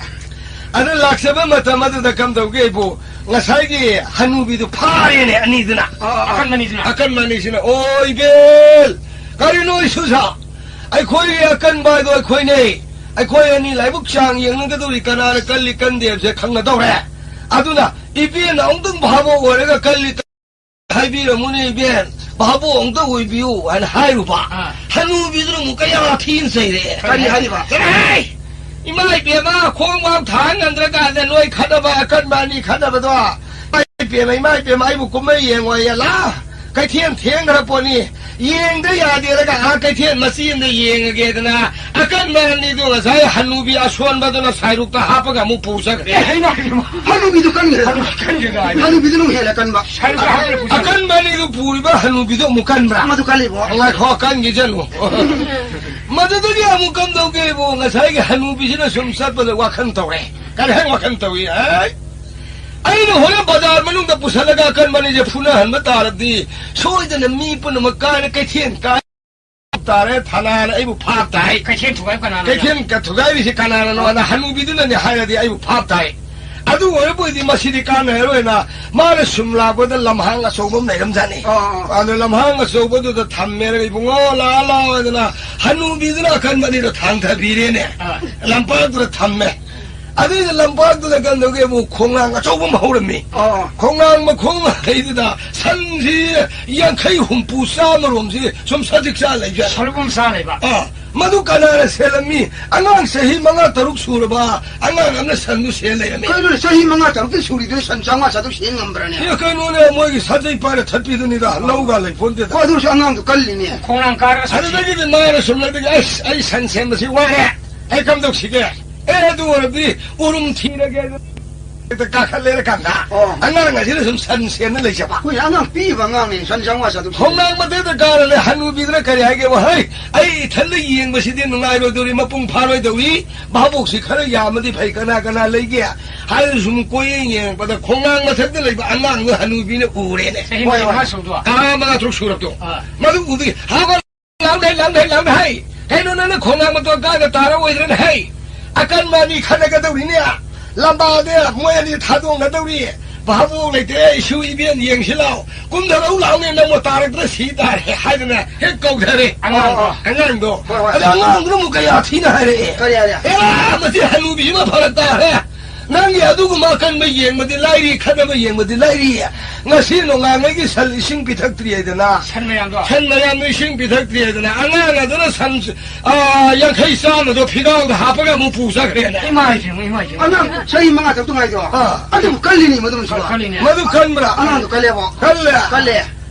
ꯑꯗꯨ ꯂꯥꯛꯆꯕ ꯃꯇꯝ ꯑꯗꯨꯗ ꯀꯝꯗꯧꯒꯦꯕꯨ, ꯉꯁꯥꯏꯒꯤ ꯍꯅꯨꯕꯤꯗꯨ ꯐꯥꯔꯦꯅꯦ ꯑꯅꯤꯗꯨꯅ꯫ ꯑꯥ, ꯑꯥ, ꯑꯥ꯫ ꯑꯀꯟꯕ ꯑꯅꯤꯗꯨꯅ꯫ ꯑꯀꯟꯕ ꯑꯅꯤꯁꯤꯅ, "ꯑꯣ ꯏꯕꯦꯜ, ꯀꯔꯤꯅꯣ ꯏꯁꯨꯁꯥ? ꯑꯩꯈꯣꯏꯒꯤ ꯑꯀꯟꯕ ꯍꯥꯏꯗꯣ ꯑꯩꯈꯣꯏꯅꯦ꯫ ꯑꯩꯈꯣꯏ ꯑꯅꯤ ꯂꯥꯏꯕꯛ ꯆꯥꯡ ꯌꯦꯡꯅꯒꯗꯧꯔꯤ, ꯀꯅꯥꯅ ꯀꯜꯂꯤ ꯀꯟꯗꯦ ꯍꯥꯏꯕꯁꯦ ꯈꯪꯅꯗꯧꯔꯦ꯫ ꯑꯗꯨꯅ ꯏꯕꯦꯜꯅ ꯑꯃꯨꯛꯇꯪ ꯚꯥꯕꯣꯛ ꯑꯣꯏꯔꯒ ꯀꯜꯂꯤ ꯍꯥꯏꯕꯤꯔꯝꯃꯨꯅꯦ ꯏꯕꯦꯟ, ꯚꯥꯕꯣꯛ ꯑꯝꯇ ꯑꯣꯏꯕꯤꯌꯨ" ꯍꯥꯏꯅ ꯍꯥꯏꯔꯨꯕ꯫ ꯑꯥ꯫ ꯍꯅꯨꯕꯤꯗꯨꯅ ꯑꯃꯨꯛ ꯀꯌꯥ ꯊꯤꯅ ꯆꯩꯔꯛꯑꯦ꯫ ꯀꯔꯤ ꯍꯥꯏꯔꯤꯕ? "ꯆꯠꯂꯍꯦ! ꯏꯃꯥ ꯏꯕꯦꯝꯃ, ꯈꯣꯡ ꯐꯥꯎ ꯊꯥꯡ ꯉꯝꯗ꯭ꯔꯀꯥꯟꯗ ꯅꯣꯏ ꯈꯠꯅꯕ ꯑꯀꯟꯕ ꯑꯅꯤ ꯈꯠꯅꯕꯗꯣ꯫ ꯏꯃꯥ ꯏꯕꯦꯝꯃ, ꯏꯃꯥ ꯏꯕꯦꯝꯃ, ꯑꯩꯕꯨ ꯀꯨꯝꯍꯩ ꯌꯦꯡꯉꯣꯏ ꯌꯦꯂꯥ? ꯀꯩꯊꯦꯜ ꯊꯦꯡꯈ꯭ꯔ ꯄꯣꯠꯅꯤ꯫ ꯌꯦꯡꯗ ꯌꯥꯗꯦꯔꯒ ꯑꯥ ꯀꯩꯊꯦꯜ ꯃꯆꯤ ꯑꯃꯗ ꯌꯦꯡꯉꯒꯦꯗꯅ ꯑꯀꯟꯕ ꯑꯅꯤꯗꯨ ꯉꯁꯥꯏ ꯍꯅꯨꯕꯤ ꯑꯁꯣꯟꯕꯗꯨꯅ ꯁꯥꯏꯔꯨꯛꯇ ꯍꯥꯞꯄꯒ ꯑꯃꯨꯛ ꯄꯨ ꯆꯠꯈ꯭ꯔꯦ"꯫ ꯑꯦ, ꯍꯩꯃꯥ! ꯍꯅꯨꯕꯤꯗꯨ ꯀꯟꯈ꯭ꯔꯦ꯫ ꯍꯅꯨꯕꯤ ꯀꯟꯈ꯭ꯔꯦ ꯀꯥꯏꯅ꯫ ꯍꯅꯨꯕꯤꯗꯨꯅ ꯑꯃꯨꯛ ꯍꯦꯜꯂꯦ ꯀꯟꯕ꯫ ꯁꯥꯏꯔꯨꯛꯇ ꯍꯥꯞꯄꯒ ꯄꯨ ꯆꯠꯈ꯭ꯔꯦ꯫ ꯑꯀꯟꯕ ꯑꯅꯤꯗꯨ ꯄꯨꯔꯤꯕ ꯍꯅꯨꯕꯤꯗꯨ ꯑꯃꯨꯛ ꯀꯟꯕ꯭ꯔꯥ? ꯃꯗꯨ ꯀꯜꯂꯤꯕꯣ꯫ ꯉꯥꯏꯈꯣ, ꯀꯟꯈꯤꯁꯅꯨ꯫ ꯃꯗꯨꯗꯒꯤ ꯑꯃꯨꯛ ꯀꯝꯗꯧꯒꯦꯕꯨ, ꯉꯁꯥꯏꯒꯤ ꯍꯅꯨꯕꯤꯁꯤꯅ ꯁꯨꯝ ꯆꯠꯄꯗ ꯋꯥꯈꯜ ꯇꯧꯔꯦ꯫ ꯀꯔꯤ ꯍꯥꯏ ꯋꯥꯈꯜ ꯇꯧꯏ? ꯑꯩ, ꯑꯩꯅ ꯍꯣꯔꯦꯟ ꯕꯖꯥꯔ ꯃꯅꯨꯡꯗ ꯄꯨꯁꯜꯂꯒ ꯑꯀꯟꯕ ꯑꯅꯤꯁꯦ ꯐꯨꯅꯍꯟꯕ ꯇꯥꯔꯗꯤ ꯁꯣꯏꯗꯅ ꯃꯤ ꯄꯨꯝꯅꯃꯛ ꯀꯥꯏꯅ ꯀꯩꯊꯦꯜ ꯀꯥꯏ ꯇꯥꯔꯦ, ꯊꯅꯥꯅ ꯑꯩꯕꯨ ꯐꯥ ꯇꯥꯏ꯫ ꯀꯩꯊꯦꯜ ꯊꯨꯒꯥꯏꯕ ꯀꯅꯥꯅꯣ? ꯀꯩꯊꯦꯜ ꯊꯨꯒꯥꯏꯔꯤꯁꯤ ꯀꯅꯥꯅꯅꯣ? ꯑꯗ ꯍꯅꯨꯕꯤꯗꯨꯅꯅꯦ ꯍꯥꯏꯔꯗꯤ ꯑꯩꯕꯨ ꯐꯥ ꯇꯥꯏ꯫ ꯑꯗꯨ ꯑꯣꯏꯔꯕꯨꯗꯤ ꯃꯁꯤꯗꯤ ꯀꯥꯟꯅꯔꯣꯏꯅ ꯃꯥꯅ ꯁꯨꯝ ꯂꯥꯛꯄꯗ ꯂꯝꯍꯥꯡ ꯑꯆꯧꯕ ꯑꯃ ꯂꯩꯔꯝꯖꯥꯠꯅꯤ꯫ ꯑꯥ, ꯑꯥ, ꯑꯥ꯫ ꯑꯗ ꯂꯝꯍꯥꯡ ꯑꯆꯧꯕꯗꯨꯗ ꯊꯝꯃꯦ꯫ "ꯏꯕꯨꯡꯉꯣ, ꯂꯥꯛꯑꯣ, ꯂꯥꯛꯑꯣ" ꯍꯥꯏꯗꯅ ꯍꯅꯨꯕꯤꯗꯨꯅ ꯑꯀꯟꯕ ꯑꯅꯤꯗꯣ ꯊꯥꯡꯊꯕꯤꯔꯦꯅꯦ꯫ ꯑꯥ꯫ ꯂꯝꯄꯥꯛꯇꯨꯗ ꯊꯝꯃꯦ꯫ ꯑꯗꯨꯏꯗ ꯂꯝꯄꯥꯛꯇꯨꯗ ꯀꯩꯅꯣꯒꯤ ꯑꯃꯨꯛ ꯈꯣꯡꯅꯥꯡ ꯑꯆꯧꯕ ꯑꯃ ꯍꯧꯔꯝꯃꯤ꯫ ꯑꯥ꯫ ꯈꯣꯡꯅꯥꯡ ꯃꯈꯣꯡ ꯃꯈꯩꯗꯨꯗ ꯁꯟꯁꯤ ꯌꯥꯡꯈꯩ, ꯍꯨꯝꯐꯨ, ꯆꯥꯝꯃꯔꯣꯝꯁꯤ ꯁꯨꯝ ꯁꯖꯤꯛ ꯆꯥ ꯂꯩꯕ꯫ ꯁꯔꯨꯛ ꯑꯃ ꯆꯥ ꯂꯩꯕ꯫ ꯑꯥ, ꯃꯗꯨ ꯀꯅꯥꯅ ꯁꯦꯜꯂꯝꯃꯤ? ꯑꯉꯥꯡ ꯆꯍꯤ ꯃꯉꯥ, ꯇꯔꯨꯛ ꯁꯨꯔꯕ ꯑꯉꯥꯡ ꯑꯃꯅ ꯁꯟꯗꯨ ꯁꯦꯜ ꯂꯩꯔꯝꯃꯤ꯫ ꯀꯩꯅꯣꯅꯦ, ꯆꯍꯤ ꯃꯉꯥ, ꯇꯔꯨꯛꯇ ꯁꯨꯔꯤꯗꯨ ꯁꯟ ꯆꯥꯝꯃꯉꯥ, ꯆꯥꯇ꯭ꯔꯨꯛ ꯁꯦꯟ ꯉꯝꯕ꯭ꯔꯅꯦ? ꯑꯦ, ꯀꯩꯅꯣꯅꯦ, ꯃꯣꯏꯒꯤ ꯁꯥꯖꯩ ꯄꯥꯏꯔ ꯊꯠꯄꯤꯗꯨꯅꯤꯗ, ꯂꯧꯒ ꯂꯩꯄꯣꯟꯇꯦꯗ꯫ ꯍꯣ, ꯑꯗꯨ ꯑꯣꯏꯔꯁꯨ ꯑꯉꯥꯡꯗꯨ ꯀꯜꯂꯤꯅꯦ꯫ ꯈꯣꯡꯅꯥꯡ ꯀꯥꯔꯒ ꯁꯟ ꯑꯗꯨꯗꯒꯤꯗꯤ ꯃꯥꯅ ꯁꯨꯝ ꯂꯩꯕꯒꯤ, "ꯑꯁ, ꯑꯩ ꯁꯟ ꯁꯦꯝꯕꯁꯤ ꯋꯥꯔꯦ꯫ ꯑꯩ ꯀꯝꯗꯧꯁꯤꯒꯦ? ꯑꯦ, ꯑꯗꯨ ꯑꯣꯏꯔꯗꯤ ꯎꯔꯨꯝ ꯊꯤꯔꯒꯦ"꯫ ꯍꯦꯛꯇ ꯀꯥꯈꯠ ꯂꯩꯔꯀꯥꯟꯗ ꯑꯣ꯫ ꯑꯉꯥꯡ ꯑꯁꯤꯅ ꯁꯨꯝ ꯁꯟ ꯁꯦꯟꯅ ꯂꯩꯖꯕ꯫ ꯑꯩꯈꯣꯏ ꯑꯉꯥꯡ ꯄꯤꯛꯏꯕ ꯑꯉꯥꯡꯅꯤ, ꯁꯟ ꯆꯥꯝꯃꯉꯥ ꯆꯥꯇ꯭ꯔꯨꯛ ꯈꯣꯡꯅꯥꯡ ꯃꯊꯛꯇ ꯀꯥꯔꯅꯦ꯫ ꯍꯅꯨꯕꯤꯗꯨꯅ ꯀꯔꯤ ꯍꯥꯏꯒꯦꯕ? "ꯍꯩ, ꯑꯩ ꯏꯊꯟꯗ ꯌꯦꯡꯕꯁꯤꯗꯤ ꯅꯨꯡꯉꯥꯏꯔꯣꯏꯗꯧꯔꯤ, ꯃꯄꯨꯡ ꯐꯥꯔꯣꯏꯗꯧꯔꯤ, ꯚꯥꯕꯣꯛꯁꯤ ꯈꯔ ꯌꯥꯝꯃꯗꯤ ꯐꯩ, ꯀꯅꯥ ꯀꯅꯥ ꯂꯩꯒꯦ?" ꯍꯥꯏꯅ ꯁꯨꯝ ꯀꯣꯏꯌꯦꯡ ꯌꯦꯡꯉꯛꯄꯗ ꯈꯣꯡꯅꯥꯡ ꯃꯊꯛꯇ ꯂꯩꯕ ꯑꯉꯥꯡꯗꯣ ꯍꯅꯨꯕꯤꯅ ꯎꯔꯦꯅꯦ꯫ ꯆꯍꯤ ꯍꯣꯏ, ꯍꯣꯏ꯫ ꯃꯉꯥ ꯁꯨꯕꯗꯣ꯫ ꯑꯥ, ꯃꯉꯥ ꯇꯔꯨꯛ ꯁꯨꯔꯕꯗꯣ꯫ ꯑꯥ꯫ ꯃꯗꯨ ꯎꯕꯗꯒꯤ ꯍꯥ ꯂꯥꯎꯅ ꯍꯩ, ꯂꯥꯎꯅ ꯍꯩ, ꯂꯥꯎꯅ ꯍꯩ꯫ ꯀꯩꯅꯣ ꯅꯪꯅ ꯈꯣꯡꯅꯥꯡ ꯃꯇꯣꯟ ꯀꯥꯗ ꯇꯥꯔꯛꯑꯣꯏꯗ꯭ꯔꯅ ꯍꯩ? ꯑꯀꯟꯕ ꯑꯅꯤ ꯈꯠꯅꯒꯗꯧꯔꯤꯅꯦ꯫ ꯂꯝꯕꯥꯗ ꯃꯣꯏ ꯑꯅꯤ ꯊꯥꯗꯣꯛꯅꯗꯧꯔꯤ꯫ ꯚꯥꯕꯣꯛ ꯂꯩꯇ꯭ꯔꯦ, ꯏꯁꯨ ꯏꯕꯦꯟ ꯌꯦꯡꯁꯤ ꯂꯥꯎ꯫ ꯀꯨꯝꯊꯔꯛꯎ ꯂꯥꯎꯅꯦ, ꯅꯪꯕꯨ ꯇꯥꯔꯛꯇ꯭ꯔ ꯁꯤ ꯇꯥꯔꯦ ꯍꯥꯏꯗꯅ ꯍꯦꯛ ꯀꯧꯊꯔꯦ꯫ ꯑꯉꯥꯡꯗꯣ꯫ ꯑꯣ, ꯑꯉꯥꯡꯗꯣ꯫ ꯍꯣꯏ, ꯍꯣꯏ꯫ ꯑꯗ ꯑꯉꯥꯡꯗꯨꯅ ꯑꯃꯨꯛ ꯀꯌꯥ ꯊꯤꯅ ꯍꯥꯏꯔꯛꯑꯦ꯫ ꯀꯔꯤ ꯍꯥꯏꯔꯦ? "ꯑꯦꯔꯥ, ꯃꯁꯤ ꯍꯅꯨꯕꯤ ꯑꯃ ꯐꯔꯛ ꯇꯥꯔꯦ꯫ ꯅꯪꯒꯤ ꯑꯗꯨꯒꯨꯝꯕ ꯑꯀꯟꯕ ꯌꯦꯡꯕꯗꯤ ꯂꯥꯏꯔꯤ, ꯈꯠꯅꯕ ꯌꯦꯡꯕꯗꯤ ꯂꯥꯏꯔꯤ꯫ ꯉꯁꯤ ꯅꯣꯡꯉꯥꯟꯕꯒꯤ ꯁꯟ ꯏꯁꯤꯡ ꯄꯤꯊꯛꯇ꯭ꯔꯤ ꯍꯥꯏꯗꯅ꯫ ꯁꯟ ꯃꯌꯥꯝꯗꯣ꯫ ꯁꯟ ꯃꯌꯥꯝꯗꯣ ꯏꯁꯤꯡ ꯄꯤꯊꯛꯇ꯭ꯔꯤ ꯍꯥꯏꯗꯅ꯫ ꯑꯉꯥꯡ ꯑꯗꯨꯅ ꯁꯟ, ꯑꯥ, ꯌꯥꯡꯈꯩ ꯆꯥꯝꯃꯗꯣ ꯐꯤꯒꯥꯎꯗ ꯍꯥꯞꯄꯒ ꯑꯃꯨꯛ ꯄꯨ ꯆꯠꯈ꯭ꯔꯦꯅꯦ꯫" ꯏꯃꯥ ꯏꯕꯦꯝꯃ, ꯏꯃꯥ ꯏꯕꯦꯝꯃ꯫ ꯑꯉꯥꯡ ꯆꯍꯤ ꯃꯉꯥ ꯇꯔꯨꯛꯇ ꯉꯥꯏꯗꯣ꯫ ꯑꯥ꯫ ꯑꯗꯨꯝ ꯀꯜꯂꯤꯅꯤ ꯃꯗꯨꯝꯁꯨ꯫ ꯀꯜꯂꯤꯅꯦ꯫ ꯃꯗꯨ ꯀꯟꯕ꯭ꯔꯥ? ꯑꯉꯥꯡꯗꯣ ꯀꯜꯂꯦꯕꯣ꯫ ꯀꯜꯂꯦ꯫ ꯀꯜꯂꯦ꯫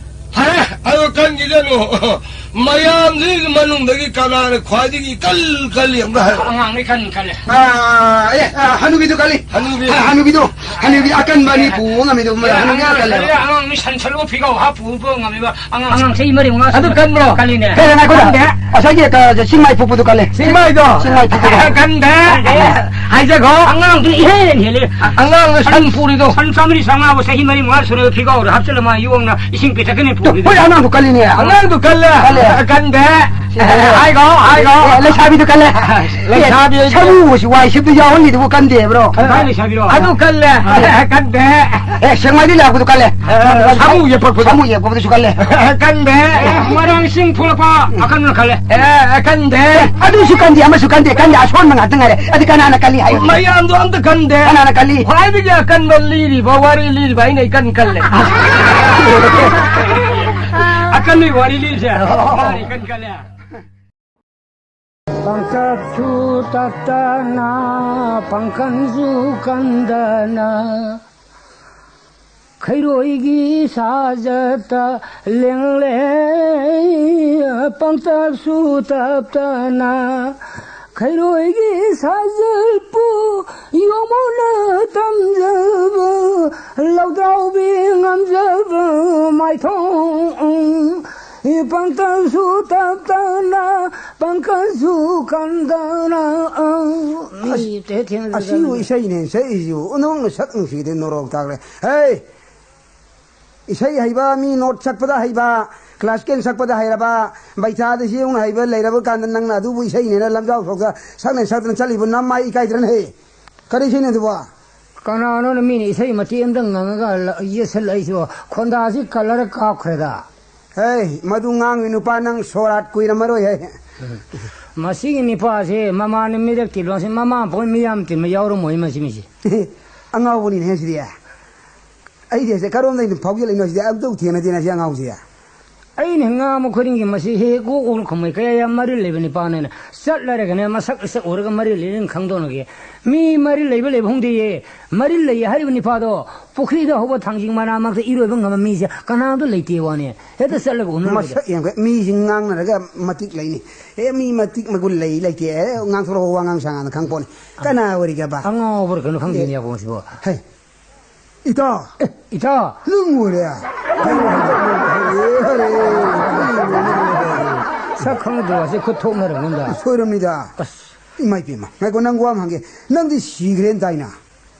ꯐꯔꯦ, ꯑꯗꯣ ꯀꯟꯈꯤꯁꯅꯨ꯫ ꯃꯌꯥꯝꯁꯤꯒꯤ ꯃꯅꯨꯡꯗꯒꯤ ꯀꯅꯥꯅ ꯈ꯭ꯋꯥꯏꯗꯒꯤ ꯀꯜ, ꯀꯜꯂꯤ ꯑꯝꯇ ꯍꯥꯏꯔꯣ꯫ ꯑꯉꯥꯡꯅꯤ ꯀꯟ, ꯀꯜꯂꯦ꯫ ꯑꯥ, ꯑꯦ, ꯑꯥ, ꯍꯅꯨꯕꯤꯗꯨ ꯀꯜꯂꯤ꯫ ꯍꯅꯨꯕꯤ꯫ ꯑꯥ, ꯍꯅꯨꯕꯤꯗꯨ, ꯍꯅꯨꯕꯤ ꯑꯀꯟꯕ ꯑꯅꯤ ꯄꯨꯕ ꯉꯝꯃꯤꯗꯨ, ꯑꯦ, ꯍꯅꯨꯕꯤ ꯑꯉꯥꯡ ꯀꯜꯂꯦꯕ꯫ ꯀꯜꯂꯦ, ꯑꯉꯥꯡꯅꯤ ꯁꯟ ꯁꯂꯨ ꯐꯤꯒꯥꯎ ꯍꯥꯞ ꯄꯨꯕ ꯉꯝꯃꯤꯕ ꯑꯉꯥꯡ, ꯑꯉꯥꯡ ꯆꯍꯤ ꯃꯔꯤ ꯃꯉꯥ ꯑꯗꯨ ꯁꯨꯕ ꯀꯟꯕ꯭ꯔꯣ? ꯀꯜꯂꯤꯅꯦ꯫ ꯀꯩꯅꯣ, ꯉꯥꯏꯈꯣꯗ꯫ ꯀꯟꯗꯦ꯫ ꯉꯁꯥꯏꯒꯤ, ꯀ-, ꯆꯤꯡꯃꯥꯏ ꯐꯨꯛꯄꯗꯨ ꯀꯜꯂꯦ꯫ ꯆꯤꯡꯃꯥꯏꯗꯣ? ꯆꯤꯡꯃꯥꯏ ꯐꯨꯛꯄꯗꯣ꯫ ꯀꯟꯗꯦ꯫ ꯍꯥꯏꯖꯈꯣ꯫ ꯑꯉꯥꯡꯗꯨ ꯏꯍꯦꯟ ꯍꯦꯜꯂꯤ꯫ ꯑꯉꯥꯡꯅ ꯁꯟ ꯄꯨꯔꯤꯗꯣ꯫ ꯁꯟ ꯆꯥꯝꯃꯔꯤ ꯆꯥꯝꯃꯉꯥꯕꯨ ꯆꯍꯤ ꯃꯔꯤ ꯃꯉꯥ ꯁꯨꯔꯒ ꯐꯤꯒꯥꯎꯗ ꯍꯥꯞꯆꯤꯜꯂ ꯃꯥ ꯌꯣꯡꯅ ꯏꯁꯤꯡ ꯄꯤꯊꯛꯀꯅꯤ ꯄꯨꯔꯤꯗꯣ꯫ ꯍꯣꯏ, ꯑꯉꯥꯡꯗꯣ ꯀꯜꯂꯤꯅꯦ꯫ ꯑꯉꯥꯡꯗꯣ ꯀꯜꯂꯦ꯫ ꯀꯜꯂꯦ꯫ ꯀꯟꯗꯦ꯫ ꯁꯤ ꯀꯜꯂꯦ꯫ ꯍꯥꯏꯈꯣ, ꯍꯥꯏꯈꯣ꯫ ꯑꯦ, ꯂꯩꯁꯥꯕꯤꯗꯨ ꯀꯜꯂꯦ꯫ ꯂꯩꯁꯥꯕꯤ ꯑꯦ, ꯁꯥꯃꯨ ꯑꯁꯤ ꯋꯥꯏ ꯁꯤꯠꯄꯗ ꯌꯥꯎꯍꯜꯂꯤꯗꯨꯕꯨ ꯀꯟꯗꯦꯕ꯭ꯔꯣ? ꯀꯗꯥꯏ ꯂꯩꯁꯥꯕꯤꯔꯣ? ꯑꯗꯨ ꯀꯜꯂꯦ꯫ ꯀꯟꯗꯦ꯫ ꯑꯦ, ꯁꯦꯛꯃꯥꯏꯗꯩ ꯂꯥꯛꯄꯗꯨ ꯀꯜꯂꯦ꯫ ꯑꯦ, ꯁꯥꯃꯨ ꯌꯦꯛꯄꯛꯄꯗꯣ꯫ ꯁꯥꯃꯨ ꯌꯦꯛꯄꯛꯄꯗꯨꯁꯨ ꯀꯜꯂꯦ꯫ ꯀꯟꯗꯦ꯫ ꯑꯦ, ꯃꯣꯏꯔꯥꯡ ꯆꯤꯡ ꯐꯨꯂꯛꯄ ꯑꯀꯟꯕꯅ ꯀꯜꯂꯦ꯫ ꯑꯦ, ꯀꯟꯗꯦ꯫ ꯑꯦ, ꯑꯗꯨꯁꯨ ꯀꯟꯗꯦ, ꯑꯃꯁꯨ ꯀꯟꯗꯦ, ꯀꯟꯗꯦ, ꯑꯁꯣꯟꯕ ꯉꯥꯛꯇ ꯉꯥꯏꯔꯦ꯫ ꯑꯗꯨ ꯀꯅꯥꯅ ꯀꯜꯂꯤ ꯍꯥꯏꯌꯨ? ꯃꯌꯥꯝꯗꯣ ꯑꯝꯇ ꯀꯟꯗꯦ꯫ ꯀꯅꯥꯅ ꯀꯜꯂꯤ? ꯈ꯭ꯋꯥꯏꯗꯒꯤ ꯑꯀꯟꯕ ꯂꯤꯔꯤꯕ, ꯋꯥꯔꯤ ꯂꯤꯔꯤꯕ ꯑꯩꯅ ꯏꯀꯟ ꯀꯜꯂꯦ꯫ ꯑꯀꯟꯕꯒꯤ ꯋꯥꯔꯤ ꯂꯤꯔꯤꯁꯦ ꯃꯥꯅ ꯏꯀꯟ ꯀꯜꯂꯦ꯫ ꯄꯪꯇꯞꯁꯨ ꯇꯞꯇꯅ, ꯄꯪꯀꯟꯁꯨ ꯀꯟꯗꯅ, ꯈꯩꯔꯣꯏꯒꯤ ꯁꯥꯖꯠꯇ ꯂꯦꯡꯂꯦ꯫ ꯄꯪꯇꯞꯁꯨ ꯇꯞꯇꯅ, ꯈꯩꯔꯣꯏꯒꯤ ꯁꯥꯖꯠꯄꯨ ꯌꯣꯃꯨꯅ ꯇꯝꯖꯕ ꯂꯧꯗ꯭ꯔꯥꯎꯕꯤ ꯉꯝꯖꯕ ꯃꯥꯏꯊꯣꯡ ꯄꯪꯇꯝꯁꯨ ꯇꯞꯇꯅ ꯄꯪꯀꯟꯁꯨ ꯀꯟꯗꯅ ꯃꯤ ꯑꯁ, ꯇꯦ ꯊꯦꯡꯅꯗꯅ ꯑꯁꯤꯕꯨ ꯏꯁꯩꯅꯦ ꯁꯛꯏꯁꯤꯕꯨ? ꯑꯣꯟꯊꯣꯛꯅ ꯁꯛ ꯅꯨꯡꯁꯤꯗꯦ ꯅꯣꯔꯣꯛ ꯇꯥꯈ꯭ꯔꯦ꯫ ꯍꯦ! ꯏꯁꯩ ꯍꯩꯕ ꯃꯤ ꯅꯣꯠ ꯁꯛꯄꯗ ꯍꯩꯕ, ꯀ꯭ꯂꯥꯁꯤꯀꯦꯜ ꯁꯛꯄꯗ ꯍꯩꯔꯕ, ꯕꯩꯊꯥꯗ ꯌꯦꯡꯅ ꯍꯩꯕ ꯂꯩꯔꯕ ꯀꯥꯟꯗ ꯅꯪꯅ ꯑꯗꯨꯕꯨ ꯏꯁꯩꯅꯦꯅ ꯂꯝꯖꯥꯎ ꯁꯣꯛꯇ ꯁꯛꯅ ꯁꯛꯇꯅ ꯆꯠꯂꯤꯕ ꯅꯃꯥꯏ ꯏꯀꯥꯏꯗ꯭ꯔꯅ ꯍꯦ? ꯀꯔꯤ ꯏꯁꯩꯅꯣ ꯑꯗꯨꯕꯣ? ꯀꯅꯥꯅꯣꯅ ꯃꯤꯅ ꯏꯁꯩ ꯃꯇꯦꯛ ꯑꯃꯇꯪ ꯉꯪꯉꯒ ꯂ-, ꯌꯦꯠꯁꯜꯂꯛꯏꯁꯤꯕꯣ? ꯈꯣꯟꯗꯥꯁꯤ ꯀꯂꯔ ꯀꯥꯞꯈ꯭ꯔꯦꯗ꯫ ꯍꯦ, ꯃꯗꯨ ꯉꯥꯡꯉꯤ ꯅꯨꯄꯥ ꯅꯪ ꯁꯣꯔꯥꯠ ꯀꯨꯏꯔꯝꯃꯔꯣꯏ ꯍꯦ꯫ ꯃꯁꯤꯒꯤ ꯅꯤꯄꯥꯁꯦ ꯃꯃꯥꯅ ꯃꯤꯔꯛ ꯇꯤꯜꯂꯣꯁꯦ ꯃꯃꯥ ꯄꯣꯛ ꯃꯤꯌꯥꯝ ꯇꯤꯟꯕ ꯌꯥꯎꯔꯝꯃꯣꯏ ꯃꯁꯤ ꯃꯤꯁꯦ꯫ ꯑꯉꯥꯎꯕꯅꯤꯅꯦ ꯁꯤꯗꯤ꯫ ꯑꯩꯗꯤ ꯑꯁꯦ ꯀꯔꯣꯝꯗꯩꯅꯣ ꯐꯥꯎꯖꯤꯜꯂꯛꯏꯅꯣ ꯁꯤꯗꯤ ꯑꯝꯇꯕꯨ ꯊꯦꯡꯅꯗꯦꯅ ꯁꯤ ꯑꯉꯥꯎꯁꯦ꯫ ꯑꯩꯅ ꯉꯥꯡꯕ ꯈꯨꯗꯤꯡꯒꯤ ꯃꯁꯤ ꯍꯦꯛ ꯍꯦꯛ ꯒꯣꯛ ꯒꯣꯛꯅ ꯈꯨꯝꯃꯩ꯫ ꯀꯌꯥ ꯌꯥꯝ ꯃꯔꯤꯜ ꯂꯩꯕ ꯅꯤꯄꯥꯅꯦꯅ꯫ ꯆꯠꯂꯔꯒꯅꯦ ꯃꯁꯛ ꯃꯁꯛ ꯎꯔꯒ ꯃꯔꯤꯜ ꯂꯩꯔꯦꯅ ꯈꯪꯗꯣꯛꯅꯒꯦ꯫ ꯃꯤ ꯃꯔꯤꯜ ꯂꯩꯕ ꯂꯩꯕ ꯍꯧꯗꯦꯌꯦ꯫ ꯃꯔꯤꯜ ꯂꯩꯌꯦ ꯍꯥꯏꯔꯤꯕ ꯅꯤꯄꯥꯗꯣ ꯄꯨꯈ꯭ꯔꯤꯗ ꯍꯧꯕ ꯊꯥꯡꯖꯤꯡ ꯃꯅꯥ ꯃꯔꯛꯇ ꯏꯔꯣꯏꯕ ꯉꯝꯕ ꯃꯤꯁꯦ ꯀꯅꯥꯝꯇ ꯂꯩꯇꯦ ꯋꯥꯅꯦ꯫ ꯍꯦꯛꯇ ꯆꯠꯂꯒ ꯎꯅꯔꯨꯕꯗ꯫ ꯃꯁꯛ ꯌꯦꯡꯈ꯭ꯔꯦ꯫ ꯃꯤꯁꯤ ꯉꯥꯡꯅꯔꯒ ꯃꯇꯤꯛ ꯂꯩꯅꯤ꯫ ꯑꯦ, ꯃꯤ ꯃꯇꯤꯛ ꯃꯒꯨꯟ ꯂꯩ ꯂꯩꯇꯦ꯫ ꯑꯦ, ꯉꯥꯡꯊꯣꯔꯛꯑꯣ, ꯋꯥ ꯉꯥꯡ ꯁꯉꯥꯡꯗ ꯈꯪ ꯄꯣꯠꯅꯤ꯫ ꯀꯅꯥ ꯑꯣꯏꯔꯤꯒꯦꯕ? ꯑꯉꯥꯎꯕꯔ ꯀꯩꯅꯣ ꯈꯪꯗꯦꯅꯦ ꯑꯦ꯫ ꯑꯕꯣꯛꯁꯤꯕꯣ꯫ ꯍꯩ, ꯏꯇꯥꯎ! ꯑꯦ, ꯏꯇꯥꯎ! ꯅꯪ ꯑꯣꯏꯔꯦ? ꯍꯔꯦ, ꯍꯔꯦ, ꯍꯔꯦ, ꯍꯔꯦ꯫ ꯁꯛ ꯈꯪꯅꯗ꯭ꯔꯣ? ꯑꯁꯤ ꯈꯨꯠ ꯊꯣꯛꯅꯔꯕꯅꯤꯗ꯫ ꯁꯣꯏꯔꯝꯅꯤꯗ꯫ ꯑꯁ꯫ ꯏꯃꯥ ꯏꯄꯦꯝꯃ, ꯉꯥꯏꯈꯣ, ꯅꯪ ꯋꯥ ꯑꯃ ꯍꯪꯒꯦ꯫ ꯅꯪꯗꯤ ꯁꯤꯈ꯭ꯔꯦꯅ ꯇꯥꯏꯅ?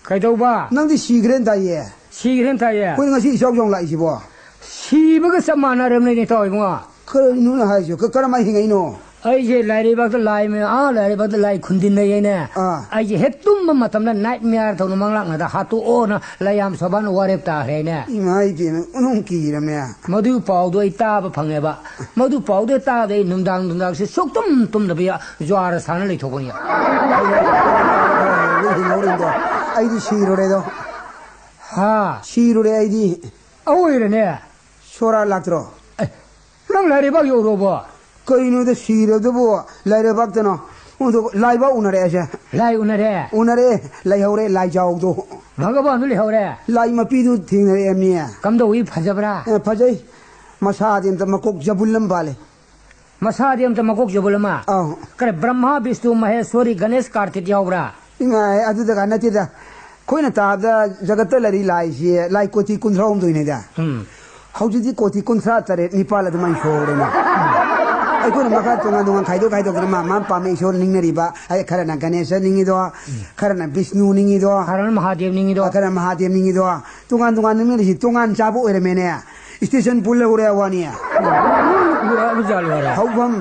ꯀꯩꯗꯧꯕ? ꯅꯪꯗꯤ ꯁꯤꯈ꯭ꯔꯦꯅ ꯇꯥꯏꯌꯦ꯫ ꯁꯤꯈ꯭ꯔꯦꯅ ꯇꯥꯏꯌꯦ? ꯑꯩꯈꯣꯏ ꯉꯁꯤ ꯏꯆꯥꯎ ꯆꯥꯎ ꯂꯥꯛꯏꯁꯤꯕꯣ? ꯁꯤꯕꯒ ꯆꯞ ꯃꯥꯟꯅꯔꯕꯅꯤꯅꯦ, ꯏꯇꯥꯎ ꯏꯕꯨꯡꯉꯣ꯫ ꯀꯔꯤꯅꯣꯅ ꯍꯥꯏꯁꯤꯕꯣ? ꯀ-, ꯀꯔꯝꯍꯥꯏꯅ ꯍꯤꯡꯉꯛꯏꯅꯣ? ꯑꯩꯁꯦ ꯂꯥꯏꯔꯩꯕꯥꯛꯇ ꯂꯥꯏ ꯃ-, ꯑꯥ, ꯂꯥꯏꯔꯩꯕꯥꯛꯇ ꯂꯥꯏ ꯈꯨꯟꯗꯤꯟꯅꯩꯌꯦꯅꯦ꯫ ꯑꯥ꯫ ꯑꯩꯁꯦ ꯍꯦꯛ ꯇꯨꯝꯕ ꯃꯇꯝꯗ ꯅꯥꯏꯠ ꯃꯤꯌꯥꯔ ꯊꯧꯅ ꯃꯪꯂꯥꯛꯅꯗ ꯍꯥꯠꯇꯣꯛꯑꯣꯅ ꯂꯥꯏꯌꯥꯝ ꯁꯣꯕꯥꯅ ꯋꯥꯔꯦꯞ ꯇꯥꯈ꯭ꯔꯦꯅꯦ꯫ ꯏꯃꯥ ꯏꯕꯦꯝꯃ, ꯑꯣꯟꯊꯣꯛ ꯀꯤꯔꯝꯃꯦ꯫ ꯃꯗꯨ ꯄꯥꯎꯗꯣ ꯑꯩ ꯇꯥꯕ ꯐꯪꯉꯦꯕ꯫ ꯃꯗꯨ ꯄꯥꯎꯗꯣ ꯑꯩ ꯇꯥꯕꯗ ꯑꯩ ꯅꯨꯡꯗꯥꯡ ꯅꯨꯡꯗꯥꯡꯁꯦ ꯁꯨꯛꯇꯨꯝ ꯇꯨꯝꯗꯕ ꯌꯥ-, ꯖ꯭ꯋꯥꯔ ꯁꯥꯟꯅ ꯂꯩꯊꯣꯛꯄꯅꯤ꯫ ꯍꯤꯡꯍꯧꯔꯤꯗꯣ꯫ ꯑꯩꯗꯤ ꯁꯤꯔꯨꯔꯦꯗꯣ꯫ ꯍꯥ? ꯁꯤꯔꯨꯔꯦ ꯑꯩꯗꯤ꯫ ꯑꯑꯣꯏꯔꯅꯦ꯫ ꯁꯣꯔꯥ ꯂꯥꯛꯇ꯭ꯔꯣ? ꯑꯦ, ꯅꯪ ꯂꯥꯏꯔꯩꯕꯥꯛ ꯌꯧꯔꯨꯔꯕꯣ? ꯀꯩꯅꯣꯗ ꯁꯤꯔꯕꯗꯨꯕꯨ ꯂꯥꯏꯔꯩꯕꯥꯛꯇꯅꯣ? ꯑꯗꯨ ꯂꯥꯏꯕꯥꯎ ꯎꯅꯔꯦ ꯑꯩꯁꯦ꯫ ꯂꯥꯏ ꯎꯅꯔꯦ? ꯎꯅꯔꯦ, ꯂꯩꯍꯧꯔꯦ ꯂꯥꯏꯖꯥꯎꯗꯣ꯫ ꯚꯒꯕꯥꯟꯗꯨ ꯂꯩꯍꯧꯔꯦ? ꯂꯥꯏ ꯃꯄꯤꯗꯨ ꯊꯦꯡꯅꯔꯛꯑꯦ ꯃꯤ꯫ ꯀꯝꯗꯧꯏ, ꯐꯖꯕ꯭ꯔꯥ? ꯑꯦ, ꯐꯖꯩ꯫ ꯃꯁꯥꯗꯤ ꯑꯝꯇ ꯃꯀꯣꯛ ꯖꯕꯨꯜ ꯑꯃ ꯄꯥꯜꯂꯦ꯫ ꯃꯁꯥꯗꯤ ꯑꯝꯇ ꯃꯀꯣꯛ ꯖꯕꯨꯜ ꯑꯃ? ꯑꯧ꯫ ꯀꯔꯤ, ꯕ꯭ꯔꯍ꯭ꯃꯥ, ꯕꯤꯁꯅꯨ, ꯃꯍꯦꯁꯣꯔꯤ, ꯒꯅꯦꯁ, ꯀꯥꯔꯇꯤꯛ ꯌꯥꯎꯕ꯭ꯔꯥ? ꯏꯃꯥꯏ, ꯑꯗꯨꯗꯒ ꯅꯠꯇꯦꯗ꯫ ꯑꯩꯈꯣꯏꯅ ꯇꯥꯕꯗ ꯖꯒꯠꯇ ꯂꯩꯔꯤ ꯂꯥꯏꯁꯤ ꯂꯥꯏ ꯀꯣꯇꯤ ꯀꯨꯟꯊ꯭ꯔꯥ ꯍꯨꯝꯗꯣꯏꯅꯦꯗ꯫ ꯎꯝ꯫ ꯍꯧꯖꯤꯛꯇꯤ ꯀꯣꯇꯤ ꯀꯨꯟꯊ꯭ꯔꯥ ꯇꯔꯦꯠ ꯅꯤꯄꯥꯜ ꯑꯗꯨꯃꯥꯏꯅ ꯁꯨꯍꯧꯔꯦꯅꯦ꯫ ꯑꯩꯈꯣꯏꯅ ꯃꯈꯥ ꯇꯣꯉꯥꯟ ꯇꯣꯉꯥꯟ ꯈꯥꯏꯗꯣꯛ ꯈꯥꯏꯗꯣꯛꯇꯅ ꯃꯥ ꯃꯥ ꯄꯥꯝꯕ ꯏꯁꯣꯔ ꯅꯤꯡꯅꯔꯤꯕ꯫ ꯑꯩ ꯈꯔꯅ ꯒꯅꯦꯁ ꯅꯤꯡꯉꯤꯗꯣ, ꯈꯔꯅ ꯕꯤꯁꯅꯨ ꯅꯤꯡꯉꯤꯗꯣ, ꯈꯔꯅ ꯃꯍꯥꯗꯦꯕ ꯅꯤꯡꯉꯤꯗꯣ꯫ ꯈꯔꯅ ꯃꯍꯥꯗꯦꯕ ꯅꯤꯡꯉꯤꯗꯣ꯫ ꯇꯣꯉꯥꯟ ꯇꯣꯉꯥꯟ ꯅꯤꯡꯅꯔꯤꯁꯤ ꯇꯣꯉꯥꯟ ꯆꯥꯕ ꯑꯣꯏꯔꯝꯃꯦꯅꯦ꯫ ꯏꯁꯇꯦꯁꯟ ꯄꯨꯜꯂ ꯎꯔꯦ ꯋꯥꯅꯤ꯫ ꯎꯔꯛꯑꯕ ꯖꯥꯠꯂꯣ ꯍꯥꯏꯔꯦ? ꯍꯧꯐꯝ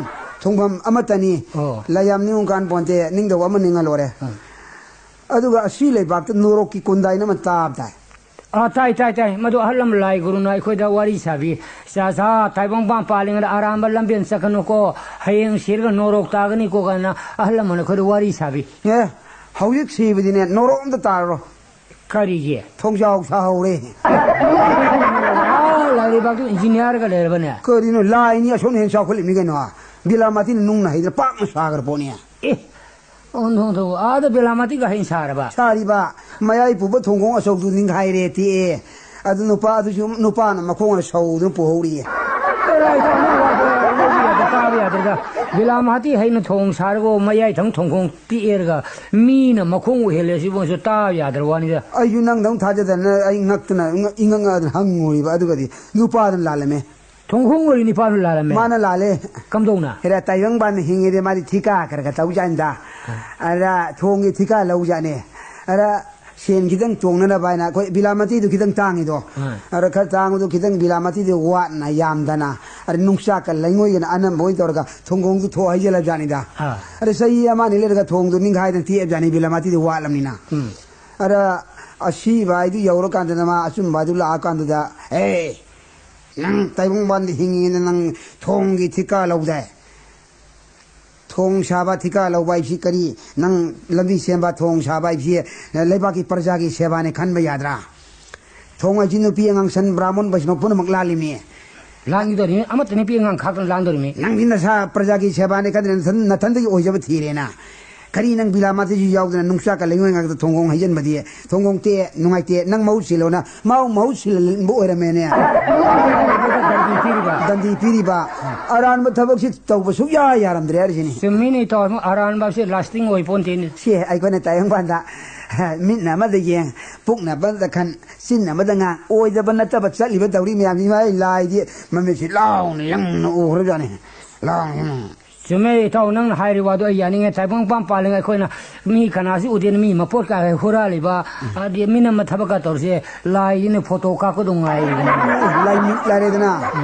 ꯊꯨꯡꯐꯝ ꯑꯃꯠꯇꯅꯤ꯫ ꯑꯣ꯫ ꯂꯥꯏ ꯌꯥꯝ ꯅꯤꯡꯉꯨ ꯀꯥꯟ ꯄꯣꯟꯇꯦ, ꯅꯤꯡꯗꯧꯕ ꯑꯃ ꯅꯤꯡꯉ ꯂꯣꯏꯔꯦ꯫ ꯑꯥ꯫ ꯑꯗꯨꯒ ꯑꯁꯤ ꯂꯩꯕꯥꯛꯇ ꯅꯣꯔꯣꯛꯀꯤ ꯀꯨꯟꯗꯥꯏꯅ ꯑꯃ ꯇꯥꯕ ꯇꯥꯏ꯫ ꯑꯥ, ꯇꯥꯏ, ꯇꯥꯏ, ꯇꯥꯏ꯫ ꯃꯗꯨ ꯑꯍꯜ ꯑꯃ ꯂꯥꯏ ꯒꯨꯔꯨꯅ ꯑꯩꯈꯣꯏꯗ ꯋꯥꯔꯤ ꯁꯥꯕꯤ꯫ "ꯆꯥ, ꯆꯥ, ꯇꯥꯏꯕꯪꯄꯥꯟ ꯄꯥꯜꯂꯤꯉꯩꯗ ꯑꯔꯥꯟꯕ ꯂꯝꯕꯦꯟ ꯆꯠꯀꯅꯨꯀꯣ, ꯍꯌꯦꯡ ꯁꯤꯔꯒ ꯅꯣꯔꯣꯛ ꯇꯥꯒꯅꯤꯀꯣ" ꯀꯥꯏꯅ ꯑꯍꯜ ꯑꯃꯅ ꯑꯩꯈꯣꯏꯗ ꯋꯥꯔꯤ ꯁꯥꯕꯤ꯫ ꯑꯦ, ꯍꯧꯖꯤꯛ ꯁꯤꯕꯗꯤꯅꯦ, ꯅꯣꯔꯣꯛ ꯑꯝꯇ ꯇꯥꯔꯔꯣꯏ꯫ ꯀꯔꯤꯒꯤ? ꯊꯣꯡꯖꯥꯎ ꯁꯥꯍꯧꯔꯦ꯫ ꯑꯥ, ꯂꯥꯏꯔꯩꯕꯥꯛꯇꯨ ꯏꯟꯖꯤꯅꯤꯌꯥꯔꯒ ꯂꯩꯔꯕꯅꯦ꯫ ꯀꯔꯤꯅꯣ, ꯂꯥꯏꯅꯤ ꯑꯁꯣꯝꯅ ꯍꯦꯟꯅ ꯆꯥꯎꯈꯠꯂꯤꯃꯤ ꯀꯩꯅꯣ꯫ ꯕꯤꯂꯥꯃꯥꯇꯤꯅ ꯅꯨꯡꯅ ꯍꯩꯗꯅ ꯄꯥꯛꯅ ꯁꯥꯈ꯭ꯔ ꯄꯣꯠꯅꯤ꯫ ꯑꯦ, ꯑꯣꯟꯊꯣꯛ, ꯑꯣꯟꯊꯣꯛ, ꯑꯥꯗ ꯕꯤꯂꯥꯃꯥꯇꯤꯒ ꯍꯩꯅ ꯁꯥꯔꯕ? ꯁꯥꯔꯤꯕ ꯃꯌꯥꯏ ꯄꯨꯕ ꯊꯣꯡꯈꯣꯡ ꯑꯆꯧꯕꯗꯨ ꯅꯤꯡꯈꯥꯏꯔꯦ ꯇꯦꯛꯑꯦ꯫ ꯑꯗꯨ ꯅꯨꯄꯥ ꯑꯗꯨꯁꯨ ꯅꯨꯄꯥꯅ ꯃꯈꯣꯡꯅ ꯁꯧꯗꯨꯅ ꯄꯨꯍꯧꯔꯤꯌꯦ꯫ ꯀꯗꯥꯏꯗ ꯑꯃ ꯋꯥꯗ ꯂꯧꯕ ꯌꯥꯗ ꯇꯥꯕ ꯌꯥꯗ꯭ꯔꯒ, ꯕꯤꯂꯥꯃꯥꯇꯤ ꯍꯩꯅ ꯊꯣꯡ ꯁꯥꯔꯒ ꯃꯌꯥꯏ ꯊꯪ ꯊꯣꯡꯈꯣꯡ ꯇꯦꯛꯑꯦꯔꯒ ꯃꯤꯅ ꯃꯈꯣꯡ ꯑꯣꯏꯍꯜꯂꯦ ꯁꯤꯕꯨꯁꯨ ꯇꯥꯕ ꯌꯥꯗ꯭ꯔ ꯋꯥꯅꯤꯗ꯫ ꯑꯩꯁꯨ ꯅꯪꯗꯧ ꯊꯥꯖꯗꯅ ꯑꯩ ꯉꯛꯇꯅ ꯏꯉꯛ-, ꯏꯉꯛ ꯉꯛꯇꯅ ꯍꯪꯉꯨꯔꯤꯕ, ꯑꯗꯨꯒꯗꯤ ꯅꯨꯄꯥꯗꯨꯅ ꯂꯥꯜꯂꯝꯃꯦ꯫ ꯊꯣꯡꯈꯣꯡ ꯑꯣꯏꯔꯤ ꯅꯤꯄꯥꯗꯨꯅ ꯂꯥꯜꯂꯝꯃꯦ꯫ ꯃꯥꯅ ꯂꯥꯜꯂꯦ꯫ ꯀꯝꯗꯧꯅ? ꯍꯦꯔꯥ, ꯇꯥꯏꯕꯪ ꯄꯥꯟꯕ ꯍꯤꯡꯉꯤꯗꯤ ꯃꯥꯗꯤ ꯊꯤꯀꯥ ꯈꯔ ꯈꯔ ꯇꯧꯖꯥꯠꯅꯤꯗ꯫ ꯑꯗ ꯊꯣꯡꯒꯤ ꯊꯤꯀꯥ ꯂꯧꯖꯥꯠꯅꯦ꯫ ꯑꯗ ꯁꯦꯟ ꯈꯤꯇꯪ ꯇꯣꯡꯅꯅꯕ ꯍꯥꯏꯅ ꯑꯩꯈꯣꯏ ꯕꯤꯂꯥꯃꯇꯤꯗꯨ ꯈꯤꯇꯪ ꯇꯥꯡꯉꯤꯗꯣ꯫ ꯑꯥ꯫ ꯑꯗ ꯈꯔ ꯇꯥꯡꯕꯗꯨ ꯈꯤꯇꯪ ꯕꯤꯂꯥꯃꯇꯤꯗꯨ ꯋꯥꯠꯅ ꯌꯥꯝꯗꯅ, ꯑꯗ ꯅꯨꯡꯆꯥꯛꯀ ꯂꯩꯉꯣꯏꯒꯅ ꯑꯅꯝꯕ ꯑꯣꯏꯅ ꯇꯧꯔꯒ ꯊꯣꯡꯈꯣꯡꯗꯨ ꯊꯣꯛ ꯍꯩꯖꯤꯜꯂꯖꯥꯠꯅꯤꯗ꯫ ꯑꯥ꯫ ꯑꯗ ꯆꯍꯤ ꯑꯃ ꯑꯅꯤ ꯂꯩꯔꯒ ꯊꯣꯡꯗꯨ ꯅꯤꯡꯈꯥꯏꯗꯅ ꯇꯦꯛꯑꯖꯥꯠꯅꯤ, ꯕꯤꯂꯥꯃꯇꯤꯗꯨ ꯋꯥꯠꯂꯝꯅꯤꯅ꯫ ꯎꯝ꯫ ꯑꯗ ꯑꯁꯤꯕ ꯍꯥꯏꯗꯨ ꯌꯧꯔꯀꯥꯟꯗꯅ ꯃꯥ ꯑꯆꯨꯝꯕ ꯍꯥꯏꯗꯨ ꯂꯥꯛꯑꯀꯥꯟꯗꯨꯗ, "ꯑꯦ, ꯅꯪ ꯇꯥꯏꯕꯪꯄꯥꯟꯗ ꯍꯤꯡꯉꯤꯉꯩꯗ ꯅꯪ ꯊꯣꯡꯒꯤ ꯊꯤꯀꯥ ꯂꯧꯗꯥꯏ? ꯊꯣꯡ ꯁꯥꯕ ꯊꯤꯀꯥ ꯂꯧꯕ ꯍꯥꯏꯁꯤ ꯀꯔꯤ? ꯅꯪ ꯂꯝꯕꯤ ꯁꯦꯝꯕ, ꯊꯣꯡ ꯁꯥꯕ ꯍꯥꯏꯁꯤ ꯂꯩꯕꯥꯛꯀꯤ ꯄ꯭ꯔꯖꯥꯒꯤ ꯁꯦꯕꯥꯅꯤ ꯈꯟꯕ ꯌꯥꯗ꯭ꯔꯥ? ꯊꯣꯡ ꯍꯥꯏꯁꯤ ꯅꯨꯄꯤ ꯑꯉꯥꯡ, ꯁꯟ, ꯕ꯭ꯔꯥꯍꯃꯟ, ꯕꯩꯁꯅꯕ ꯄꯨꯝꯅꯃꯛ ꯂꯥꯜꯂꯤꯃꯤ꯫ ꯂꯥꯟꯈꯤꯗꯣꯔꯤꯃꯤ, ꯑꯃꯠꯇ ꯅꯨꯄꯤ ꯑꯉꯥꯡ ꯈꯥꯛꯇꯅ ꯂꯥꯟꯗꯣꯔꯤꯃꯤ꯫ ꯅꯪꯗꯤ ꯅꯁꯥ ꯄ꯭ꯔꯖꯥꯒꯤ ꯁꯦꯕꯥꯅꯤ ꯈꯟꯗꯅ ꯅꯊꯟ-, ꯅꯊꯟꯗꯒꯤ ꯑꯣꯏꯖꯕ ꯊꯤꯔꯦꯅ꯫ ꯀꯔꯤ ꯅꯪ ꯕꯤꯂꯥꯃꯥꯇꯤꯁꯨ ꯌꯥꯎꯗꯅ ꯅꯨꯡꯆꯥꯛꯀ ꯂꯩꯉꯣꯏ ꯉꯥꯛꯇ ꯊꯣꯡꯈꯣꯡ ꯍꯩꯖꯤꯟꯕꯗꯤ? ꯊꯣꯡꯈꯣꯡ ꯇꯦꯛꯑꯦ, ꯅꯨꯡꯉꯥꯏꯇꯦ, ꯅꯪ ꯃꯍꯨꯠ ꯁꯤꯜꯂꯣꯅ꯫ ꯃꯥ ꯃꯍꯨꯠ ꯁꯤꯜꯍꯟꯕ ꯑꯣꯏꯔꯝꯃꯦꯅꯦ꯫ ꯄꯥꯟꯗꯤ ꯄꯤꯔꯤꯕ꯫ ꯑꯔꯥꯟꯕ ꯊꯕꯛꯁꯤ ꯇꯧꯕ ꯁꯨꯛꯌꯥ ꯌꯥꯔꯝꯗ꯭ꯔꯦ ꯍꯥꯏꯔꯤꯁꯤꯅꯤ꯫ ꯆꯨꯝꯃꯤꯅꯦ, ꯏꯇꯥꯎ, ꯑꯔꯥꯟꯕꯁꯦ lasting ꯑꯣꯏ ꯄꯣꯟꯇꯦꯅꯦ꯫ ꯁꯤ ꯑꯩꯈꯣꯏꯅ ꯇꯥꯏꯕꯪꯄꯥꯟꯗ ꯃꯤꯠꯅ ꯑꯃꯗ ꯌꯦꯡ, ꯄꯨꯛꯅ ꯑꯃꯗ ꯈꯟ, ꯆꯤꯟ ꯑꯃꯗ ꯉꯥꯡ, ꯑꯣꯏꯗꯕ ꯅꯠꯇꯕ ꯆꯠꯂꯤꯕ ꯇꯧꯔꯤ ꯃꯌꯥꯝꯁꯤ, ꯃꯥꯏ ꯂꯥꯏꯗꯤ ꯃꯃꯤꯠꯁꯤ ꯂꯥꯎꯅ ꯌꯥꯝꯅ ꯎꯈ꯭ꯔꯖꯥꯠꯅꯤ꯫ ꯂꯥꯎꯅ ꯌꯥꯝꯅ꯫ ꯆꯨꯝꯃꯦ, ꯏꯇꯥꯎ, ꯅꯪꯅ ꯍꯥꯏꯔꯤꯕ ꯋꯥꯗꯣ ꯑꯩ ꯌꯥꯅꯤꯡꯉꯦ꯫ ꯇꯥꯏꯕꯪꯄꯥꯟ ꯄꯥꯜꯂꯤꯉꯩ ꯑꯩꯈꯣꯏꯅ ꯃꯤ ꯀꯅꯥꯁꯨ ꯎꯗꯦꯅ ꯃꯤ ꯃꯄꯣꯠ ꯀꯥꯏ ꯍꯨꯔꯥꯜꯂꯤꯕ, ꯑꯗꯤ ꯃꯤꯅ ꯑꯃ ꯊꯕꯛꯀ ꯇꯧꯔꯤꯁꯦ, ꯂꯥꯏꯁꯤꯅ photo ꯀꯥꯞꯀꯗꯧ ꯉꯥꯏꯔꯤꯕꯅꯤ꯫ ꯂꯥꯏꯃꯤꯠ ꯂꯥꯏꯔꯦꯗꯅ,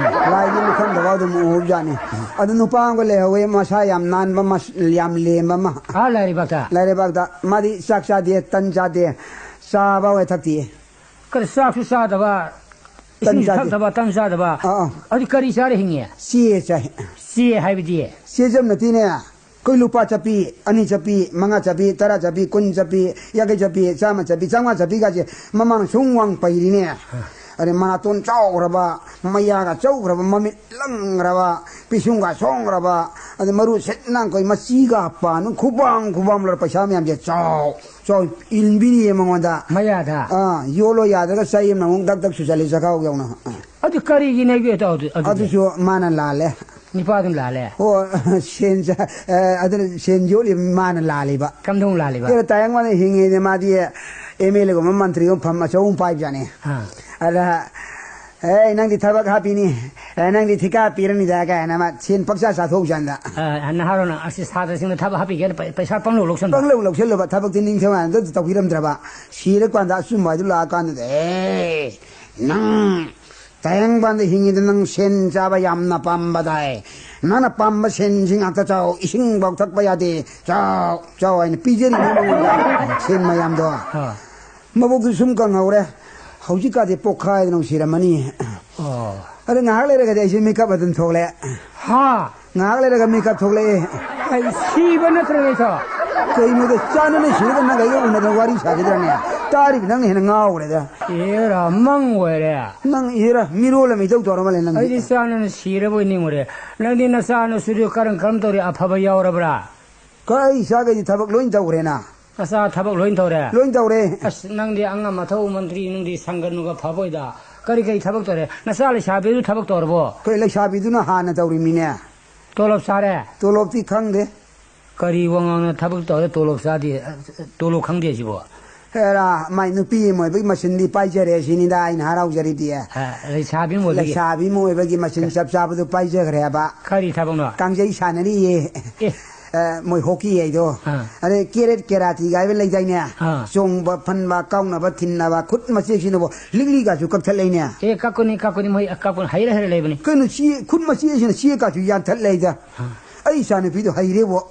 ꯂꯥꯏꯁꯤꯅ ꯈꯪꯗꯕ ꯑꯗꯨꯝ ꯎꯍꯧꯖꯥꯠꯅꯤ꯫ ꯑꯗꯨ ꯅꯨꯄꯥ ꯑꯃꯒ ꯂꯩꯍꯧꯋꯦ, ꯃꯁꯥ ꯌꯥꯝ ꯅꯥꯟꯕ, ꯃꯁ-, ꯌꯥꯝ ꯂꯦꯝꯕ ꯑꯃ꯫ ꯑꯥ, ꯂꯥꯏꯔꯩꯕꯥꯛꯇ? ꯂꯥꯏꯔꯩꯕꯥꯛꯇ꯫ ꯃꯥꯗꯤ ꯆꯥꯛ ꯆꯥꯗꯦ, ꯇꯟ ꯆꯥꯗꯦ, ꯆꯥꯕ ꯑꯣꯏ ꯊꯛꯇꯦ꯫ ꯀꯔꯤ ꯆꯥꯛꯁꯨ ꯆꯥꯗꯕ, ꯇꯟ ꯏꯁꯤꯡꯁꯨ ꯆꯥꯗꯦ꯫ ꯊꯛꯇꯕ, ꯇꯟ ꯆꯥꯗꯕ? ꯑꯥ, ꯑꯥ꯫ ꯑꯗꯨ ꯀꯔꯤ ꯆꯥꯔ ꯍꯤꯡꯉꯤ? ꯆꯦ ꯆꯥꯏ꯫ ꯆꯦ ꯍꯥꯏꯕꯗꯤ? ꯆꯦ ꯆꯝ ꯅꯠꯇꯦꯅꯦ꯫ ꯑꯩꯈꯣꯏ ꯂꯨꯄꯥ ꯆꯠꯄꯤ, ꯑꯅꯤ ꯆꯠꯄꯤ, ꯃꯉꯥ ꯆꯠꯄꯤ, ꯇꯔꯥ ꯆꯠꯄꯤ, ꯀꯨꯟ ꯆꯠꯄꯤ, ꯌꯥꯡꯈꯩ ꯆꯠꯄꯤ, ꯆꯥꯝꯃ ꯆꯠꯄꯤ, ꯆꯥꯝꯃꯉꯥ ꯆꯠꯄꯤꯒꯁꯦ ꯃꯃꯥꯡ ꯁꯨꯝ ꯋꯥꯡ ꯄꯩꯔꯤꯅꯦ꯫ ꯑꯗꯩ ꯃꯅꯥꯇꯣꯟ ꯆꯥꯎꯈ꯭ꯔꯕ, ꯃꯌꯥꯒ ꯆꯧꯈ꯭ꯔꯕ, ꯃꯃꯤꯠ ꯂꯪꯈ꯭ꯔꯕ, ꯄꯤꯁꯨꯝꯒ ꯁꯣꯡꯈ꯭ꯔꯕ, ꯑꯗꯩ ꯃꯔꯨ ꯁꯤꯠ ꯅꯥꯡꯈꯣꯏ ꯃꯆꯤꯒ ꯄꯥꯟ ꯈꯨꯕꯥꯡ ꯈꯨꯕꯥꯡ ꯂꯣꯏꯔ ꯄꯩꯁꯥ ꯃꯌꯥꯝꯁꯦ ꯆꯥꯎ ꯆꯥꯎ ꯏꯟꯕꯤꯔꯤꯌꯦ ꯃꯉꯣꯟꯗ꯫ ꯃꯌꯥꯗ? ꯑꯥ, ꯌꯣꯠꯂꯣ ꯌꯥꯗ꯭ꯔꯒ ꯆꯩ ꯑꯃꯅ ꯑꯃꯨꯛ ꯗꯛ ꯗꯛ ꯁꯨꯖꯜꯂꯤ ꯆꯈꯥꯎ ꯌꯧꯅ꯫ ꯑꯥ꯫ ꯑꯗꯨ ꯀꯔꯤꯒꯤꯅꯣ ꯏꯕꯦ ꯑꯗꯨ-, ꯑꯗꯨꯗꯤ? ꯑꯗꯨꯁꯨ ꯃꯥꯅ ꯂꯥꯜꯂꯦ꯫ ꯅꯤꯄꯥꯗꯨꯅ ꯂꯥꯜꯂꯦ? ꯑꯣ, ꯁꯦꯟ ꯆꯥ-, ꯑ, ꯑꯗꯨꯅ ꯁꯦꯟ ꯌꯣꯠꯂꯤꯕ ꯃꯥꯅ ꯂꯥꯜꯂꯤꯕ꯫ ꯀꯝꯗꯧ ꯂꯥꯜꯂꯤꯕ? ꯑꯦ, ꯇꯥꯌꯥꯡ ꯃꯥꯅ ꯍꯤꯡꯉꯤꯅꯦ, ꯃꯥꯗꯤ MLAꯒꯨꯝꯕ ꯃꯟꯇ꯭ꯔꯤꯒꯨꯝꯕ ꯐꯝ ꯑꯆꯧꯕ ꯑꯃ ꯄꯥꯏꯕꯖꯥꯠꯅꯤ꯫ ꯑꯥ꯫ ꯑꯗ, "ꯑꯦ, ꯅꯪꯗꯤ ꯊꯕꯛ ꯍꯥꯞꯄꯤꯅꯤ, ꯑꯦ, ꯅꯪꯗꯤ ꯊꯤꯀꯥ ꯄꯤꯔꯅꯤꯗ" ꯀꯥꯏꯅ ꯃꯥ ꯁꯦꯟ ꯄꯛꯆꯥ ꯆꯥꯊꯣꯛꯎꯖꯥꯠꯅꯤꯗ꯫ ꯑ, ꯅꯍꯥꯔꯣꯟ ꯑꯁꯤ ꯁꯥꯇ꯭ꯔꯁꯤꯡꯅ ꯊꯕꯛ ꯍꯥꯞꯄꯤꯒꯦꯅ ꯄꯩ-, ꯄꯩꯁꯥ ꯄꯪꯂꯧ ꯂꯧꯁꯟꯕ꯫ ꯄꯪꯂꯧ ꯂꯧꯁꯜꯂꯨꯕ, ꯊꯕꯛꯇꯤ ꯅꯤꯡꯊꯧ ꯍꯥꯟꯅ ꯑꯝꯇ ꯇꯧꯕꯤꯔꯝꯗ꯭ꯔꯕ꯫ ꯁꯤꯔꯀꯥꯟꯗ ꯑꯆꯨꯝꯕ ꯍꯥꯏꯗꯨ ꯂꯥꯛꯑꯀꯥꯟꯗꯗꯤ, "ꯑꯦ, ꯅꯪ ꯇꯥꯌꯥꯡꯕꯥꯟꯗ ꯍꯤꯡꯉꯤꯗ ꯅꯪ ꯁꯦꯟ ꯆꯥꯕ ꯌꯥꯝꯅ ꯄꯥꯝꯕꯗꯥꯏ? ꯅꯪꯅ ꯄꯥꯝꯕ ꯁꯦꯟꯁꯤꯡ ꯉꯥꯛꯇ ꯆꯥꯎ, ꯏꯁꯤꯡꯐꯥꯎ ꯊꯛꯄ ꯌꯥꯗꯦ, ꯆꯥꯎ, ꯆꯥꯎ" ꯍꯥꯏꯅ ꯄꯤꯖꯔꯤꯅꯤ ꯃꯉꯣꯟꯗ ꯁꯦꯟ ꯃꯌꯥꯝꯗꯣ꯫ ꯑꯥ꯫ ꯃꯕꯨꯛꯇꯨ ꯁꯨꯝ ꯀꯪꯍꯧꯔꯦ꯫ ꯍꯧꯖꯤꯛꯀꯥꯗꯤ ꯄꯣꯛꯈꯥꯏꯗꯅ ꯁꯤꯔꯝꯃꯅꯤ꯫ ꯑꯣ꯫ ꯑꯗ ꯉꯥꯏꯍꯥꯛ ꯂꯩꯔꯒꯗꯤ ꯑꯩꯁꯦ ꯃꯤꯀꯞ ꯑꯗꯨꯝ ꯊꯣꯛꯂꯛꯑꯦ꯫ ꯍꯥ? ꯉꯥꯏꯍꯥꯛ ꯂꯩꯔꯒ ꯃꯤꯀꯞ ꯊꯣꯛꯂꯛꯑꯦ꯫ ꯑꯩ ꯁꯤꯕ ꯅꯠꯇ꯭ꯔꯅꯦ, ꯏꯇꯥꯎ? ꯀꯩꯅꯣꯗ ꯆꯥꯟꯅꯅ ꯁꯤꯔꯒ ꯅꯪꯒ ꯑꯩꯒ ꯎꯅꯗꯅ ꯋꯥꯔꯤ ꯁꯥꯈꯤꯗ꯭ꯔꯅꯦ? ꯇꯥꯔꯤꯕ ꯅꯪꯅ ꯍꯦꯟꯅ ꯉꯥꯎꯈ꯭ꯔꯦꯗ꯫ ꯑꯦꯔꯥ, ꯃꯪ ꯑꯣꯏꯔꯦ꯫ ꯅꯪ ꯏꯔꯥ, ꯃꯤꯔꯣꯜ ꯑꯃ ꯏꯇꯧ ꯇꯧꯔ ꯃꯥꯜꯂꯦ ꯅꯪꯗꯤ꯫ ꯑꯩꯗꯤ ꯆꯥꯟꯅꯅ ꯁꯤꯔꯕꯣꯏ ꯅꯤꯡꯉꯨꯔꯦ꯫ ꯅꯪꯗꯤ ꯅꯆꯥ ꯅꯁꯨꯗꯨ ꯀꯔꯝ ꯀꯔꯝ ꯇꯧꯔꯤ? ꯑꯐꯕ ꯌꯥꯎꯔꯕ꯭ꯔꯥ? ꯀ-, ꯑꯩ ꯏꯆꯥꯈꯩꯗꯤ ꯊꯕꯛ ꯂꯣꯏ ꯇꯧꯈ꯭ꯔꯦꯅ꯫ ꯅꯆꯥ ꯊꯕꯛ ꯂꯣꯏ ꯇꯧꯔꯦ? ꯂꯣꯏ ꯇꯧꯔꯦ꯫ ꯑꯁ, ꯅꯪꯗꯤ ꯑꯉꯝ ꯑꯊꯧ ꯃꯟꯇ꯭ꯔꯤ ꯅꯨꯡꯗꯤ ꯁꯪꯒꯅꯨꯒ ꯐꯕꯣꯏꯗ꯫ ꯀꯔꯤ ꯀꯔꯤ ꯊꯕꯛ ꯇꯧꯔꯦ? ꯅꯆꯥ ꯂꯩꯁꯥꯕꯤꯗꯨ ꯊꯕꯛ ꯇꯧꯔꯕꯣ? ꯑꯩꯈꯣꯏ ꯂꯩꯁꯥꯕꯤꯗꯨꯅ ꯍꯥꯟꯅ ꯇꯧꯔꯤꯃꯤꯅꯦ꯫ ꯇꯣꯂꯣꯞ ꯆꯥꯔꯦ? ꯇꯣꯂꯣꯞꯇꯤ ꯈꯪꯗꯦ꯫ ꯀꯔꯤ ꯋꯥꯉꯥꯡꯅ ꯊꯕꯛ ꯇꯧꯔꯦ, ꯇꯣꯂꯣꯞ ꯆꯥꯗꯦ, ꯇꯣꯂꯣꯞ ꯈꯪꯗꯦ ꯁꯤꯕꯣ? ꯍꯦꯔꯥ, ꯃꯥꯏ ꯅꯨꯄꯤ ꯑꯃ ꯑꯣꯏꯕꯒꯤ ꯃꯁꯤꯟꯗꯤ ꯄꯥꯏꯖꯔꯦ ꯁꯤꯅꯤꯗ ꯑꯩꯅ ꯍꯔꯥꯎꯖꯔꯤꯗꯤ꯫ ꯑ, ꯂꯩꯁꯥꯕꯤ ꯑꯃ ꯑꯣꯏꯕꯒꯤ꯫ ꯂꯩꯁꯥꯕꯤ ꯑꯃ ꯑꯣꯏꯕꯒꯤ ꯃꯁꯤꯟ ꯆꯞ ꯆꯥꯕꯗꯨ ꯄꯥꯏꯖꯈ꯭ꯔꯦꯕ꯫ ꯀꯔꯤ ꯊꯕꯛꯅꯣ? ꯀꯥꯡꯖꯩ ꯁꯥꯟꯅꯔꯤꯌꯦ꯫ ꯑꯦ꯫ ꯑ, ꯃꯣꯏ ꯍꯣꯀꯤ ꯍꯥꯏꯗꯣ꯫ ꯑꯥ꯫ ꯑꯗꯩ ꯀꯦꯔꯦꯠ ꯀꯦꯔꯥꯇꯤꯒ ꯍꯥꯏꯕ ꯂꯩꯗꯥꯏꯅꯦ? ꯑꯥ꯫ ꯆꯣꯡꯕ, ꯐꯟꯕ, ꯀꯥꯎꯅꯕ, ꯊꯤꯟꯅꯕ, ꯈꯨꯠ ꯃꯆꯦꯁꯤꯅꯕꯨ ꯂꯤꯛꯂꯤꯒꯁꯨ ꯀꯛꯊꯠꯂꯛꯏꯅꯦ꯫ ꯑꯦ, ꯀꯛꯄꯅꯤ, ꯀꯛꯄꯅꯤ, ꯃꯣꯏ ꯀꯛꯄꯅꯤ, ꯍꯩꯔ ꯍꯩꯔ ꯂꯩꯕꯅꯤ꯫ ꯀꯩꯅꯣ, ꯁꯤ ꯈꯨꯠ ꯃꯆꯦꯁꯤꯅ ꯆꯦ ꯀꯥꯁꯨ ꯌꯥꯟꯊꯠ ꯂꯩꯗ꯫ ꯑꯥ꯫ ꯑꯩ ꯏꯆꯥ ꯅꯨꯄꯤꯗꯣ ꯍꯩꯔꯦꯕꯣ꯫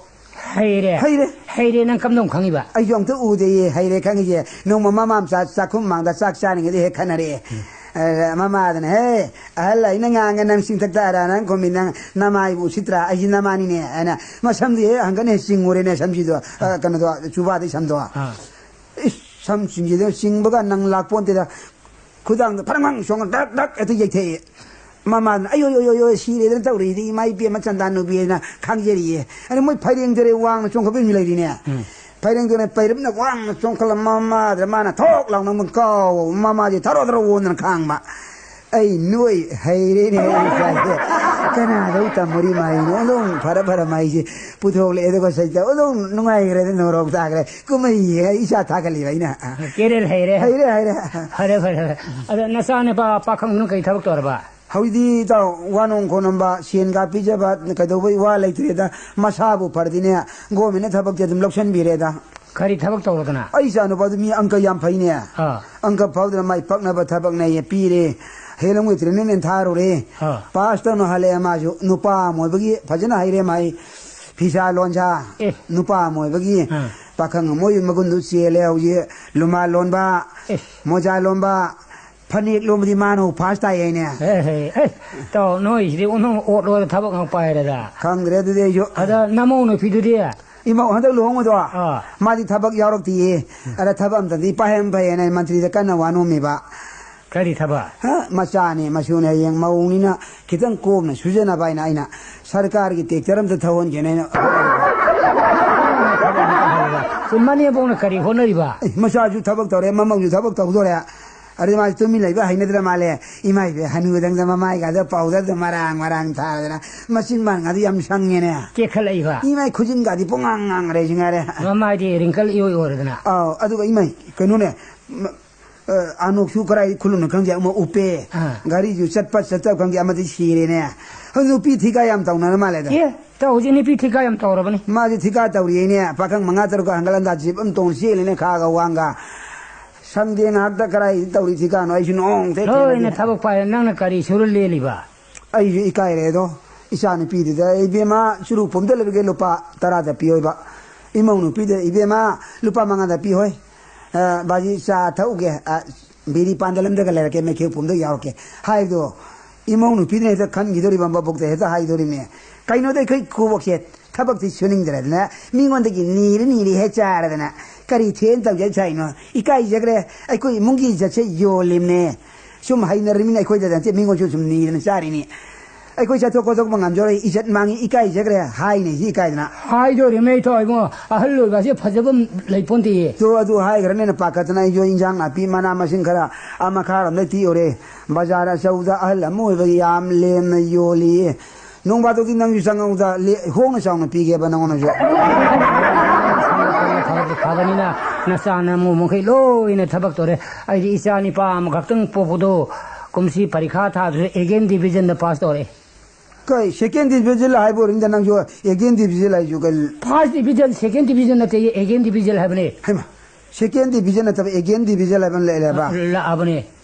ꯍꯩꯔꯦ? ꯍꯩꯔꯦ꯫ ꯍꯩꯔꯦ, ꯅꯪ ꯀꯝꯗꯧ ꯈꯪꯉꯤꯕ? ꯑꯩꯁꯨ ꯑꯝꯇ ꯎꯗꯦꯌꯦ, ꯍꯩꯔꯦ ꯈꯪꯉꯤꯁꯦ꯫ ꯅꯣꯡꯃ ꯃꯃꯥ ꯃꯆꯥ ꯆꯥꯛꯈꯨꯝ ꯃꯥꯡꯗ ꯆꯥꯛ ꯆꯥꯔꯤꯉꯩꯗ ꯍꯦꯛ ꯈꯟꯅꯔꯛꯑꯦ꯫ ꯎꯝ꯫ ꯑ, ꯃꯃꯥꯗꯅ, "ꯍꯦ, ꯑꯍꯜ ꯑꯩꯅ ꯉꯥꯡꯉꯦ, ꯅꯪ ꯆꯤꯡꯊꯛꯇ ꯍꯥꯏꯔ ꯅꯪ ꯈꯨꯝꯃꯤ, ꯅꯪ ꯅꯃꯥꯏꯕꯨ ꯎꯁꯤꯠꯇ꯭ꯔꯥ? ꯑꯩꯁꯤ ꯅꯃꯥꯅꯤꯅꯦ", ꯍꯥꯏꯅ ꯃꯁꯝꯗꯤ ꯍꯦꯛ ꯍꯪꯒꯠꯅ ꯍꯦꯛ ꯆꯤꯡꯉꯨꯔꯦꯅꯦ, ꯁꯝꯁꯤꯗꯣ, ꯑ, ꯀꯩꯅꯣꯗꯣ, ꯆꯨꯕꯥꯗꯩ ꯁꯝꯗꯣ꯫ ꯑꯥ꯫ ꯏꯁ, ꯁꯝ ꯆꯤꯡꯁꯤꯗ ꯆꯤꯡꯕꯒ ꯅꯪ ꯂꯥꯛꯄꯣꯟꯇꯦꯗ꯫ ꯈꯨꯗꯥꯡꯗ ꯐꯔꯪ ꯐꯔꯪ ꯆꯣꯡꯉ ꯗꯛ ꯗꯛ ꯍꯦꯛꯇ ꯌꯩꯊꯛꯑꯦ꯫ ꯃꯃꯥꯅ "ꯑꯌꯣ, ꯌꯣ, ꯌꯣ, ꯌꯣ, ꯁꯤꯔꯦꯗꯅ ꯇꯧꯔꯤꯗꯤ ꯏꯃꯥ ꯏꯕꯦꯝꯃ ꯆꯟꯗꯥ ꯅꯨꯄꯤ" ꯍꯥꯏꯅ ꯈꯥꯡꯖꯔꯤꯌꯦ꯫ ꯑꯗ ꯃꯣꯏ ꯐꯩꯔꯦꯡ ꯇꯨꯔꯦ ꯋꯥꯡꯅ ꯆꯣꯡꯈꯠꯄ ꯑꯃꯁꯨ ꯂꯩꯔꯤꯅꯦ꯫ ꯎꯝ꯫ ꯐꯩꯔꯦꯡ ꯇꯨꯔꯦ ꯄꯩꯔꯞꯅ ꯋꯥꯡꯅ ꯆꯣꯡꯈꯠꯂ ꯃꯃꯥꯗ ꯃꯥꯅ ꯊꯣꯛ ꯂꯥꯎꯅ ꯑꯃꯨꯛ ꯀꯥꯎ, ꯃꯃꯥꯁꯦ ꯊꯔꯣ ꯊꯔꯣ ꯑꯣꯟꯗꯅ ꯈꯥꯡꯕ꯫ ꯑꯩ ꯅꯣꯏ ꯍꯩꯔꯦꯅꯦ ꯑꯩ ꯏꯆꯥꯁꯦ꯫ ꯀꯅꯥꯗꯧ ꯇꯝꯃꯨꯔꯤ ꯃꯥꯏꯅꯣ? ꯑꯗꯨꯝ ꯐꯔ ꯐꯔ ꯃꯥꯏꯁꯦ ꯄꯨꯊꯣꯛꯂꯛꯑꯦ, ꯑꯗꯨꯒ ꯁꯩꯇ ꯑꯗꯨꯝ ꯅꯨꯡꯉꯥꯏꯈ꯭ꯔꯦꯗ, ꯅꯣꯔꯣꯛ ꯇꯥꯈ꯭ꯔꯦ꯫ ꯀꯨꯝꯍꯩ ꯌꯦꯡꯉ ꯏꯆꯥ ꯊꯥꯒꯠꯂꯤꯕ ꯑꯩꯅ꯫ ꯀꯦꯔꯦꯜ ꯍꯩꯔꯦ꯫ ꯍꯩꯔꯦ, ꯍꯩꯔꯦ꯫ ꯐꯔꯦ, ꯐꯔꯦ, ꯐꯔꯦ꯫ ꯑꯗꯣ ꯅꯆꯥ ꯅꯨꯄꯥ ꯄꯥꯈꯪꯗꯨꯅ ꯀꯔꯤ ꯊꯕꯛ ꯇꯧꯔꯕ? ꯍꯧꯖꯤꯛꯇꯤ ꯏꯇꯥꯎ, ꯋꯥꯅꯣꯡ ꯈꯣꯠꯅꯣꯝꯕ, ꯁꯦꯟꯒ ꯄꯤꯖꯕ ꯀꯩꯗꯧꯕꯩ ꯋꯥ ꯂꯩꯇ꯭ꯔꯦꯗ꯫ ꯃꯁꯥꯕꯨ ꯐꯔꯗꯤꯅꯦ, ꯒꯣꯔꯃꯦꯟꯅ ꯊꯕꯛꯇꯤ ꯑꯗꯨꯝ ꯂꯧꯁꯟꯕꯤꯔꯦꯗ꯫ ꯀꯔꯤ ꯊꯕꯛ ꯇꯧꯔꯗꯅ? ꯑꯩ ꯏꯆꯥ ꯅꯨꯄꯥꯗꯨ ꯃꯤ ꯑꯪꯀ ꯌꯥꯝ ꯐꯩꯅꯦ꯫ ꯑꯥ꯫ ꯑꯪꯀ ꯐꯥꯎꯗꯅ ꯃꯥꯏ ꯄꯛꯅꯕ ꯊꯕꯛꯅꯦꯌꯦ ꯄꯤꯔꯦ꯫ ꯍꯦꯂꯝꯒꯤ ꯇ꯭ꯔꯦꯅꯤꯡ ꯊꯥꯔꯨꯔꯦ꯫ ꯑꯥ꯫ ꯄꯥꯁ ꯇꯧꯅ ꯍꯜꯂꯛꯑꯦ ꯃꯥꯁꯨ꯫ ꯅꯨꯄꯥ ꯑꯃ ꯑꯣꯏꯕꯒꯤ ꯐꯖꯅ ꯍꯩꯔꯦ ꯃꯥꯏ ꯐꯤꯁꯥ ꯂꯣꯟꯁꯥ꯫ ꯑꯦ꯫ ꯅꯨꯄꯥ ꯑꯃ ꯑꯣꯏꯕꯒꯤ ꯑꯥ꯫ ꯄꯥꯈꯪ ꯑꯃ ꯑꯣꯏꯕꯒꯤ ꯃꯒꯨꯟꯗꯨ ꯆꯦꯜꯂꯦ ꯍꯧꯖꯤꯛ꯫ ꯂꯨꯃꯥ ꯂꯣꯟꯕ, ꯑꯦ꯫ ꯃꯣꯖꯥ ꯂꯣꯟꯕ, ꯐꯅꯦꯛ ꯂꯣꯟꯕꯗꯤ ꯃꯥꯅ ꯐꯥꯔꯁ ꯇꯥꯏ ꯍꯥꯏꯅꯦ꯫ ꯑꯦ, ꯍꯦ, ꯑꯦ, ꯇꯧ, ꯅꯣꯏꯁꯤꯗꯤ ꯑꯣꯟꯊꯣꯛ ꯑꯣꯠꯂꯣꯗ ꯊꯕꯛ ꯉꯥꯛ ꯄꯥꯏꯔꯦꯗ꯫ ꯈꯪꯗ꯭ꯔꯦ ꯑꯗꯨꯗꯤ ꯑꯩꯁꯨ꯫ ꯑꯗ ꯅꯃꯧ ꯅꯨꯄꯤꯗꯨꯗꯤ? ꯏꯃꯧ ꯍꯟꯗꯛ ꯂꯨꯍꯣꯡꯕꯗꯣ, ꯑꯥ꯫ ꯃꯥꯗꯤ ꯊꯕꯛ ꯌꯥꯎꯔꯛꯇꯤꯌꯦ꯫ ꯑꯗ ꯊꯕꯛ ꯑꯝꯇꯗꯤ ꯄꯥꯏꯍꯟ ꯐꯩꯌꯦꯅ ꯑꯩ ꯃꯟꯇ꯭ꯔꯤꯗ ꯀꯟꯅ ꯋꯥ ꯅꯣꯝꯃꯤꯕ꯫ ꯀꯔꯤ ꯊꯕꯛ? ꯍ? ꯃꯆꯥꯅꯤ ꯃꯁꯨꯅꯤ ꯍꯌꯦꯡ ꯃꯧꯅꯤꯅ ꯈꯤꯇꯪ ꯀꯣꯝꯅ ꯁꯨꯖꯅꯕ ꯍꯥꯏꯅ ꯑꯩꯅ ꯁꯔꯀꯥꯔꯒꯤ ꯇꯦꯛꯇꯔ ꯑꯝꯇ ꯊꯧꯍꯟꯒꯦꯅ ꯑꯩꯅ꯫ ꯁꯤ ꯃꯅꯦꯝꯕꯣꯛꯅ ꯀꯔꯤ ꯍꯣꯠꯅꯔꯤꯕ? ꯑꯦ, ꯃꯆꯥꯁꯨ ꯊꯕꯛ ꯇꯧꯔꯦ, ꯃꯃꯧꯁꯨ ꯊꯕꯛ ꯇꯧꯗꯣꯔꯦ꯫ ꯑꯗꯨ ꯃꯥꯁꯦ ꯇꯨꯃꯤꯟ ꯂꯩꯕ ꯍꯩꯅꯗ꯭ꯔ ꯃꯥꯜꯂꯦ꯫ ꯏꯃꯥ ꯏꯕꯦ, ꯍꯅꯨꯗꯪꯗ ꯃꯃꯥꯏꯒꯗꯣ ꯄꯥꯎꯗꯔꯗꯣ ꯃꯔꯥꯡ ꯃꯔꯥꯡ ꯊꯥꯗꯅ ꯃꯆꯤꯟ ꯕꯥꯟꯒꯗꯤ ꯌꯥꯝ ꯁꯪꯉꯦꯅꯦ꯫ ꯀꯦꯈꯠꯂꯛꯏꯕ꯫ ꯏꯃꯥꯏ ꯈꯨꯖꯤꯟꯒꯗꯤ ꯄꯨꯡꯉꯥꯡ ꯉꯥꯡꯈ꯭ꯔꯦ ꯁꯤ ꯉꯥꯏꯔꯦ꯫ ꯃꯃꯥꯏꯗꯤ ꯔꯤꯡꯀꯜ ꯏꯑꯣꯏ ꯑꯣꯏꯔꯗꯅ꯫ ꯑꯥꯎ, ꯑꯗꯨꯒ ꯏꯃꯥꯏ ꯀꯩꯅꯣꯅꯦ, ꯃ-, ꯑ, ꯑꯅꯣꯛꯁꯨ ꯀꯔꯥꯏ ꯈꯨꯜꯂꯨꯅꯣ ꯈꯪꯗꯦ, ꯑꯃ ꯎꯞꯄꯦ꯫ ꯑꯥ꯫ ꯒꯥꯔꯤꯁꯨ ꯆꯠꯄ ꯆꯠꯇꯕ ꯈꯪꯗꯦ, ꯑꯃꯗꯤ ꯁꯤꯔꯦꯅꯦ꯫ ꯍꯧꯖꯤꯛ ꯅꯨꯄꯤ ꯊꯤꯀꯥ ꯌꯥꯝ ꯇꯧꯅꯔ ꯃꯥꯜꯂꯦꯗ꯫ ꯑꯦ, ꯇꯧ, ꯍꯧꯖꯤꯛ ꯅꯨꯄꯤ ꯊꯤꯀꯥ ꯌꯥꯝ ꯇꯧꯔꯕꯅꯤ꯫ ꯃꯥꯁꯦ ꯊꯤꯀꯥ ꯇꯧꯔꯤꯅꯦ, ꯄꯥꯈꯪ ꯃꯉꯥ ꯇꯔꯨꯛꯀ ꯍꯟꯒꯠ ꯍꯟꯗ ꯖꯤꯞ ꯑꯃ ꯇꯣꯡ ꯆꯦꯜꯂꯤꯅꯦ, ꯈꯥꯒ ꯋꯥꯡꯒ꯫ ꯁꯪꯗꯦ ꯉꯥꯏꯍꯥꯛꯇ ꯀꯔꯥꯏ ꯇꯧꯔꯤ ꯊꯤꯀꯥꯅꯣ, ꯑꯩꯁꯨ ꯅꯣꯡꯇ ꯂꯣꯏꯅ ꯊꯦꯡꯅꯗꯦ꯫ ꯊꯕꯛ ꯄꯥꯏꯔꯦ, ꯅꯪꯅ ꯀꯔꯤ ꯁꯨꯔ ꯂꯦꯜꯂꯤꯕ? ꯑꯩꯁꯨ ꯏꯀꯥꯏꯔꯦ ꯑꯗꯣ, ꯏꯆꯥ ꯅꯨꯄꯤꯗꯨꯗ, "ꯏꯕꯦꯝꯃ, ꯆꯨꯔꯨꯞ ꯄꯨꯝꯗ ꯂꯩꯕꯒꯦ ꯂꯨꯄꯥ ꯇꯔꯥꯗ ꯄꯤꯌꯣꯏꯕ"꯫ ꯏꯃꯧ ꯅꯨꯄꯤꯗ, "ꯏꯕꯦꯝꯃ, ꯂꯨꯄꯥ ꯃꯉꯥꯗ ꯄꯤꯍꯣꯏ꯫ ꯑ, ꯕꯥꯖꯤ, ꯆꯥ ꯊꯛꯎꯒꯦ, ꯑ, ꯕꯤꯔꯤ ꯄꯥꯟꯗ ꯂꯝꯗꯒ ꯂꯩꯔꯛꯀꯦ, ꯃꯩꯈꯦꯛ ꯄꯨꯝꯗ ꯌꯥꯎꯔꯛꯀꯦ" ꯍꯥꯏꯕꯗꯣ, ꯏꯃꯧ ꯅꯨꯄꯤꯅ ꯍꯦꯛꯇ ꯈꯟꯈꯤꯗꯣꯔꯤꯕ ꯃꯕꯣꯛꯇ ꯍꯦꯛꯇ ꯍꯥꯏꯗꯣꯔꯤꯃꯦ꯫ ꯀꯩꯅꯣꯗ ꯑꯩꯈꯣꯏ ꯈꯨꯕꯣꯛꯁꯦ ꯊꯕꯛꯇꯤ ꯁꯨꯅꯤꯡꯗ꯭ꯔꯗꯅ ꯃꯤꯉꯣꯟꯗꯒꯤ ꯅꯤꯔ ꯅꯤꯔ ꯍꯦꯛ ꯆꯥꯔꯗꯅ ꯀꯔꯤ ꯊꯦꯟ ꯇꯧꯖ ꯁꯥꯏꯅꯣ? ꯏꯀꯥꯏꯖꯈ꯭ꯔꯦ꯫ ꯑꯩꯈꯣꯏ ꯏꯃꯨꯡꯒꯤ ꯏꯖꯠꯁꯦ ꯌꯣꯜꯂꯤꯝꯅꯦ꯫ ꯁꯨꯝ ꯍꯩꯅꯔꯤꯃꯤꯅ ꯑꯩꯈꯣꯏꯗ ꯅꯠꯇꯦ, ꯃꯤꯉꯣꯟꯁꯨ ꯁꯨꯝ ꯅꯤꯗꯅ ꯆꯥꯔꯤꯅꯤ꯫ ꯑꯩꯈꯣꯏ ꯆꯠꯊꯣꯛ ꯈꯣꯠꯇꯣꯛꯄ ꯉꯝꯖꯔꯣꯏ, ꯏꯖꯠ ꯃꯥꯡꯉꯤ, ꯏꯀꯥꯏꯖꯈ꯭ꯔꯦ, ꯍꯥꯏꯅꯤ ꯁꯤ ꯏꯀꯥꯏꯗꯅ꯫ ꯍꯥꯏꯗꯣꯔꯤꯕꯅꯦ ꯏꯇꯥꯎ ꯏꯕꯨꯡꯉꯣ, ꯑꯍꯜ ꯑꯣꯏꯕꯁꯦ ꯐꯖꯕ ꯑꯃ ꯂꯩꯄꯣꯟꯇꯦꯌꯦ꯫ ꯇꯣ, ꯑꯗꯨ ꯍꯥꯏꯈ꯭ꯔꯅꯦꯅ ꯄꯥꯈꯠꯇꯅ ꯑꯩꯁꯨ ꯏꯟꯖꯥꯡ ꯅꯥꯄꯤ ꯃꯅꯥ ꯃꯁꯤꯡ ꯈꯔ ꯑꯥ ꯃꯈꯥꯔꯣꯝꯗ ꯇꯤꯛꯎꯔꯦ꯫ ꯕꯖꯥꯔ ꯑꯆꯧꯕꯗ ꯑꯍꯜ ꯑꯃ ꯑꯣꯏꯕꯒꯤ ꯌꯥꯝ ꯂꯦꯝꯅ ꯌꯣꯜꯂꯤꯌꯦ꯫ ꯅꯣꯡ ꯐꯥꯗꯣꯛꯇꯤ ꯅꯪꯁꯨ ꯆꯪꯉꯧꯗ ꯂꯦ-, ꯍꯣꯡꯅ ꯆꯥꯎꯅ ꯄꯤꯒꯦꯕ ꯅꯉꯣꯟꯗꯁꯨ꯫ ꯊꯕꯛꯇꯤ ꯐꯕꯅꯤꯅ ꯅꯆꯥꯅ ꯃꯈꯩ ꯂꯣꯏꯅ ꯊꯕꯛ ꯇꯧꯔꯦ꯫ ꯑꯩꯗꯤ ꯏꯆꯥ ꯅꯤꯄꯥ ꯑꯃꯈꯛꯇꯪ ꯄꯣꯛꯄꯗꯣ ꯀꯨꯝꯁꯤ ꯄꯔꯤꯈꯥ ꯊꯥꯗꯨꯁꯨ ꯑꯦꯒꯦꯟ ꯗꯤꯕꯤꯖꯟꯗ ꯄꯥꯁ ꯇꯧꯔꯦ꯫ ꯀꯩ, ꯁꯦꯀꯦꯟ ꯗꯤꯕꯤꯖꯟ ꯍꯥꯏꯕ ꯑꯣꯏꯔꯝꯗ ꯅꯪꯁꯨ ꯑꯦꯒꯦꯟ ꯗꯤꯕꯤꯖꯟ ꯍꯥꯏꯁꯨ ꯀꯩ? ꯐꯥꯔꯁ ꯗꯤꯕꯤꯖꯟ, ꯁꯦꯀꯦꯟ ꯗꯤꯕꯤꯖꯟ ꯅꯠꯇꯦ, ꯑꯦꯒꯦꯟ ꯗꯤꯕꯤꯖꯟ ꯍꯥꯏꯕꯅꯦ꯫ ꯍꯩꯃꯥ, ꯁꯦꯀꯦꯟ ꯗꯤꯕꯤꯖꯟ ꯅꯠꯇꯕ ꯑꯦꯒꯦꯟ ꯗꯤꯕꯤꯖꯟ ꯍꯥꯏꯕ ꯑꯃ ꯂꯩꯔꯦꯕ? ꯂꯥꯛꯑꯕꯅꯦ꯫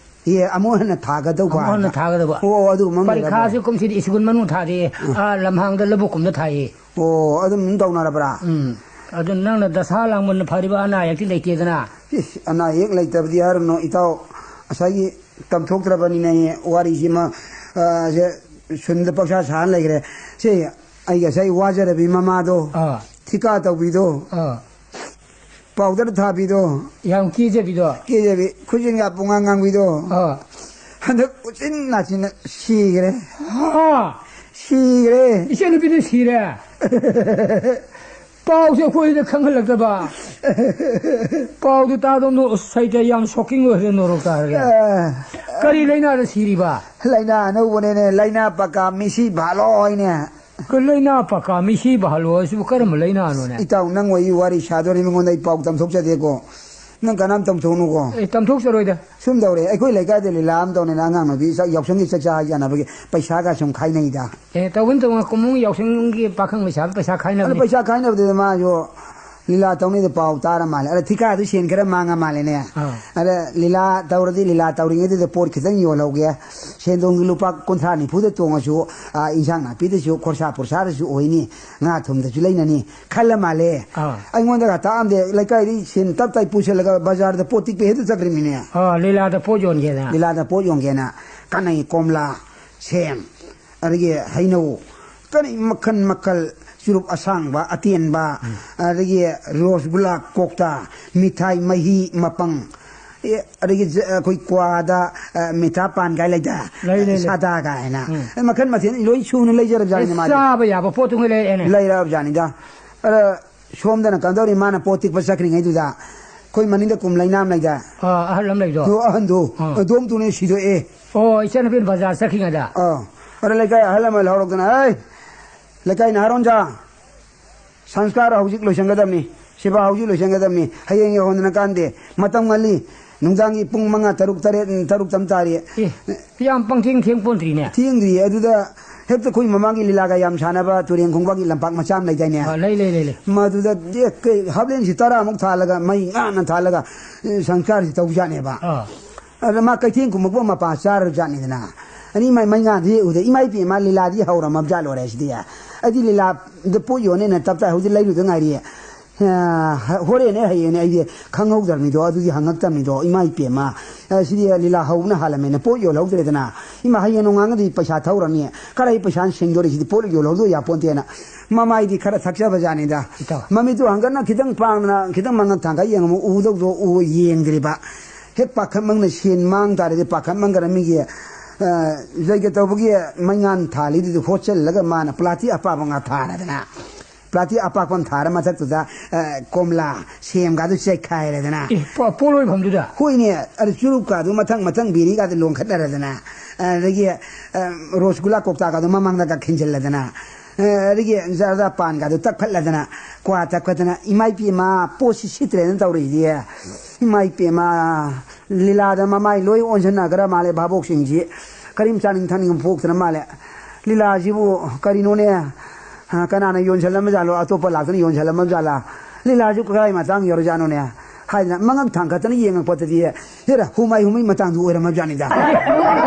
ꯑꯦ, ꯑꯃꯨꯛ ꯍꯟꯅ ꯊꯥꯒꯗꯧꯕ ꯑꯃꯨꯛ ꯍꯟꯅ ꯍꯥꯏꯕ? ꯊꯥꯒꯗꯕ꯫ ꯑꯣ, ꯑꯗꯨꯒꯨꯝꯕ ꯑꯃ ꯂꯩꯔꯕ? ꯄꯔꯤꯈꯥꯁꯦ ꯀꯨꯝꯁꯤꯗꯤ ꯁ꯭ꯀꯨꯜ ꯃꯅꯨꯡ ꯊꯥꯗꯦ, ꯎꯝ꯫ ꯑꯥ ꯂꯝꯍꯥꯡꯗ ꯂꯧꯕꯨꯛ ꯀꯨꯝꯗ ꯊꯥꯏꯌꯦ꯫ ꯑꯣ, ꯑꯗꯨꯝ ꯇꯧꯅꯔꯕ꯭ꯔꯥ? ꯎꯝ꯫ ꯑꯗꯨ ꯅꯪꯅ ꯗꯁꯥ ꯂꯥꯡꯕꯅ ꯐꯔꯤꯕ, ꯑꯅꯥ ꯑꯌꯦꯛꯇꯤ ꯂꯩꯇꯦꯗꯅ꯫ ꯏꯁ, ꯑꯅꯥ ꯑꯌꯦꯛ ꯂꯩꯇꯕꯗꯤ ꯍꯥꯏꯔꯨꯅꯨ, ꯏꯇꯥꯎ꯫ ꯉꯁꯥꯏꯒꯤ ꯇꯝꯊꯣꯛꯇ꯭ꯔꯕꯅꯤꯅ ꯑꯩ ꯋꯥꯔꯤꯁꯤꯃ, ꯑ, ꯁꯦ ꯁꯨꯝꯗ ꯄꯪꯁꯥ ꯁꯥꯔ ꯂꯩꯈ꯭ꯔꯦ꯫ ꯁꯤ ꯑꯩ ꯉꯁꯥꯏ ꯋꯥꯖꯔꯕꯤ ꯃꯃꯥꯗꯣ, ꯑꯥ꯫ ꯊꯤꯀꯥ ꯇꯧꯕꯤꯗꯣ, ꯑꯥ꯫ ꯄꯥꯎꯗꯔ ꯊꯥꯕꯤꯗꯣ, ꯌꯥꯝ ꯀꯦꯖꯕꯤꯗꯣ꯫ ꯀꯦꯖꯕꯤ, ꯈꯨꯖꯤꯟꯒ ꯄꯨꯡꯉꯥꯡ ꯉꯥꯡꯕꯤꯗꯣ꯫ ꯑꯥ꯫ ꯍꯟꯗꯛ ꯎꯆꯤꯟ ꯅꯥꯆꯤꯟꯅ ꯁꯤꯈ꯭ꯔꯦ꯫ ꯍꯥ? ꯁꯤꯈ꯭ꯔꯦ꯫ ꯏꯆꯟꯅꯨꯄꯤꯗꯨ ꯁꯤꯔꯦ? ꯄꯥꯎꯁꯦ ꯑꯩꯈꯣꯏꯗ ꯈꯪꯍꯜꯂꯛꯇꯕ꯫ ꯄꯥꯎꯗꯨ ꯇꯥꯗꯧꯅꯣ, ꯑꯁ, ꯁꯩꯇ ꯌꯥꯝ shocking ꯑꯣꯏꯔꯦ, ꯅꯣꯔꯣꯛ ꯇꯥꯔꯒꯦ꯫ ꯑꯦ, ꯀꯔꯤ ꯂꯥꯏꯅꯥꯗ ꯁꯤꯔꯤꯕ? ꯂꯥꯏꯅꯥ ꯑꯅꯧꯕꯅꯦꯅꯦ, ꯂꯥꯏꯅꯥ ꯄꯀꯥ ꯃꯤꯁꯤ ꯚꯥꯂꯣ ꯍꯥꯏꯅꯦ꯫ ꯀ-, ꯂꯥꯏꯅꯥ ꯄꯀꯥ ꯃꯤꯁꯤ ꯚꯥꯂꯣ ꯍꯥꯏꯁꯤꯕꯨ ꯀꯔꯝꯕ ꯂꯥꯏꯅꯥꯅꯣꯅꯦ? ꯏꯇꯥꯎ, ꯅꯪ ꯋꯥꯔꯤ ꯁꯥꯗꯣꯔꯤ, ꯃꯤꯉꯣꯟꯗ ꯑꯩ ꯄꯥꯎ ꯇꯝꯊꯣꯛꯆꯗꯦꯀꯣ꯫ ꯅꯪ ꯀꯅꯥꯝ ꯇꯝꯊꯣꯛꯅꯨꯀꯣ꯫ ꯑꯦ, ꯇꯝꯊꯣꯛꯆꯔꯣꯏꯗ꯫ ꯁꯨꯝ ꯇꯧꯔꯦ, ꯑꯩꯈꯣꯏ ꯂꯩꯀꯥꯏꯗ ꯂꯤꯂꯥ ꯑꯃ ꯇꯧꯅꯤꯅ ꯑꯉꯥꯡ ꯅꯨꯄꯤ ꯆꯥꯛ ꯌꯥꯎꯁꯪꯒꯤ ꯆꯥꯛꯆꯥ ꯍꯩꯖꯥꯟꯅꯕꯒꯤ ꯄꯩꯁꯥꯒ ꯁꯨꯝ ꯈꯥꯏꯅꯩꯗ꯫ ꯑꯦ, ꯇꯧꯕꯅꯤ, ꯇꯧꯕꯅꯤ, ꯀꯨꯝꯍꯣꯡ ꯌꯥꯎꯁꯪꯒꯤ ꯄꯥꯈꯪ ꯂꯩꯁꯥꯕꯤ ꯄꯩꯁꯥ ꯑꯗꯨ ꯈꯥꯏꯅꯕꯅꯤ꯫ ꯄꯩꯁꯥ ꯈꯥꯏꯅꯕꯗꯨꯗ ꯃꯥꯁꯨ ꯂꯤꯂꯥ ꯇꯧꯅꯤꯗ ꯄꯥꯎ ꯇꯥꯔ ꯃꯥꯜꯂꯦ꯫ ꯑꯗ ꯊꯤꯀꯥꯗꯨ ꯁꯦꯟ ꯈꯔ ꯃꯥꯡꯉ ꯃꯥꯜꯂꯦꯅꯦ꯫ ꯑꯥ꯫ ꯑꯗ ꯂꯤꯂꯥ ꯇꯧꯔꯗꯤ ꯂꯤꯂꯥ ꯇꯧꯔꯤꯉꯩꯗꯨꯗ ꯄꯣꯠ ꯈꯤꯇꯪ ꯌꯣꯜꯍꯧꯒꯦ꯫ ꯁꯦꯟꯗꯣꯡꯒꯤ ꯂꯨꯄꯥ ꯀꯨꯟꯊ꯭ꯔꯥ ꯅꯤꯐꯨꯗ ꯇꯣꯡꯉꯁꯨ, ꯑꯥ, ꯏꯟꯁꯥꯡ ꯅꯥꯄꯤꯗꯁꯨ ꯈꯣꯔꯁꯥ ꯄꯨꯔꯁꯥꯗꯁꯨ ꯑꯣꯏꯅꯤ, ꯉꯥ ꯊꯨꯝꯗꯁꯨ ꯂꯩꯅꯅꯤ ꯈꯜꯂ ꯃꯥꯜꯂꯦ꯫ ꯑꯥ꯫ ꯑꯩꯉꯣꯟꯗꯒ ꯇꯥꯛꯑꯝꯗꯦ, ꯂꯩꯀꯥꯏꯗꯒꯤ ꯁꯦꯟ ꯇꯞ ꯇꯥꯏ ꯄꯨꯁꯜꯂꯒ ꯕꯖꯥꯔꯗ ꯄꯣꯠ ꯇꯤꯛꯄ ꯍꯦꯛꯇ ꯆꯠꯈ꯭ꯔꯤꯃꯤꯅꯦ꯫ ꯑꯥ, ꯂꯤꯂꯥꯗ ꯄꯣꯠ ꯌꯣꯟꯒꯦꯅ꯫ ꯂꯤꯂꯥꯗ ꯄꯣꯠ ꯌꯣꯟꯒꯦꯅ ꯀꯥꯟꯅꯩ, ꯀꯣꯝꯂꯥ, ꯁꯦꯝ, ꯑꯗꯒꯤ ꯍꯩꯅꯧ, ꯀꯔꯤ ꯃꯈꯜ ꯃꯈꯜ, ꯆꯨꯔꯨꯞ ꯑꯁꯥꯡꯕ, ꯑꯇꯦꯟꯕ, ꯎꯝ꯫ ꯑꯗꯒꯤ ꯔꯣꯁꯒꯨꯂꯥ ꯀꯣꯛꯇ, ꯃꯤꯊꯥꯏ ꯃꯍꯤ ꯃꯄꯪ, ꯑꯦ, ꯑꯗꯒꯤ ꯖ-, ꯑꯩꯈꯣꯏ ꯀ꯭ꯋꯥꯗ, ꯑ, ꯃꯤꯊꯥ ꯄꯥꯟ ꯀꯥꯏ ꯂꯩꯗ? ꯂꯩ, ꯂꯩ, ꯂꯩ꯫ ꯁꯥꯗꯥ ꯀꯥꯏꯅ꯫ ꯎꯝ꯫ ꯑꯦ, ꯃꯈꯜ ꯃꯊꯦꯜ ꯂꯣꯏ ꯁꯨꯅ ꯂꯩꯖꯔꯕꯖꯥꯠꯅꯤ ꯑꯦ, ꯃꯥꯗꯤ꯫ ꯆꯥꯕ ꯌꯥꯕ ꯄꯣꯠꯇꯨꯉꯩ ꯂꯩꯔꯛꯑꯦꯅꯦ꯫ ꯂꯩꯔꯛꯑꯕꯖꯥꯠꯅꯤꯗ꯫ ꯑꯗ ꯁꯣꯝꯗꯅ ꯀꯝꯗꯧꯔꯤ, ꯃꯥꯅ ꯄꯣꯠ ꯇꯤꯛꯄ ꯆꯠꯈ꯭ꯔꯤꯉꯩꯗꯨꯗ ꯑꯩꯈꯣꯏ ꯃꯅꯤꯡꯗ ꯀꯨꯝ ꯂꯩꯅꯥꯝ ꯂꯩꯗ? ꯑꯥ, ꯑꯍꯜ ꯑꯃ ꯂꯩꯗꯣ꯫ ꯑꯗꯣ ꯑꯍꯟꯗꯣ, ꯑꯥ꯫ ꯑꯗꯣꯝꯇꯨꯅꯦ ꯁꯤꯗꯣꯛꯑꯦ꯫ ꯑꯣ, ꯏꯆꯟꯅꯨꯄꯤꯅ ꯕꯖꯥꯔ ꯆꯠꯈ꯭ꯔꯤꯉꯩꯗ? ꯑꯥ꯫ ꯑꯗ ꯂꯩꯀꯥꯏ ꯑꯍꯜ ꯑꯃ ꯂꯧꯔꯛꯇꯅ, "ꯍꯩ, ꯂꯩꯀꯥꯏ ꯅꯍꯥꯔꯣꯟꯖꯥ, ꯁꯪꯁꯀꯥꯔ ꯍꯧꯖꯤꯛ ꯂꯣꯏꯁꯤꯟꯒꯗꯕꯅꯤ, ꯁꯦꯕꯥ ꯍꯧꯖꯤꯛ ꯂꯣꯏꯁꯤꯟꯒꯗꯕꯅꯤ, ꯍꯌꯦꯡ ꯌꯧꯍꯟꯗꯅ ꯀꯥꯟꯗꯦ, ꯃꯇꯝ ꯉꯜꯂꯤ, ꯅꯨꯡꯗꯥꯡꯒꯤ ꯄꯨꯡ ꯃꯉꯥ, ꯇꯔꯨꯛ, ꯇꯔꯦꯠ, ꯇꯔꯨꯛ ꯇꯝ ꯇꯥꯔꯤ"꯫ ꯑꯦ, ꯌꯥꯝ ꯄꯪꯊꯦꯡ ꯊꯦꯡ ꯄꯣꯟꯇ꯭ꯔꯤꯅꯦ꯫ ꯊꯦꯡꯗ꯭ꯔꯤꯌꯦ꯫ ꯑꯗꯨꯗ ꯍꯦꯛꯇ ꯑꯩꯈꯣꯏ ꯃꯃꯥꯡꯒꯤ ꯂꯤꯂꯥꯒ ꯌꯥꯝ ꯁꯥꯟꯅꯕ ꯇꯨꯔꯦꯟ ꯈꯣꯡꯕꯥꯟꯒꯤ ꯂꯝꯄꯥꯛ ꯃꯆꯥ ꯑꯃ ꯂꯩꯗꯥꯏꯅꯦ? ꯑꯥ, ꯂꯩ, ꯂꯩ, ꯂꯩ, ꯂꯩ꯫ ꯃꯗꯨꯗ ꯗꯦ-, ꯀꯩ, ꯍꯥꯞꯂꯦꯟꯁꯤ ꯇꯔꯥꯃꯨꯛ ꯊꯥꯜꯂꯒ, ꯃꯩ ꯉꯥꯡꯅ ꯊꯥꯜꯂꯒ, ꯑꯦ, ꯁꯪꯁꯀꯥꯔꯁꯤ ꯇꯧꯖꯥꯠꯅꯦꯕ꯫ ꯑꯥ꯫ ꯑꯗ ꯃꯥ ꯀꯩꯊꯦꯜ ꯀꯨꯝꯃꯛꯄ ꯃꯄꯥ ꯆꯥꯔꯖꯥꯠꯅꯤꯗꯅ꯫ ꯑꯅꯤ ꯃꯥꯏ ꯃꯩꯉꯥꯟꯗꯤ ꯎꯗꯦ꯫ "ꯏꯃꯥ ꯏꯄꯦꯝꯃ, ꯂꯤꯂꯥꯗꯤ ꯍꯧꯔꯝꯃꯕ ꯖꯥꯠꯂꯣꯔꯦ ꯁꯤꯗꯤ꯫ ꯑꯩꯗꯤ ꯂꯤꯂꯥꯗ ꯄꯣꯠ ꯌꯣꯟꯅꯦꯅ ꯇꯞ ꯇꯥꯏ ꯍꯧꯖꯤꯛ ꯂꯩꯔꯨꯗ ꯉꯥꯏꯔꯤ꯫ ꯑ, ꯍ-, ꯍꯣꯔꯦꯟꯅꯦ ꯍꯌꯦꯡꯅꯦ ꯑꯩꯗꯤ ꯈꯪꯍꯧꯗ꯭ꯔꯕꯅꯤꯗꯣ, ꯑꯗꯨꯗꯤ ꯍꯪꯉꯛꯇꯕꯅꯤꯗꯣ, ꯏꯃꯥ ꯏꯄꯦꯝꯃ꯫ ꯑ, ꯁꯤꯗꯤ ꯂꯤꯂꯥ ꯍꯧꯕꯅ ꯍꯥꯜꯂꯝꯃꯦꯅ ꯄꯣꯠ ꯌꯣꯜꯍꯧꯗ꯭ꯔꯦꯗꯅ꯫ ꯏꯃꯥ, ꯍꯌꯦꯡ ꯅꯣꯡꯉꯥꯟꯒꯗꯤ ꯄꯩꯁꯥ ꯊꯧꯔꯅꯤ꯫ ꯀꯔꯥꯏ ꯄꯩꯁꯥꯅ ꯁꯤꯡꯗꯣꯔꯤ ꯁꯤꯗꯤ? ꯄꯣꯠ ꯌꯣꯜꯍꯧꯗꯣ ꯌꯥꯄꯣꯟꯇꯦꯅ"꯫ ꯃꯃꯥꯏꯗꯤ ꯈꯔ ꯊꯛꯆꯕ ꯖꯥꯠꯅꯤꯗ꯫ ꯏꯇꯥꯎ꯫ ꯃꯃꯤꯠꯇꯨ ꯍꯪꯒꯠꯅ ꯈꯤꯇꯪ ꯄꯥꯡꯗꯅ ꯈꯤꯇꯪ ꯃꯉꯛ ꯊꯥꯡꯒꯠ ꯌꯦꯡꯉꯝꯃꯨ, ꯎꯗꯧꯗꯣ ꯎ ꯌꯦꯡꯗ꯭ꯔꯤꯕ꯫ ꯍꯦꯛ ꯄꯥꯈꯠꯃꯪꯅ ꯁꯦꯟ ꯃꯥꯡ ꯇꯥꯔꯗꯤ ꯄꯥꯈꯠꯃꯪꯒꯅ ꯃꯤꯒꯤ, ꯑ, ꯂꯩꯒꯦ ꯇꯧꯕꯒꯤ ꯃꯩꯉꯥꯟ ꯊꯥꯜꯂꯤꯗꯨꯗꯤ ꯍꯣꯠꯆꯜꯂꯒ ꯃꯥꯅ ꯄ꯭ꯂꯥꯁꯇꯤꯛ ꯑꯄꯥꯕ ꯉꯥ ꯊꯥꯔꯗꯅ꯫ ꯄ꯭ꯂꯥꯁꯇꯤꯛ ꯑꯄꯥꯛꯄ ꯑꯃ ꯊꯥꯔ ꯃꯊꯛꯇꯨꯗ, ꯑ, ꯀꯣꯝꯂꯥ, ꯁꯦꯝꯒꯗꯨ ꯆꯦꯛꯈꯥꯏꯔꯦꯗꯅ꯫ ꯑꯦ, ꯄꯣ-, ꯄꯣꯠꯂꯣꯏꯐꯝꯗꯨꯗ? ꯍꯣꯏꯅꯦ, ꯑꯗꯨ ꯆꯨꯔꯨꯞꯀꯥꯗꯨ ꯃꯊꯪ ꯃꯊꯪ ꯕꯤꯔꯤꯒꯥꯗꯨ ꯂꯣꯟꯈꯠꯅꯔꯗꯅ, ꯑꯗꯒꯤ, ꯑ, ꯔꯣꯁꯒꯨꯂꯥ ꯀꯧꯇꯥꯒꯥꯗꯨ ꯃꯃꯥꯡꯗꯒ ꯈꯤꯟꯖꯤꯜꯂꯗꯅ, ꯑ, ꯑꯗꯒꯤ ꯖꯔꯗꯥ ꯄꯥꯟꯒꯥꯗꯨ ꯇꯛꯈꯠꯂꯗꯅ, ꯀ꯭ꯋꯥ ꯊꯛꯄꯗꯅ, ꯏꯃꯥ ꯏꯄꯦꯝꯃ, ꯄꯣꯠꯁꯤ ꯁꯤꯠꯇ꯭ꯔꯦꯅ ꯇꯧꯔꯛꯏꯁꯦ꯫ ꯏꯃꯥ ꯏꯄꯦꯝꯃ, ꯂꯤꯂꯥꯗ ꯃꯃꯥꯏ ꯂꯣꯏ ꯑꯣꯟꯁꯤꯟꯅꯈ꯭ꯔ ꯃꯥꯜꯂꯦ ꯚꯥꯕꯣꯛꯁꯤꯡꯁꯤ꯫ ꯀꯔꯤꯝ ꯆꯥꯅꯤꯡ ꯊꯛꯅꯤꯡꯕ ꯄꯣꯛꯇ꯭ꯔ ꯃꯥꯜꯂꯦ꯫ ꯂꯤꯂꯥꯁꯤꯕꯨ ꯀꯔꯤꯅꯣꯅꯦ? ꯑ, ꯀꯅꯥꯅ ꯌꯣꯟꯁꯤꯜꯂꯝꯕ ꯖꯥꯠꯂꯣ? ꯑꯇꯣꯞꯄ ꯂꯥꯛꯇꯅ ꯌꯣꯟꯁꯤꯜꯂꯝꯃꯕ ꯖꯥꯠꯂꯥ? ꯂꯤꯂꯥꯁꯤꯕꯨ ꯀꯗꯥꯏ ꯃꯇꯥꯡ ꯌꯧꯔꯖꯥꯠꯅꯣꯅꯦ? ꯍꯥꯏꯗꯅ ꯃꯉꯛ ꯊꯥꯡꯒꯠꯇꯅ ꯌꯦꯡꯉꯛꯄꯗꯗꯤ, ꯍꯦꯔꯥ, ꯍꯨꯃꯥꯏ ꯍꯨꯃꯩ ꯃꯇꯥꯡꯗꯨ ꯑꯣꯏꯔꯝꯃꯕ ꯖꯥꯠꯅꯤꯗ꯫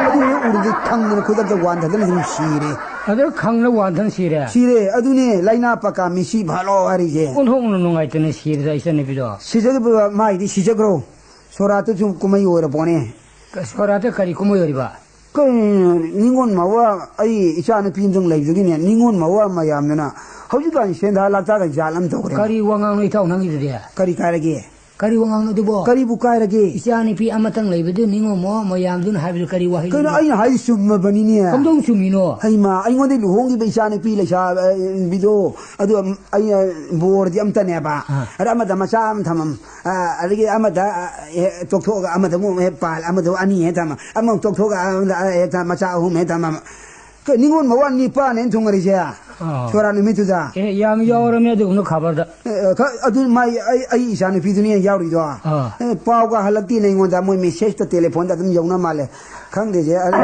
ꯑꯗꯨ ꯍꯦꯛ ꯎꯔꯨꯗꯤ ꯈꯪꯗꯅ ꯈꯨꯗꯛꯇ ꯋꯥꯟꯊꯗꯅ ꯑꯗꯨꯝ ꯁꯤꯔꯦ꯫ ꯑꯗ ꯈꯪꯅ ꯋꯥꯟꯊꯅ ꯁꯤꯔꯦ? ꯁꯤꯔꯦ꯫ ꯑꯗꯨꯅꯦ ꯂꯥꯏꯅꯥ ꯄꯀꯥ ꯃꯤꯁꯤ ꯚꯥꯂꯣ ꯍꯥꯏꯔꯤꯁꯦ꯫ ꯑꯣꯟꯊꯣꯛꯅ ꯅꯨꯡꯉꯥꯏꯇꯅ ꯁꯤꯔꯗ ꯏꯆꯟꯅꯨꯄꯤꯗꯣ꯫ ꯁꯤꯖꯈꯤꯕ ꯃꯥꯏꯗꯤ ꯁꯤꯖꯈ꯭ꯔꯣ꯫ ꯁꯣꯔꯥꯠꯇꯁꯨ ꯀꯨꯝꯍꯩ ꯑꯣꯏꯔ ꯄꯣꯠꯅꯦ꯫ ꯀ-, ꯁꯣꯔꯥꯠꯇ ꯀꯔꯤ ꯀꯨꯝꯍꯩ ꯑꯣꯏꯔꯤꯕ? ꯀꯩꯅꯣ, ꯅꯤꯉꯣꯜ ꯃꯋꯥ, ꯑꯩ ꯏꯆꯥ ꯅꯨꯄꯤ ꯑꯃꯇꯪ ꯂꯩꯕꯗꯨꯒꯤꯅꯦ, ꯅꯤꯉꯣꯜ ꯃꯋꯥ ꯃꯌꯥꯝꯗꯨꯅ ꯍꯧꯖꯤꯛꯀꯥꯟ ꯁꯦꯟꯗꯥ ꯂꯥꯛꯇꯥꯒ ꯖꯥꯠ ꯑꯃ ꯇꯧꯈ꯭ꯔꯦ꯫ ꯀꯔꯤ ꯋꯥꯉꯥꯡꯅꯣ ꯏꯇꯥꯎ ꯅꯪꯒꯤꯗꯨꯗꯤ? ꯀꯔꯤ ꯀꯥꯏꯔꯒꯦ? ꯀꯔꯤ ꯋꯥꯉꯥꯡꯅꯣ ꯑꯗꯨꯕꯣ? ꯀꯔꯤꯕꯨ ꯀꯥꯏꯔꯒꯦ? ꯏꯆꯥ ꯅꯨꯄꯤ ꯑꯃꯇꯪ ꯂꯩꯕꯗꯨ ꯅꯤꯉꯣꯜ ꯃꯋꯥ ꯃꯌꯥꯝꯗꯨꯅ ꯍꯥꯏꯕꯗꯨ ꯀꯔꯤ ꯋꯥꯍꯩꯅꯣ? ꯀꯩꯅꯣ, ꯑꯩꯅ ꯍꯥꯏꯗꯤ ꯆꯨꯝꯃꯕꯅꯤꯅꯦ꯫ ꯀꯝꯗꯧ ꯆꯨꯝꯃꯤꯅꯣ? ꯍꯩꯃꯥ, ꯑꯩꯉꯣꯟꯗ ꯂꯨꯍꯣꯡꯈꯤꯕ ꯏꯆꯥ ꯅꯨꯄꯤ ꯂꯩꯁꯥ, ꯑ, ꯕꯤꯗꯣ, ꯑꯗꯨ ꯑꯩꯅ ꯕꯣꯔꯗꯤ ꯑꯝꯇꯅꯦꯕ꯫ ꯑꯥ꯫ ꯑꯗ ꯑꯃꯗ ꯃꯆꯥ ꯑꯃ ꯊꯝꯃꯝ, ꯑ, ꯑꯗꯒꯤ ꯑꯃꯗ, ꯑ, ꯍꯦꯛ ꯇꯣꯛꯊꯣꯛꯑꯒ ꯑꯃꯗ ꯑꯃꯨꯛ ꯍꯦꯛ ꯄꯥꯜ, ꯑꯃꯗ ꯑꯅꯤ ꯍꯦꯛ ꯊꯝꯃꯝ, ꯑꯃꯨꯛ ꯇꯣꯛꯊꯣꯛꯑꯒ ꯑꯃꯗ, ꯑ, ꯍꯦꯛ ꯊꯝ, ꯃꯆꯥ ꯑꯍꯨꯝ ꯍꯦꯛ ꯊꯝꯃꯝ꯫ ꯀ-, ꯅꯤꯉꯣꯜ ꯃꯋꯥ ꯅꯤꯄꯥꯟ ꯍꯦꯛ ꯊꯨꯡꯉꯔꯤꯁꯦ꯫ ꯑꯥ꯫ ꯁꯣꯔꯥ ꯅꯨꯃꯤꯠꯇꯨꯗ꯫ ꯑꯦ, ꯌꯥꯝ ꯌꯥꯎꯔꯝꯃꯦ ꯑꯗꯨꯒꯨꯝꯕ ꯈꯕꯔꯗ꯫ ꯑꯦ, ꯑ, ꯈ-, ꯑꯗꯨ ꯃꯥꯏ, ꯑꯩ, ꯑꯩ ꯏꯆꯥ ꯅꯨꯄꯤꯗꯨꯅꯦ ꯌꯥꯎꯔꯤꯗꯣ꯫ ꯑꯥ꯫ ꯑꯦ, ꯄꯥꯎꯒ ꯍꯜꯂꯛꯇꯦꯅꯦ ꯑꯩꯉꯣꯟꯗ, ꯃꯣꯏ ꯃꯦꯁꯦꯖꯇ, ꯇꯦꯂꯤꯐꯣꯟꯗ ꯑꯗꯨꯝ ꯌꯧꯅ ꯃꯥꯜꯂꯦ꯫ ꯈꯪꯗꯦꯁꯦ, ꯑꯗꯨ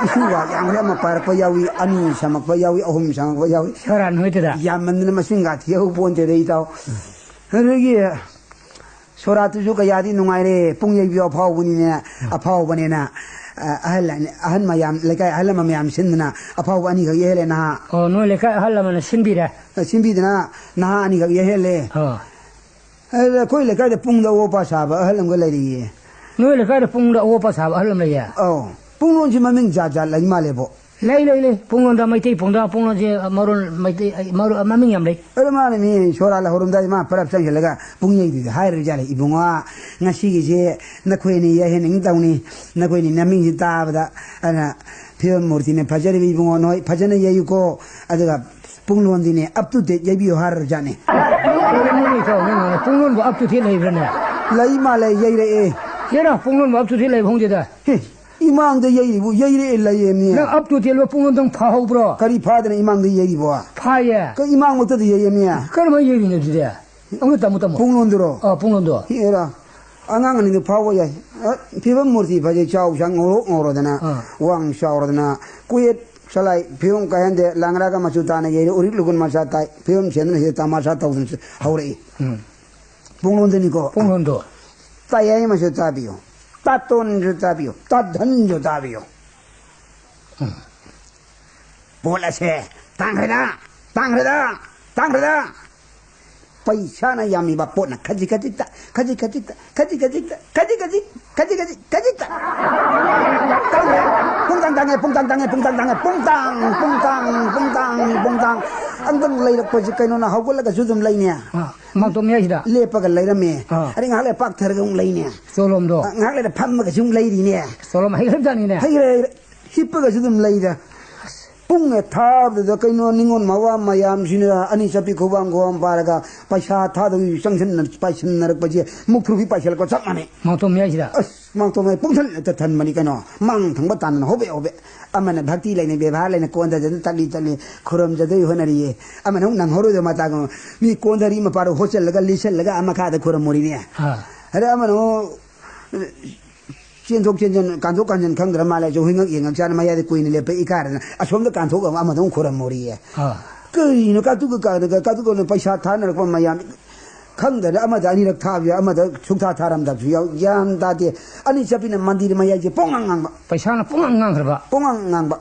ꯏꯁꯨꯒ ꯌꯥꯝꯈ꯭ꯔꯦ, ꯑꯃ ꯄꯥꯏꯔꯛꯄ ꯌꯥꯎꯏ, ꯑꯅꯤ ꯁꯝꯃꯛꯄ ꯌꯥꯎꯏ, ꯑꯍꯨꯝ ꯁꯝꯃꯛꯄ ꯌꯥꯎꯏ꯫ ꯁꯣꯔꯥ ꯅꯨꯃꯤꯠꯇꯨꯗ? ꯌꯥꯝꯃꯟꯗꯅ ꯃꯁꯤꯡꯒ ꯊꯤꯍꯧ ꯄꯣꯟꯇꯦꯗ, ꯏꯇꯥꯎ꯫ ꯑꯗꯒꯤ ꯁꯣꯔꯥꯠꯇꯨꯁꯨ ꯀꯌꯥꯗꯤ ꯅꯨꯡꯉꯥꯏꯔꯦ, ꯄꯨꯡ ꯌꯩꯕꯤꯌꯣ ꯑꯐꯥꯎꯕꯅꯤꯅꯦ, ꯑꯐꯥꯎꯕꯅꯦꯅ, ꯑ, ꯑꯍꯜ ꯑꯅꯤ-, ꯑꯍꯜ ꯃꯌꯥꯝ, ꯂꯩꯀꯥꯏ ꯑꯍꯜ ꯂꯃꯟ ꯃꯌꯥꯝ ꯁꯤꯟꯗꯅ ꯑꯐꯥꯎꯕ ꯑꯅꯤꯈꯛ ꯌꯩꯍꯜꯂꯦ ꯅꯍꯥ꯫ ꯑꯣ, ꯅꯣꯏ ꯂꯩꯀꯥꯏ ꯑꯍꯜ ꯂꯃꯟꯅ ꯁꯤꯟꯕꯤꯔꯦ? ꯑ, ꯁꯤꯟꯕꯤꯗꯅ ꯅꯍꯥ ꯑꯅꯤꯈꯛ ꯌꯩꯍꯜꯂꯦ꯫ ꯑꯣ꯫ ꯑꯗ ꯑꯩꯈꯣꯏ ꯂꯩꯀꯥꯏꯗ ꯄꯨꯡꯗ ꯑꯋꯣꯄꯥ ꯁꯥꯕ ꯑꯍꯜ ꯑꯃꯒ ꯂꯩꯔꯤꯌꯦ꯫ ꯅꯣꯏ ꯂꯩꯀꯥꯏꯗ ꯄꯨꯡꯗ ꯑꯋꯣꯄꯥ ꯁꯥꯕ ꯑꯍꯜ ꯑꯃ ꯂꯩꯌꯦ? ꯑꯧ꯫ ꯄꯨꯡꯂꯣꯟꯁꯤ ꯃꯃꯤꯡ ꯖꯥꯠ ꯖꯥꯠ ꯂꯩ ꯃꯥꯜꯂꯦꯕꯣ꯫ ꯂꯩ, ꯂꯩ, ꯂꯩ꯫ ꯄꯨꯡꯂꯣꯟꯗ ꯃꯩꯇꯩ ꯄꯨꯡꯗ, ꯄꯨꯡꯂꯣꯟꯁꯦ ꯃꯔꯣꯟ ꯃꯩꯇꯩ, ꯃꯔꯣꯟ, ꯃꯃꯤꯡ ꯌꯥꯝ ꯂꯩ꯫ ꯑꯗꯣ ꯃꯥꯅ ꯃꯤ ꯁꯣꯔꯥ ꯂꯧꯍꯧꯔꯝꯗꯥꯏ ꯃꯥ ꯄꯔꯞ ꯆꯪꯁꯤꯜꯂꯒ ꯄꯨꯡ ꯌꯩꯗꯨꯗꯤ ꯍꯥꯏꯔꯨꯔ ꯖꯥꯠꯂꯦ, "ꯏꯕꯨꯡꯉꯣ, ꯉꯁꯤꯒꯤꯁꯦ ꯅꯈꯣꯏꯅ ꯌꯩꯍꯟꯅꯤꯡ ꯇꯧꯅꯤ, ꯅꯈꯣꯏꯅ ꯅꯃꯤꯡꯁꯤ ꯇꯥꯕꯗ, ꯑꯗꯨꯅ ꯐꯤꯔꯣꯜ ꯃꯨꯔꯇꯤꯅ ꯐꯖꯔꯤꯕ ꯏꯕꯨꯡꯉꯣ, ꯅꯣꯏ ꯐꯖꯅ ꯌꯩꯌꯨꯀꯣ, ꯑꯗꯨꯒ ꯄꯨꯡꯂꯣꯟꯗꯤꯅꯦ, up to date ꯌꯩꯕꯤꯌꯨ ꯍꯥꯏꯔꯖꯥꯠꯅꯦ꯫ ꯄꯨꯡꯂꯣꯟꯕꯨ up to date ꯂꯩꯕ꯭ꯔꯥꯅꯦ? ꯂꯩ ꯃꯥꯜꯂꯦ, ꯌꯩꯔꯛꯑꯦ꯫ ꯍꯦꯔꯥ, ꯄꯨꯡꯂꯣꯟꯕꯨ up to date ꯂꯩꯕ ꯍꯣꯡꯗꯦꯗ꯫ ꯍꯦ, ꯏꯃꯥꯡꯗ ꯌꯩꯔꯤꯕꯨ ꯌꯩꯔꯛꯑꯦ, ꯂꯩꯌꯦꯃꯤ꯫ ꯅꯪ up to date ꯂꯣ ꯄꯨꯡꯂꯣꯟꯗꯪ ꯐꯥꯍꯧꯕ꯭ꯔꯣ? ꯀꯔꯤ ꯐꯥꯗꯅ ꯏꯃꯥꯡꯗ ꯌꯩꯔꯤꯕꯣ? ꯐꯥꯏꯌꯦ꯫ ꯀꯩ ꯏꯃꯥꯡꯃꯛꯇꯗ ꯌꯩꯌꯦꯃꯤ? ꯀꯔꯝꯍꯥꯏꯅ ꯌꯩꯔꯤꯅꯣ ꯑꯗꯨꯗꯤ? ꯑꯃꯨꯛ ꯇꯝꯃꯨ, ꯇꯝꯃꯨ꯫ ꯄꯨꯡꯂꯣꯟꯗꯨꯔꯣ? ꯑ, ꯄꯨꯡꯂꯣꯟꯗꯣ꯫ ꯍꯦꯔꯥ, ꯑꯉꯥꯡ ꯑꯅꯤꯗꯨ ꯐꯥꯎꯕ ꯌꯥꯏ꯫ ꯑ, ꯐꯤꯕꯝ ꯃꯨꯔꯇꯤ ꯐꯖꯩ, ꯆꯥꯎ ꯁꯥꯡ ꯉꯧꯔꯣꯛ ꯉꯧꯔꯗꯅ, ꯑꯥ꯫ ꯋꯥꯡ ꯆꯥꯎꯔꯗꯅ, ꯀꯨꯌꯦꯠ ꯁꯂꯥꯏ ꯐꯤꯕꯝ ꯀꯥꯏꯍꯟꯗꯦ, ꯂꯪꯔꯥꯒ ꯃꯆꯨ ꯇꯥꯅ ꯌꯩꯔꯦ, ꯎꯔꯤꯛ ꯂꯨꯒꯨꯟ ꯃꯆꯥ ꯇꯥꯏ, ꯐꯤꯕꯝ ꯁꯦꯝꯗꯅ ꯁꯤꯗ ꯇꯃꯥꯁꯥ ꯇꯧꯗꯅ ꯍꯧꯔꯛꯏ꯫ ꯎꯝ꯫ ꯄꯨꯡꯂꯣꯟꯗꯅꯤꯀꯣ꯫ ꯄꯨꯡꯂꯣꯟꯗꯣ꯫ ꯇꯥꯌꯥꯏ ꯑꯃꯁꯨ ꯇꯥꯕꯤꯌꯨ, ꯇꯥꯇꯣꯟꯁꯨ ꯇꯥꯕꯤꯌꯨ, ꯇꯥꯙꯟꯁꯨ ꯇꯥꯕꯤꯌꯨ꯫ ꯄꯣꯠ ꯑꯁꯦ ꯇꯥꯡꯈ꯭ꯔꯦꯗ, ꯇꯥꯡꯈ꯭ꯔꯦꯗ, ꯇꯥꯡꯈ꯭ꯔꯦꯗ꯫ ꯄꯩꯁꯥꯅ ꯌꯥꯝꯃꯤꯕ ꯄꯣꯠꯅ ꯈꯖꯤꯛ ꯈꯖꯤꯛꯇ, ꯈꯖꯤꯛ ꯈꯖꯤꯛꯇ, ꯈꯖꯤꯛ ꯈꯖꯤꯛꯇ, ꯈꯖꯤꯛ ꯈꯖꯤꯛ, ꯈꯖꯤꯛ ꯈꯖꯤꯛ, ꯈꯖꯤꯛꯇ ꯇꯥꯡꯈ꯭ꯔꯦ꯫ ꯄꯨꯡꯇꯥꯡ ꯇꯥꯡꯉꯦ, ꯄꯨꯡꯇꯥꯡ ꯇꯥꯡꯉꯦ, ꯄꯨꯡꯇꯥꯡ ꯇꯥꯡꯉꯦ, ꯄꯨꯡꯇꯥꯡ, ꯄꯨꯡꯇꯥꯡ, ꯄꯨꯡꯇꯥꯡ꯫ ꯑꯝꯇꯪ ꯂꯩꯔꯛꯄꯁꯤ ꯀꯩꯅꯣꯅ ꯍꯧꯒꯠꯂꯒꯁꯨ ꯑꯗꯨꯝ ꯂꯩꯅꯦ꯫ ꯑꯥ, ꯃꯥꯡꯇꯣꯞ ꯃꯌꯥꯏꯁꯤꯗ꯫ ꯂꯦꯞꯄꯒ ꯂꯩꯔꯝꯃꯦ꯫ ꯑꯥ꯫ ꯑꯗꯩ ꯉꯥꯏꯍꯥꯛ ꯂꯩꯔ ꯄꯥꯛꯊꯔꯒ ꯑꯃꯨꯛ ꯂꯩꯅꯦ꯫ ꯆꯣꯂꯣꯝꯗꯣ꯫ ꯉꯥꯏꯍꯥꯛ ꯂꯩꯔ ꯐꯝꯃꯒꯁꯨ ꯑꯃꯨꯛ ꯂꯩꯔꯤꯅꯦ꯫ ꯆꯣꯂꯣꯝ ꯍꯩꯈ꯭ꯔꯕꯖꯥꯠꯅꯤꯅꯦ꯫ ꯍꯩꯈ꯭ꯔꯦ, ꯍꯩꯈ꯭ꯔꯦ꯫ ꯍꯤꯞꯄꯒꯁꯨ ꯑꯗꯨꯝ ꯂꯩꯗ꯫ ꯄꯨꯡꯅ ꯊꯥꯕꯗꯨꯗ ꯀꯩꯅꯣ ꯅꯤꯉꯣꯜ ꯃꯋꯥ ꯃꯌꯥꯝꯁꯤꯅ ꯑꯅꯤ ꯆꯠꯄꯤ ꯈꯨꯕꯥꯡ ꯈꯨꯕꯥꯡ ꯄꯥꯔꯒ ꯄꯩꯁꯥ ꯊꯥꯗꯧꯒꯤ ꯆꯪꯁꯤꯟꯅ ꯄꯥꯏꯁꯤꯟꯅꯔꯛꯄꯁꯦ ꯃꯨꯛ ꯊ꯭ꯔꯨꯕꯤ ꯄꯥꯏꯁꯤꯜꯂꯛꯄ ꯆꯞ ꯃꯥꯟꯅꯩ꯫ ꯃꯥꯡꯇꯣꯞ ꯃꯌꯥꯏꯁꯤꯗ꯫ ꯑꯁ, ꯃꯥꯡꯇꯣꯞ ꯃꯌꯥꯏ ꯄꯨꯡꯊꯟ ꯍꯦꯛꯇ ꯊꯟꯕꯅꯤ ꯀꯩꯅꯣ꯫ ꯃꯥꯡ ꯊꯪꯕ ꯇꯥꯟꯗꯅ ꯍꯣꯕꯦ ꯍꯣꯕꯦ꯫ ꯑꯃꯅ ꯚꯛꯇꯤ ꯂꯩꯅ ꯕꯦꯕꯥꯔ ꯂꯩꯅ ꯀꯣꯟꯗꯗꯅ ꯇꯠꯂꯤ ꯇꯠꯂꯤ ꯈꯨꯔꯨꯝꯖꯗꯣꯏ ꯍꯣꯠꯅꯔꯤꯌꯦ꯫ ꯑꯃꯅ ꯑꯃꯨꯛ ꯅꯪꯍꯧꯔꯣꯏꯗꯕ ꯃꯇꯥꯡ ꯑꯃ꯫ ꯃꯤ ꯀꯣꯟꯗꯔꯤ ꯃꯄꯥꯗꯣ ꯍꯣꯠꯆꯜꯂꯒ ꯂꯤꯠꯁꯜꯂꯒ ꯑꯃ ꯃꯈꯥꯗ ꯈꯨꯔꯨꯝꯃꯨꯔꯤꯅꯦ꯫ ꯑꯥ꯫ ꯑꯗ ꯑꯃꯅ ꯑꯃꯨꯛ ꯆꯦꯟꯊꯣꯛ ꯆꯦꯟꯁꯤꯟ, ꯀꯥꯟꯊꯣꯛ ꯀꯥꯟꯁꯤꯟ ꯈꯪꯗ꯭ꯔ ꯃꯥꯜꯂꯦ꯫ ꯑꯩꯁꯨ ꯍꯨꯏꯉꯛ ꯌꯦꯡꯉꯛ ꯆꯥꯅ ꯃꯌꯥꯏꯗ ꯀꯨꯏꯅ ꯂꯦꯞꯄ ꯏꯀꯥꯏꯗꯅ ꯑꯁꯣꯝꯗ ꯀꯥꯟꯊꯣꯛꯑꯒ ꯑꯃꯗ ꯑꯃꯨꯛ ꯈꯨꯔꯝꯃꯨꯔꯤꯌꯦ꯫ ꯑꯥ꯫ ꯀꯔꯤꯅꯣ ꯀꯥꯇꯨ ꯀꯥ-, ꯀꯥꯇꯨ ꯀꯥꯇꯨꯅ ꯄꯩꯁꯥ ꯊꯥꯅꯔꯛꯄ ꯃꯌꯥꯝ ꯈꯪꯗꯅ ꯑꯃꯗ ꯑꯅꯤꯔꯛ ꯊꯥꯕ ꯌꯥꯎ, ꯑꯃꯗ ꯁꯨꯛꯊꯥ ꯊꯥꯔꯝꯗꯕꯁꯨ ꯌꯥꯎ꯫ ꯒ꯭ꯌꯥꯟ ꯇꯥꯗꯦ꯫ ꯑꯅꯤ ꯆꯠꯄꯤꯅ ꯃꯟꯗꯤꯔ ꯃꯌꯥꯏꯁꯦ ꯄꯣꯡꯉꯥꯡ ꯉꯥꯡꯕ꯫ ꯄꯩꯁꯥꯅ ꯄꯨꯡꯉꯥꯡ ꯉꯥꯡꯈ꯭ꯔꯕ꯫ ꯄꯣꯡꯉꯥꯡ ꯉꯥꯡꯕ꯫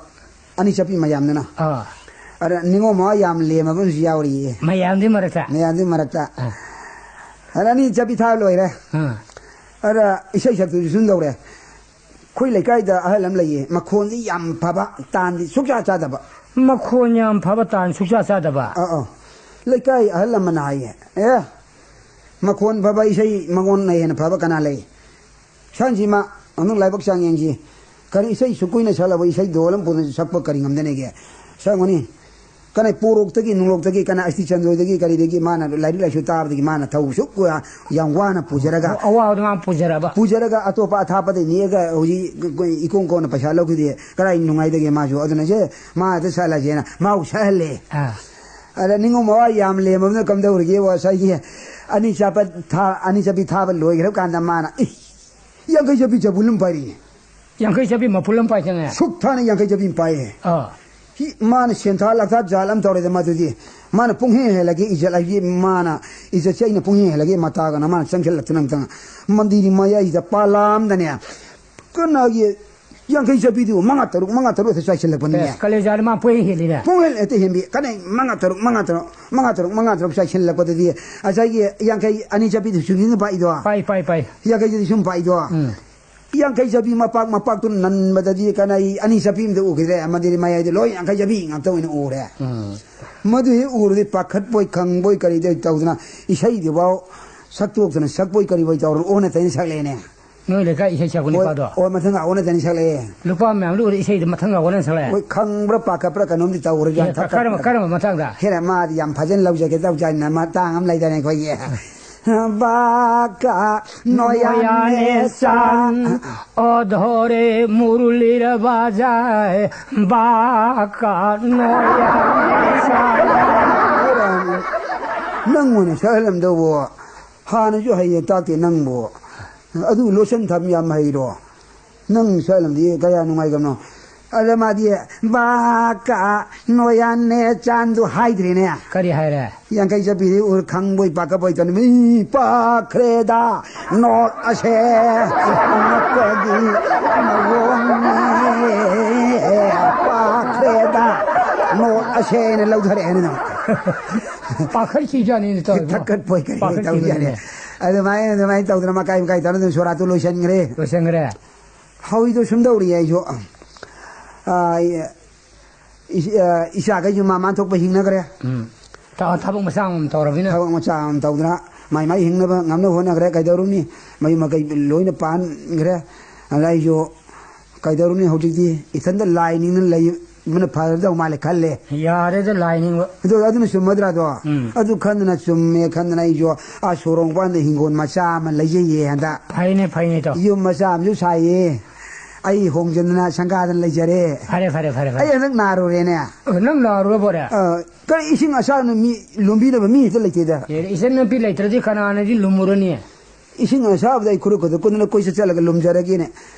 ꯑꯅꯤ ꯆꯠꯄꯤ ꯃꯌꯥꯝꯗꯨꯅ꯫ ꯑꯥ꯫ ꯑꯗ ꯅꯤꯉꯣꯜ ꯃꯋꯥ ꯌꯥꯝ ꯂꯦꯝꯃꯕ ꯑꯃꯁꯨ ꯌꯥꯎꯔꯤꯌꯦ꯫ ꯃꯌꯥꯝꯗꯨꯒꯤ ꯃꯔꯛꯇ꯫ ꯃꯌꯥꯝꯗꯨꯒꯤ ꯃꯔꯛꯇ꯫ ꯑꯥ꯫ ꯑꯗ ꯑꯅꯤ ꯆꯠꯄꯤ ꯊꯥꯕ ꯂꯣꯏꯔꯦ꯫ ꯑꯥ꯫ ꯑꯗ ꯏꯁꯩ ꯁꯛꯇꯨꯁꯨ ꯁꯨꯝ ꯇꯧꯔꯦ꯫ ꯑꯩꯈꯣꯏ ꯂꯩꯀꯥꯏꯗ ꯑꯍꯜ ꯑꯃ ꯂꯩꯌꯦ, ꯃꯈꯣꯟꯗꯤ ꯌꯥꯝ ꯐꯕ, ꯇꯥꯟꯗꯤ ꯁꯨꯛꯆꯥ ꯆꯥꯗꯕ꯫ ꯃꯈꯣꯟ ꯌꯥꯝ ꯐꯕ, ꯇꯥꯟ ꯁꯨꯛꯆꯥ ꯆꯥꯗꯕ꯫ ꯑꯥ, ꯑꯥ꯫ ꯂꯩꯀꯥꯏ ꯑꯍꯜ ꯑꯃꯅ ꯍꯥꯏꯌꯦ, "ꯑꯦ, ꯃꯈꯣꯟ ꯐꯕ ꯏꯁꯩ ꯃꯉꯣꯟꯅ ꯍꯦꯟꯅ ꯐꯕ ꯀꯅꯥ ꯂꯩ? ꯁꯛꯍꯟꯁꯤ ꯃꯥ, ꯑꯃꯨꯛ ꯂꯥꯏꯕꯛ ꯆꯥꯡ ꯌꯦꯡꯁꯤ꯫ ꯀꯔꯤ ꯏꯁꯩ ꯁꯨꯛ ꯀꯨꯏꯅ ꯁꯛꯂꯕ ꯏꯁꯩ ꯗꯣꯜ ꯑꯃ ꯄꯨꯗꯨꯅ ꯁꯛꯄ ꯀꯔꯤ ꯉꯝꯗꯅꯤꯒꯦ? ꯁꯛꯑꯝꯒꯅꯤ꯫ ꯀꯅꯥ ꯄꯣꯔꯣꯛꯇꯒꯤ, ꯅꯨꯡꯂꯣꯛꯇꯒꯤ, ꯀꯅꯥ ꯑꯁꯇꯤ ꯆꯟꯗ꯭ꯔꯣꯏꯗꯒꯤ, ꯀꯔꯤꯗꯒꯤ ꯃꯥꯅ ꯂꯥꯏꯔꯤꯛ ꯂꯥꯏꯁꯨ ꯇꯥꯕꯗꯒꯤ ꯃꯥꯅ ꯊꯧ ꯁꯨꯛ ꯌꯥꯝ ꯋꯥꯅ ꯄꯨꯖꯔꯒ, ꯑꯋꯥꯕꯗꯣ ꯃꯥꯅ ꯄꯨꯖꯔꯕ꯫ ꯄꯨꯖꯔꯒ ꯑꯇꯣꯞꯄ ꯑꯊꯥꯞꯄꯗꯒꯤ ꯅꯦꯛꯑꯒ ꯍꯧꯖꯤꯛ ꯏꯀꯣꯟ ꯀꯣꯟꯅ ꯄꯩꯁꯥ ꯂꯧꯈꯤꯗꯦ꯫ ꯀꯗꯥꯏ ꯅꯨꯡꯉꯥꯏꯗꯒꯦ ꯃꯥꯁꯨ? ꯑꯗꯨꯅ ꯁꯦ ꯃꯥ ꯑꯗꯨ ꯁꯛꯍꯜꯂꯁꯦꯅ ꯃꯥꯕꯨ ꯁꯛꯍꯜꯂꯦ꯫ ꯑꯥ꯫ ꯑꯗ ꯅꯤꯡꯉꯣ ꯃꯋꯥ ꯌꯥꯝ ꯂꯦꯝꯃꯕꯅ ꯀꯝꯗꯧꯔꯒꯦꯕ? ꯉꯁꯥꯏꯒꯤ ꯑꯅꯤ ꯆꯠꯄ ꯊꯥ-, ꯑꯅꯤ ꯆꯠꯄꯤ ꯊꯥꯕ ꯂꯣꯏꯈ꯭ꯔꯕ ꯀꯥꯟꯗ ꯃꯥꯅ, "ꯏ, ꯌꯥꯡꯈꯩ ꯆꯠꯄꯤ ꯆꯕꯨꯟ ꯑꯃ ꯄꯥꯏꯔꯤ꯫ ꯌꯥꯡꯈꯩ ꯆꯠꯄꯤ ꯃꯄꯨꯜ ꯑꯃ ꯄꯥꯏ ꯆꯪꯉꯦ꯫ ꯁꯨꯛ ꯊꯥꯅ ꯌꯥꯡꯈꯩ ꯆꯠꯄꯤ ꯑꯃ ꯄꯥꯏꯌꯦ꯫ ꯑꯥ꯫ ꯍꯤ, ꯃꯥꯅ ꯁꯦꯟꯊꯥ ꯂꯥꯛꯊꯥ ꯖꯥꯜ ꯑꯃ ꯇꯧꯔꯦꯗ ꯃꯗꯨꯗꯤ꯫ ꯃꯥꯅ ꯄꯨꯡꯍꯦꯟ ꯍꯦꯜꯂꯒꯦ ꯏꯖꯠ ꯍꯥꯏꯁꯤ, ꯃꯥꯅ ꯏꯖꯠꯁꯦ ꯑꯩꯅ ꯄꯨꯡꯍꯦꯟ ꯍꯦꯜꯂꯒꯦ ꯃꯇꯥꯒꯅ ꯃꯥꯅ ꯆꯪꯁꯤꯜꯂꯛꯇꯅ ꯑꯝꯇꯪ ꯃꯟꯗꯤꯔꯒꯤ ꯃꯌꯥꯏꯁꯤꯗ ꯄꯥꯂꯥꯝꯗꯅꯦ꯫ ꯀꯅꯥꯒꯤ ꯌꯥꯡꯈꯩ ꯆꯠꯄꯤꯗꯨ ꯃꯉꯥ ꯇꯔꯨꯛ, ꯃꯉꯥ ꯇꯔꯨꯛ ꯍꯦꯛꯇ ꯆꯥꯏꯁꯤꯜꯂꯛꯄꯅꯤꯅꯦ꯫ ꯑꯦꯁ, ꯀꯂꯦꯖꯥꯗꯤ ꯃꯥ ꯄꯣꯏ ꯍꯦꯜꯂꯤꯅꯦ꯫ ꯄꯨꯡꯍꯦꯜ ꯍꯦꯛꯇ ꯍꯦꯟꯕꯤ꯫ ꯀꯅꯥ ꯃꯉꯥ ꯇꯔꯨꯛ, ꯃꯉꯥ ꯇꯔꯨꯛ, ꯃꯉꯥ ꯇꯔꯨꯛ, ꯃꯉꯥ ꯇꯔꯨꯛ ꯆꯥꯏꯁꯤꯜꯂꯛꯄꯗꯗꯤ ꯉꯁꯥꯏꯒꯤ ꯌꯥꯡꯈꯩ ꯑꯅꯤ ꯆꯠꯄꯤꯗꯨ ꯆꯨꯝꯅ ꯄꯥꯏꯗꯣ꯫ ꯄꯥꯏ, ꯄꯥꯏ, ꯄꯥꯏ꯫ ꯌꯥꯡꯈꯩ ꯆꯠꯄꯤ ꯁꯨꯝ ꯄꯥꯏꯗꯣ꯫ ꯎꯝ꯫ ꯌꯥꯡꯈꯩ ꯆꯠꯄꯤ ꯃꯄꯥꯛ ꯃꯄꯥꯛꯇꯨ ꯅꯟꯕꯗꯗꯤ ꯀꯅꯥ ꯑꯅꯤ ꯆꯠꯄꯤ ꯑꯝꯇ ꯎꯈꯤꯗ꯭ꯔꯦ꯫ ꯃꯟꯗꯤꯔ ꯃꯌꯥꯏꯗ ꯂꯣꯏ ꯌꯥꯡꯈꯩ ꯆꯠꯄꯤ ꯉꯥꯛꯇ ꯑꯣꯏꯅ ꯎꯔꯦ꯫ ꯎꯝ꯫ ꯃꯗꯨ ꯍꯦꯛ ꯎꯔꯗꯤ ꯄꯥꯈꯠꯄꯣꯏ ꯈꯪꯕꯣꯏ ꯀꯔꯤꯗꯣꯏ ꯇꯧꯗꯅ ꯏꯁꯩꯗꯨꯐꯥꯎ ꯁꯛꯇꯣꯛꯇꯅ ꯁꯛꯄꯣꯏ ꯀꯔꯤꯕꯣꯏ ꯇꯧꯔ ꯑꯣꯟꯅ ꯇꯩꯅ ꯁꯛꯂꯛꯑꯦꯅꯦ꯫ ꯅꯣꯏ ꯂꯩꯀꯥꯏ ꯏꯁꯩ ꯁꯛꯄ ꯍꯣꯏ, ꯅꯨꯄꯥꯗꯣ? ꯍꯣꯏ, ꯃꯊꯪ ꯑꯣꯟꯅ ꯇꯩꯅ ꯁꯛꯂꯛꯑꯦ꯫ ꯂꯨꯄꯥ ꯃꯌꯥꯝꯗꯨ ꯎꯔꯗꯤ ꯏꯁꯩꯗꯣ ꯃꯊꯪꯒ ꯑꯣꯟꯅ ꯁꯛꯂꯛꯑꯦ? ꯍꯣꯏ, ꯈꯪꯕ꯭ꯔꯥ ꯄꯥꯈꯠꯄ꯭ꯔꯥ ꯀꯩꯅꯣꯝꯗꯤ ꯇꯧꯔꯦ, ꯑꯦ, ꯒ꯭ꯌꯥꯟ ꯊꯥ-, ꯀꯔꯝꯕ, ꯀꯔꯝꯕ ꯃꯇꯥꯡꯗ? ꯍꯦꯔꯥ, ꯃꯥꯗꯤ ꯌꯥꯝ ꯐꯖꯅ ꯂꯧꯖꯒꯦ ꯇꯧꯖꯥꯠꯅꯤꯅ ꯃꯇꯥꯡ ꯑꯃ ꯂꯩꯗꯥꯏꯅꯦ ꯑꯩꯈꯣꯏꯒꯤ꯫ ꯕꯥꯀꯥ ꯅꯣꯌꯥꯅꯦ ꯆꯥꯟ, ꯑꯣ ꯙꯣꯔꯦ ꯃꯨꯔꯂꯤꯔ ꯕꯥꯖꯥꯏ, ꯕꯥꯀꯥ ꯅꯣꯌꯥꯅꯦ ꯆꯥꯟ꯫ ꯅꯪ ꯑꯣꯏꯅ ꯁꯛꯍꯜꯂꯝꯗꯧꯕꯣ꯫ ꯍꯥꯟꯅꯁꯨ ꯍꯩꯌꯦ ꯇꯥꯛꯇꯦ ꯅꯪꯕꯨ꯫ ꯑꯗꯨ ꯂꯣꯁꯟ ꯊꯝ ꯌꯥꯝ ꯍꯩꯔꯣ꯫ ꯅꯪ ꯁꯛꯍꯜꯂꯝꯗꯤ ꯀꯌꯥ ꯅꯨꯡꯉꯥꯏꯒꯕꯅꯣ꯫ ꯑꯗ ꯃꯥꯗꯤ ꯕꯥꯀꯥ ꯅꯣꯌꯥꯅꯦ ꯆꯥꯟꯗꯨ ꯍꯥꯏꯗ꯭ꯔꯦꯅꯦ꯫ ꯀꯔꯤ ꯍꯥꯏꯔꯦ? ꯌꯥꯡꯈꯩ ꯆꯠꯄꯤꯗꯤ ꯎꯔ ꯈꯪꯕꯣꯏ ꯄꯥꯈꯠꯄꯣꯏ ꯇꯧꯅꯤ꯫ ꯃꯤ ꯄꯥꯈ꯭ꯔꯦꯗ ꯅꯣꯠ ꯑꯁꯦ ꯑꯉꯛꯄꯒꯤ ꯃꯑꯣꯡꯅꯤ꯫ ꯄꯥꯈ꯭ꯔꯦꯗ ꯅꯣꯠ ꯑꯁꯦꯅ ꯂꯧꯊꯔꯛꯑꯦꯅꯦ ꯅꯪ꯫ ꯄꯥꯈꯠꯈꯤꯖꯥꯠꯅꯤꯅꯦ ꯇꯧꯔꯤꯕꯣ꯫ ꯊꯛꯀꯠꯄꯣꯏ ꯀꯔꯤ ꯄꯥꯈꯠꯈꯤꯕꯅꯤꯅꯦ꯫ ꯇꯧꯖꯥꯠꯅꯤ꯫ ꯑꯗꯨꯃꯥꯏꯅ, ꯑꯗꯨꯃꯥꯏꯅ ꯇꯧꯗꯅ ꯃꯀꯥꯏ ꯃꯀꯥꯏ ꯇꯧꯔ ꯑꯗꯨꯝ ꯁꯣꯔꯥꯠꯇꯨ ꯂꯣꯏꯁꯤꯟꯈ꯭ꯔꯦ꯫ ꯂꯣꯏꯁꯤꯟꯈ꯭ꯔꯦ꯫ ꯍꯧꯖꯤꯛꯇꯣ ꯁꯨꯝ ꯇꯧꯔꯤ ꯑꯩꯁꯨ꯫ ꯑꯥ, ꯏ-, ꯏ-, ꯑꯥ, ꯏꯆꯥꯈꯩꯁꯨ ꯃꯥ ꯃꯥꯟ ꯊꯣꯛꯄ ꯍꯤꯡꯅꯈ꯭ꯔꯦ꯫ ꯎꯝ꯫ ꯊ-, ꯊꯕꯛ ꯃꯆꯥ ꯑꯃꯃꯝ ꯇꯧꯔꯕꯅꯤꯅ꯫ ꯊꯕꯛ ꯃꯆꯥ ꯑꯃꯃꯝ ꯇꯧꯗꯅ ꯃꯥꯏ ꯃꯥꯏ ꯍꯤꯡꯅꯕ ꯉꯝꯅꯕ ꯍꯣꯠꯅꯈ꯭ꯔꯦ꯫ ꯀꯩꯗꯧꯔꯨꯅꯤ? ꯃꯌꯨꯝ ꯃꯀꯩ ꯂꯣꯏꯅ ꯄꯥꯟꯈ꯭ꯔꯦ꯫ ꯑꯗ ꯑꯩꯁꯨ ꯀꯩꯗꯧꯔꯨꯅꯤ? ꯍꯧꯖꯤꯛꯇꯤ ꯏꯊꯟꯗ ꯂꯥꯏ ꯅꯤꯡꯅ ꯂꯩ-, ꯃꯅ ꯐꯔꯗꯧ ꯃꯥꯜꯂꯦ ꯈꯜꯂꯦ꯫ ꯌꯥꯔꯦꯗ, ꯂꯥꯏꯅꯤꯡꯕ꯫ ꯑꯗꯣ ꯑꯗꯨꯅ ꯆꯨꯝꯃꯗ꯭ꯔꯥ ꯑꯗꯣ? ꯎꯝ꯫ ꯑꯗꯨ ꯈꯟꯗꯅ ꯆꯨꯝꯃꯦ ꯈꯟꯗꯅ ꯑꯩꯁꯨ ꯑꯥ ꯁꯣꯔꯣꯡ ꯄꯥꯟꯗ ꯍꯤꯡꯒꯣꯜ ꯃꯆꯥ ꯑꯃ ꯂꯩꯖꯩꯌꯦ ꯍꯟꯗꯛ꯫ ꯐꯩꯅꯦ, ꯐꯩꯅꯦ, ꯇꯧ꯫ ꯌꯨꯝ ꯃꯆꯥ ꯑꯃꯁꯨ ꯁꯥꯏꯌꯦ꯫ ꯑꯩ ꯍꯣꯡꯖꯤꯟꯗꯅ ꯁꯪꯒꯥꯗꯅ ꯂꯩꯖꯔꯦ꯫ ꯐꯔꯦ, ꯐꯔꯦ, ꯐꯔꯦ, ꯐꯔꯦ꯫ ꯑꯩ ꯍꯟꯗꯛ ꯅꯥꯔꯨꯔꯦꯅꯦ꯫ ꯑ, ꯅꯪ ꯅꯥꯔꯨꯔꯕꯣꯔꯦ? ꯑ, ꯀꯔꯤ ꯏꯁꯤꯡ ꯑꯁꯥꯕꯅ ꯃꯤ ꯂꯨꯝꯕꯤꯅꯕ ꯃꯤ ꯍꯦꯛꯇ ꯂꯩꯇꯦꯗ꯫ ꯑꯦ, ꯏꯆꯟꯅꯨꯄꯤ ꯂꯩꯇ꯭ꯔꯗꯤ ꯀꯅꯥꯅꯗꯤ ꯂꯨꯝꯃꯨꯔꯅꯤ? ꯏꯁꯤꯡ ꯑꯁꯥꯕꯗ ꯑꯩ ꯈꯨꯔꯨ ꯈꯨꯗ ꯀꯨꯟꯗꯅ ꯀꯣꯏ ꯆꯠ ꯆꯠꯂꯒ ꯂꯨꯝꯖꯔꯒꯦꯅꯦ꯫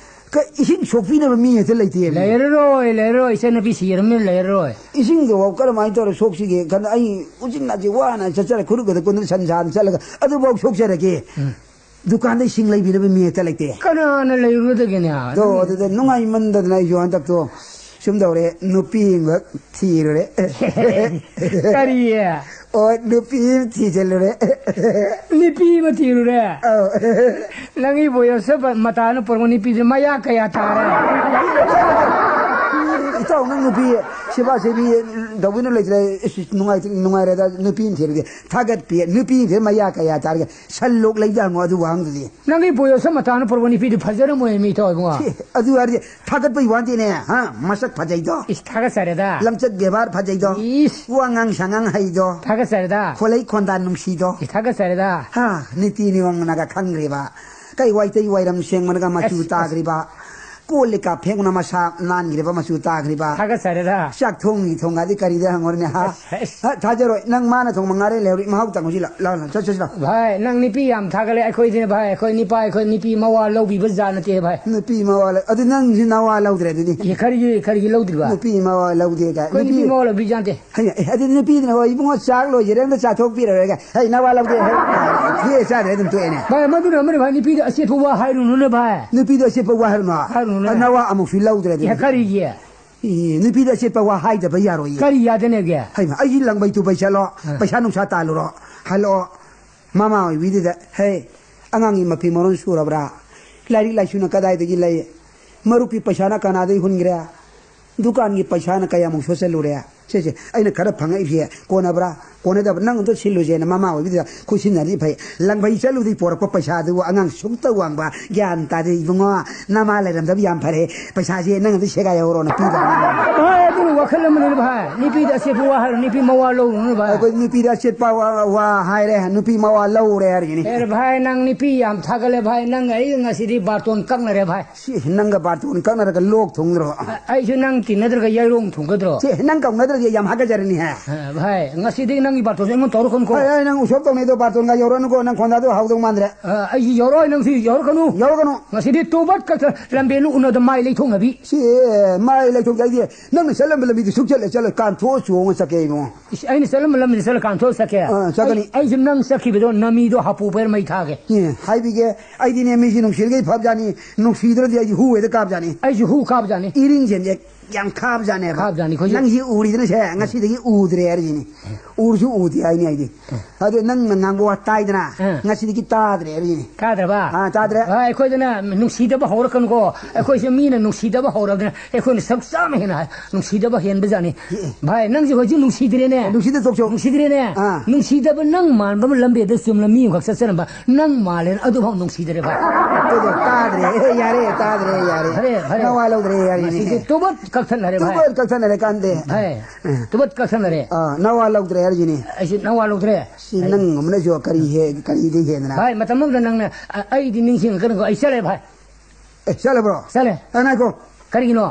ꯀ-, ꯏꯁꯤꯡ ꯁꯣꯛꯄꯤꯅꯕ ꯃꯤ ꯍꯦꯛꯇ ꯂꯩꯇꯦ꯫ ꯂꯩꯔꯔꯣꯏ, ꯂꯩꯔꯔꯣꯏ꯫ ꯏꯆꯟꯅꯨꯄꯤ ꯁꯤꯔꯝꯅꯤꯅ ꯂꯩꯔꯔꯣꯏ꯫ ꯏꯁꯤꯡꯗꯨꯐꯥꯎ ꯀꯔꯝꯍꯥꯏꯅ ꯇꯧꯔ ꯁꯣꯛꯁꯤꯒꯦ ꯈꯟꯗ ꯑꯩ ꯎꯆꯤꯟ ꯅꯥꯆꯤꯟ ꯋꯥꯅ ꯆꯠꯆꯔ ꯈꯨꯔꯨ ꯈꯨꯗ ꯀꯨꯟꯗꯅ ꯁꯟ ꯁꯥꯅ ꯆꯠꯂꯒ ꯑꯗꯨꯐꯥꯎ ꯁꯣꯛꯆꯔꯒꯦ꯫ ꯎꯝ꯫ ꯗꯨꯀꯥꯟꯗ ꯏꯁꯤꯡ ꯂꯩꯕꯤꯅꯕ ꯃꯤ ꯍꯦꯛꯇ ꯂꯩꯇꯦ꯫ ꯀꯅꯥꯅ ꯂꯩꯔꯨꯗꯒꯦꯅꯦ? ꯑꯗꯣ ꯑꯗꯨꯗ ꯅꯨꯡꯉꯥꯏꯃꯟꯗꯗꯅ ꯑꯩꯁꯨ ꯍꯟꯗꯛꯇꯣ ꯁꯨꯝ ꯇꯧꯔꯦ, ꯅꯨꯄꯤ ꯑꯃꯈꯛ ꯊꯤꯔꯨꯔꯦ꯫ ꯀꯔꯤ? ꯑꯣ, ꯅꯨꯄꯤ ꯑꯃ ꯊꯤꯖꯤꯜꯂꯨꯔꯦ꯫ ꯅꯨꯄꯤ ꯑꯃ ꯊꯤꯔꯨꯔꯦ? ꯑꯧ꯫ ꯅꯪꯒꯤ ꯕꯣꯌꯣꯁ ꯃꯇꯥꯅ ꯄꯨꯔꯛꯄ ꯅꯨꯄꯤꯗꯨ ꯃꯌꯥ ꯀꯌꯥ ꯇꯥꯔꯦ? ꯏꯇꯥꯎ, ꯅꯪ ꯅꯨꯄꯤ ꯁꯦꯕꯥ ꯁꯦꯕꯤ ꯇꯧꯕꯤꯅ ꯂꯩꯇ꯭ꯔꯦ꯫ ꯏꯁ, ꯅꯨꯡꯉꯥꯏꯇ-, ꯅꯨꯡꯉꯥꯏꯔꯦꯗ, ꯅꯨꯄꯤ ꯑꯃ ꯊꯤꯔꯒꯦ꯫ ꯊꯥꯒꯠꯄꯤ, ꯅꯨꯄꯤ ꯑꯃ ꯊꯤꯔ ꯃꯌꯥ ꯀꯌꯥ ꯇꯥꯔꯒꯦ? ꯁꯟ ꯂꯣꯛ ꯂꯩꯖꯥꯠꯅꯣ ꯑꯗꯨ ꯋꯥꯍꯪꯗꯨꯗꯤ? ꯅꯪꯒꯤ ꯕꯣꯌꯣꯁ ꯃꯇꯥꯅ ꯄꯨꯔꯛꯄ ꯅꯨꯄꯤꯗꯨ ꯐꯖꯔꯝꯃꯣꯏ, ꯃꯤ ꯇꯧ ꯏꯕꯨꯡꯉꯣ꯫ ꯁꯤ, ꯑꯗꯨ ꯍꯥꯏꯔꯗꯤ ꯊꯥꯒꯠꯄꯩ ꯋꯥꯅꯤꯅꯦ, ꯍꯥ? ꯃꯁꯛ ꯐꯖꯩꯗꯣ꯫ ꯏꯁ, ꯊꯥꯒꯠꯆꯔꯦꯗ꯫ ꯂꯝꯆꯠ ꯕꯦꯕꯥꯔ ꯐꯖꯩꯗꯣ꯫ ꯏꯁ꯫ ꯋꯥ ꯉꯥꯡ ꯁꯉꯥꯡ ꯍꯩꯗꯣ꯫ ꯊꯥꯒꯠꯆꯔꯦꯗ꯫ ꯈꯣꯂꯩ ꯈꯣꯟꯗꯥ ꯅꯨꯡꯁꯤꯗꯣ꯫ ꯏꯁ, ꯊꯥꯒꯠꯆꯔꯦꯗ꯫ ꯍꯥ, ꯅꯤꯇꯤ ꯅꯤꯌꯣꯝꯅꯒ ꯈꯪꯈ꯭ꯔꯤꯕ꯫ ꯀꯩ ꯋꯥꯏꯇꯩ ꯋꯥꯏꯔꯝ ꯁꯦꯡꯕꯅꯒ ꯃꯆꯨ ꯑꯁ, ꯑꯁ꯫ ꯇꯥꯈ꯭ꯔꯤꯕ꯫ ꯀꯣꯜ ꯂꯤꯛꯀ ꯐꯦꯡꯕꯅ ꯃꯁꯥ ꯅꯥꯟꯈ꯭ꯔꯤꯕ, ꯃꯆꯨ ꯇꯥꯈ꯭ꯔꯤꯕ꯫ ꯊꯥꯒꯠꯆꯔꯦꯗ꯫ ꯆꯥꯛ ꯊꯣꯡꯉꯤ ꯊꯣꯡꯒꯗꯤ ꯀꯔꯤꯗ ꯍꯪꯉꯨꯔꯅꯦ, ꯍꯥ? ꯑꯁ, ꯑꯁ꯫ ꯍꯥ, ꯊꯥꯖꯔꯣꯏ꯫ ꯅꯪ ꯃꯥꯅ ꯊꯣꯡꯕ ꯉꯥꯔꯦ ꯂꯩꯍꯧꯔꯤ, ꯃꯍꯥꯎ ꯇꯪꯉꯨꯁꯤ ꯂꯥꯎ, ꯂꯥꯎ, ꯂꯥꯎ, ꯆꯠ, ꯆꯠꯁꯤ ꯂꯥꯎ꯫ ꯚꯥꯏ, ꯅꯪ ꯅꯨꯄꯤ ꯌꯥꯝ ꯊꯥꯒꯠꯂꯦ꯫ ꯑꯩꯈꯣꯏꯗꯤꯅꯦ ꯚꯥꯏ, ꯑꯩꯈꯣꯏ ꯅꯤꯄꯥ, ꯑꯩꯈꯣꯏ ꯅꯨꯄꯤ ꯃꯋꯥ ꯂꯧꯕꯤꯕ ꯖꯥꯠ ꯅꯠꯇꯦ ꯚꯥꯏ꯫ ꯅꯨꯄꯤ ꯃꯋꯥ ꯂꯧ-, ꯑꯗꯨ ꯅꯪꯁꯨ ꯅꯋꯥ ꯂꯧꯗ꯭ꯔꯦ ꯑꯗꯨꯗꯤ꯫ ꯑꯦ, ꯀꯔꯤꯒꯤ, ꯀꯔꯤꯒꯤ ꯂꯧꯗ꯭ꯔꯤꯕ? ꯅꯨꯄꯤ ꯃꯋꯥ ꯂꯧꯗꯦ ꯀꯥꯏ꯫ ꯑꯩꯈꯣꯏ ꯅꯨꯄꯤ ꯅꯨꯄꯤ ꯃꯋꯥ ꯂꯧꯕꯤꯖꯥꯠ ꯅꯠꯇꯦ꯫ ꯍꯩ, ꯑꯦ, ꯑꯗꯨꯗꯤ ꯅꯨꯄꯤꯗꯨꯅ, "ꯍꯣꯏ, ꯏꯕꯨꯡꯉꯣ, ꯆꯥꯛ ꯂꯣꯏꯖꯔꯦ, ꯑꯝꯇ ꯆꯥꯊꯣꯛꯄꯤꯔꯔꯣꯏꯒꯦ꯫ ꯍꯩ, ꯅꯋꯥ ꯂꯧꯗꯦ, ꯍꯩ", ꯊꯤꯌꯦ ꯆꯥꯗ꯭ꯔꯦ, ꯑꯗꯨꯝ ꯇꯣꯛꯑꯦꯅꯦ꯫ ꯚꯥꯏ, ꯃꯗꯨꯅ ꯑꯃꯅ ꯚꯥꯏ, ꯅꯨꯄꯤꯗ ꯑꯆꯦꯠꯄ ꯋꯥ ꯍꯥꯏꯔꯨꯅꯨꯅꯦ ꯚꯥꯏ꯫ ꯅꯨꯄꯤꯗ ꯑꯆꯦꯠꯄ ꯋꯥ ꯍꯥꯏꯔꯨꯅꯨ? ꯍꯥꯏꯔꯨꯅꯨꯅꯦ꯫ ꯑ, ꯅꯋꯥ ꯑꯃꯨꯛꯁꯨ ꯂꯧꯗ꯭ꯔꯦ ꯑꯗꯨꯗꯤ꯫ ꯑꯦ, ꯀꯔꯤꯒꯤ? ꯑꯦ, ꯅꯨꯄꯤꯗ ꯑꯆꯦꯠꯄ ꯋꯥ ꯍꯥꯏꯗꯕ ꯌꯥꯔꯣꯏꯌꯦ꯫ ꯀꯔꯤ ꯌꯥꯗꯅꯦꯒꯦ? ꯍꯩꯃ, ꯑꯩꯒꯤ ꯂꯪꯕꯩ ꯇꯨꯕꯩ ꯆꯠꯂꯣ, ꯑ꯫ ꯄꯩꯁꯥ ꯅꯨꯡꯁꯥ ꯇꯥꯜꯂꯨꯔꯣ, ꯍꯜꯂꯛꯑꯣ꯫ ꯃꯃꯥ ꯑꯣꯏꯕꯤꯗꯨꯗ, "ꯍꯦ, ꯑꯉꯥꯡꯒꯤ ꯃꯐꯤ ꯃꯔꯣꯟ ꯁꯨꯔꯕ꯭ꯔꯥ? ꯂꯥꯏꯔꯤꯛ ꯂꯥꯏꯁꯨꯅ ꯀꯗꯥꯏꯗꯒꯤ ꯂꯩ? ꯃꯔꯨꯞꯀꯤ ꯄꯩꯁꯥꯅ ꯀꯅꯥꯗꯒꯤ ꯍꯨꯟꯈ꯭ꯔꯦ? ꯗꯨꯀꯥꯟꯒꯤ ꯄꯩꯁꯥꯅ ꯀꯌꯥꯃꯨꯛ ꯁꯣꯠꯆꯜꯂꯨꯔꯦ?" ꯁꯦ, ꯁꯦ, ꯑꯩꯅ ꯈꯔ ꯐꯪꯉꯛꯏꯁꯦ ꯀꯣꯟꯅꯕ꯭ꯔꯥ? ꯀꯣꯟꯅꯗꯕ? ꯅꯪ ꯑꯝꯇ ꯁꯤꯜꯂꯨꯁꯦꯅ ꯃꯃꯥ ꯑꯣꯏꯕꯗꯨꯗ ꯈꯨꯠꯁꯤꯟꯅꯔꯗꯤ ꯐꯩ꯫ ꯂꯪꯐꯩ ꯆꯠꯂꯨꯕꯗꯒꯤ ꯄꯣꯔꯛꯄ ꯄꯩꯁꯥꯗꯨꯕꯨ ꯑꯉꯥꯡ ꯁꯨꯛꯇ ꯋꯥꯡꯕ, ꯒ꯭ꯌꯥꯟ ꯇꯥꯗꯦ ꯏꯕꯨꯡꯉꯣ꯫ ꯅꯃꯥ ꯂꯩꯔꯝꯗꯕ ꯌꯥꯝ ꯐꯔꯦ꯫ ꯄꯩꯁꯥꯁꯦ ꯅꯪ ꯑꯝꯇ ꯁꯦꯒꯥꯏꯍꯧꯔꯣꯅ ꯄꯤꯗꯕꯅꯤ꯫ ꯚꯥꯏ, ꯑꯗꯨꯅ ꯋꯥꯈꯜ ꯑꯃꯅꯤꯅꯦ ꯚꯥꯏ꯫ ꯅꯨꯄꯤꯗ ꯑꯆꯦꯠꯄ ꯋꯥ ꯍꯥꯏꯔꯣ, ꯅꯨꯄꯤ ꯃꯋꯥ ꯂꯧꯔꯨꯅꯨ ꯚꯥꯏ꯫ ꯑꯩꯈꯣꯏ ꯅꯨꯄꯤꯗ ꯑꯆꯦꯠꯄ ꯋꯥ, ꯋꯥ ꯍꯥꯏꯔꯦ, ꯅꯨꯄꯤ ꯃꯋꯥ ꯂꯧꯔꯦ ꯍꯥꯏꯔꯤꯁꯤꯅꯤ꯫ ꯑꯦ ꯚꯥꯏ, ꯅꯪ ꯅꯨꯄꯤ ꯌꯥꯝ ꯊꯥꯒꯠꯂꯦ ꯚꯥꯏ꯫ ꯅꯪ ꯑꯩ ꯉꯁꯤꯗꯤ ꯕꯥꯔꯇꯣꯟ ꯀꯛꯅꯔꯦ ꯚꯥꯏ꯫ ꯁꯤ ꯅꯪꯒ ꯕꯥꯔꯇꯣꯟ ꯀꯛꯅꯔꯒ ꯂꯣꯛ ꯊꯨꯡꯗ꯭ꯔꯣ? ꯑ-, ꯑꯩꯁꯨ ꯅꯪ ꯇꯤꯟꯅꯗ꯭ꯔꯒ ꯌꯥꯏꯔꯣꯡ ꯊꯨꯡꯒꯗ꯭ꯔꯣ? ꯁꯤ ꯅꯪ ꯀꯧꯅꯗ꯭ꯔꯗꯤ ꯌꯥꯝ ꯍꯥꯒꯠꯆꯔꯅꯤꯍꯦ꯫ ꯑ, ꯚꯥꯏ, ꯉꯁꯤꯗꯤ ꯅꯪꯒꯤ ꯕꯥꯔꯇꯣꯟꯁꯦ ꯑꯩꯉꯣꯟꯗ ꯇꯧꯔꯛꯀꯅꯨꯀꯣ꯫ ꯍꯣꯏ, ꯍꯣꯏ, ꯅꯪ ꯎꯁꯣꯞ ꯇꯧꯅꯩꯗꯣ ꯕꯥꯔꯇꯣꯟꯒ ꯌꯧꯔꯛꯑꯅꯨꯀꯣ, ꯅꯪ ꯈꯣꯟꯗꯥꯗꯣ ꯍꯥꯎꯗꯧ ꯃꯥꯟꯗ꯭ꯔꯦ꯫ ꯑ, ꯑꯩꯁꯨ ꯌꯧꯔꯛꯑꯣꯏ, ꯅꯪꯁꯨ ꯌꯧꯔꯛꯀꯅꯨ꯫ ꯌꯧꯔꯛꯀꯅꯨ꯫ ꯉꯁꯤꯗꯤ ꯇꯨꯕꯠ ꯀꯛꯇ ꯂꯝꯕꯦꯟ ꯎꯅꯗ ꯃꯥꯏ ꯂꯩꯊꯣꯛꯅꯕꯤ꯫ ꯁꯤ ꯃꯥꯏ ꯂꯩꯊꯣꯛꯇ ꯑꯩꯗꯤ ꯅꯪꯅ ꯆꯠꯂꯝꯕ ꯂꯝꯕꯤꯗꯨ ꯁꯨꯛꯆꯠꯂꯦ ꯆꯠꯂꯣꯏ, ꯀꯥꯟꯊꯣꯛꯑ ꯆꯣꯡꯉ ꯆꯠꯀꯦ ꯏꯕꯨꯡꯉꯣ꯫ ꯏꯁ, ꯑꯩꯅ ꯆꯠꯂꯝꯕ ꯂꯝꯕꯤꯗ ꯆꯠꯂ ꯀꯥꯟꯊꯣꯛꯑ ꯆꯠꯀꯦ? ꯑ, ꯆꯠꯀꯅꯤ꯫ ꯑꯩ, ꯑꯩꯁꯨ ꯅꯪ ꯆꯠꯈꯤꯕꯗꯣ ꯅꯃꯤꯗꯣ ꯍꯥꯄꯨ ꯄꯩꯔ ꯃꯩ ꯊꯥꯒꯦ꯫ ꯑꯦ, ꯍꯥꯏꯕꯤꯒꯦ, ꯑꯩꯗꯤꯅꯦ ꯃꯤꯁꯤ ꯅꯨꯡꯁꯤꯔꯒꯗꯤ ꯐꯕꯖꯥꯠꯅꯤ, ꯅꯨꯡꯁꯤꯗ꯭ꯔꯗꯤ ꯑꯩꯗꯤ ꯍꯨ ꯍꯦꯛꯇ ꯀꯥꯕꯖꯥꯠꯅꯤ꯫ ꯑꯩꯁꯨ ꯍꯨ ꯀꯥꯕꯖꯥꯠꯅꯤ꯫ ꯏꯔꯤꯡꯁꯦ ꯌꯥꯝ ꯈꯥꯕꯖꯥꯠꯅꯦꯕ꯫ ꯈꯥꯕꯖꯥꯠꯅꯤ ꯑꯩꯈꯣꯏꯁꯨ꯫ ꯅꯪꯁꯤ ꯎꯔꯤꯗꯅ ꯁꯦ, ꯉꯁꯤꯗꯒꯤ ꯎꯗ꯭ꯔꯦ ꯍꯥꯏꯔꯤꯁꯤꯅꯤ꯫ ꯎꯔꯁꯨ ꯎꯗꯦ ꯍꯥꯏꯅꯤ ꯑꯩꯗꯤ꯫ ꯑꯗꯨ ꯅꯪꯅ ꯉꯥꯡꯕ ꯋꯥ ꯇꯥꯏꯗꯅ, ꯑ꯫ ꯉꯁꯤꯗꯒꯤ ꯇꯥꯗ꯭ꯔꯦ ꯍꯥꯏꯔꯤꯁꯤꯅꯤ꯫ ꯇꯥꯗ꯭ꯔꯕ? ꯑꯥ, ꯇꯥꯗ꯭ꯔꯦ꯫ ꯑ, ꯑꯩꯈꯣꯏꯗꯅ ꯅꯨꯡꯁꯤꯗꯕ ꯍꯧꯔꯛꯀꯅꯨꯀꯣ꯫ ꯑꯩꯈꯣꯏꯁꯨ ꯃꯤꯅ ꯅꯨꯡꯁꯤꯗꯕ ꯍꯧꯔꯕꯅꯤꯅ ꯑꯩꯈꯣꯏꯅ ꯁꯛ ꯆꯥꯝꯃ ꯍꯦꯟꯅ ꯍꯥꯏ-, ꯅꯨꯡꯁꯤꯗꯕ ꯍꯦꯟꯕꯖꯥꯠꯅꯤ꯫ ꯑꯦ꯫ ꯚꯥꯏ, ꯅꯪꯁꯨ ꯍꯧꯖꯤꯛ ꯅꯨꯡꯁꯤꯗ꯭ꯔꯦꯅꯦ꯫ ꯅꯨꯡꯁꯤꯗ ꯇꯣꯛꯆꯧ꯫ ꯅꯨꯡꯁꯤꯗ꯭ꯔꯦꯅꯦ꯫ ꯑꯥ꯫ ꯅꯨꯡꯁꯤꯗꯕ ꯅꯪ ꯃꯥꯟꯕ ꯑꯃ ꯂꯝꯕꯦꯗ ꯆꯨꯝꯅ ꯃꯤ ꯑꯃꯈꯛ ꯆꯠꯆꯔꯝꯕ ꯅꯪ ꯃꯥꯜꯂꯦꯅ ꯑꯗꯨꯐꯥꯎ ꯅꯨꯡꯁꯤꯗ꯭ꯔꯦ ꯚꯥꯏ꯫ ꯑꯗꯨꯗꯣ ꯇꯥꯗ꯭ꯔꯦ꯫ ꯑꯦ, ꯌꯥꯔꯦ, ꯇꯥꯗ꯭ꯔꯦ, ꯌꯥꯔꯦ꯫ ꯐꯔꯦ, ꯐꯔꯦ꯫ ꯅꯋꯥ ꯂꯧꯗ꯭ꯔꯦ, ꯌꯥꯔꯦ꯫ ꯃꯁꯤꯗꯤ ꯇꯨꯕꯠ ꯀꯛꯊꯠꯅꯔꯦ ꯚꯥꯏ꯫ ꯇꯨꯕꯠ ꯀꯛꯊꯠꯅꯔꯦ ꯀꯥꯟꯗꯦ꯫ ꯚꯥꯏ, ꯑ꯫ ꯇꯨꯕꯠ ꯀꯛꯊꯠꯅꯔꯦ꯫ ꯑꯥ, ꯅꯋꯥ ꯂꯧꯗ꯭ꯔꯦ ꯍꯥꯏꯔꯤꯁꯤꯅꯤ꯫ ꯑꯩꯁꯨ ꯅꯋꯥ ꯂꯧꯗ꯭ꯔꯦ꯫ ꯁꯤ ꯑꯩ ꯅꯪ ꯑꯃꯅꯁꯨ ꯀꯔꯤ ꯍꯦ-, ꯀꯔꯤꯗꯤ ꯍꯦꯟꯗꯅ? ꯚꯥꯏ, ꯃꯇꯝ ꯑꯃꯗ ꯅꯪꯅ, ꯑ-, ꯑꯩꯗꯤ ꯅꯤꯡꯁꯤꯡꯉꯛꯀꯅꯨꯀꯣ, ꯑꯩ ꯆꯠꯂꯦ ꯚꯥꯏ꯫ ꯑꯦ, ꯆꯠꯂꯕ꯭ꯔꯣ? ꯆꯠꯂꯦ꯫ ꯑ, ꯉꯥꯏꯈꯣ꯫ ꯀꯔꯤꯒꯤꯅꯣ?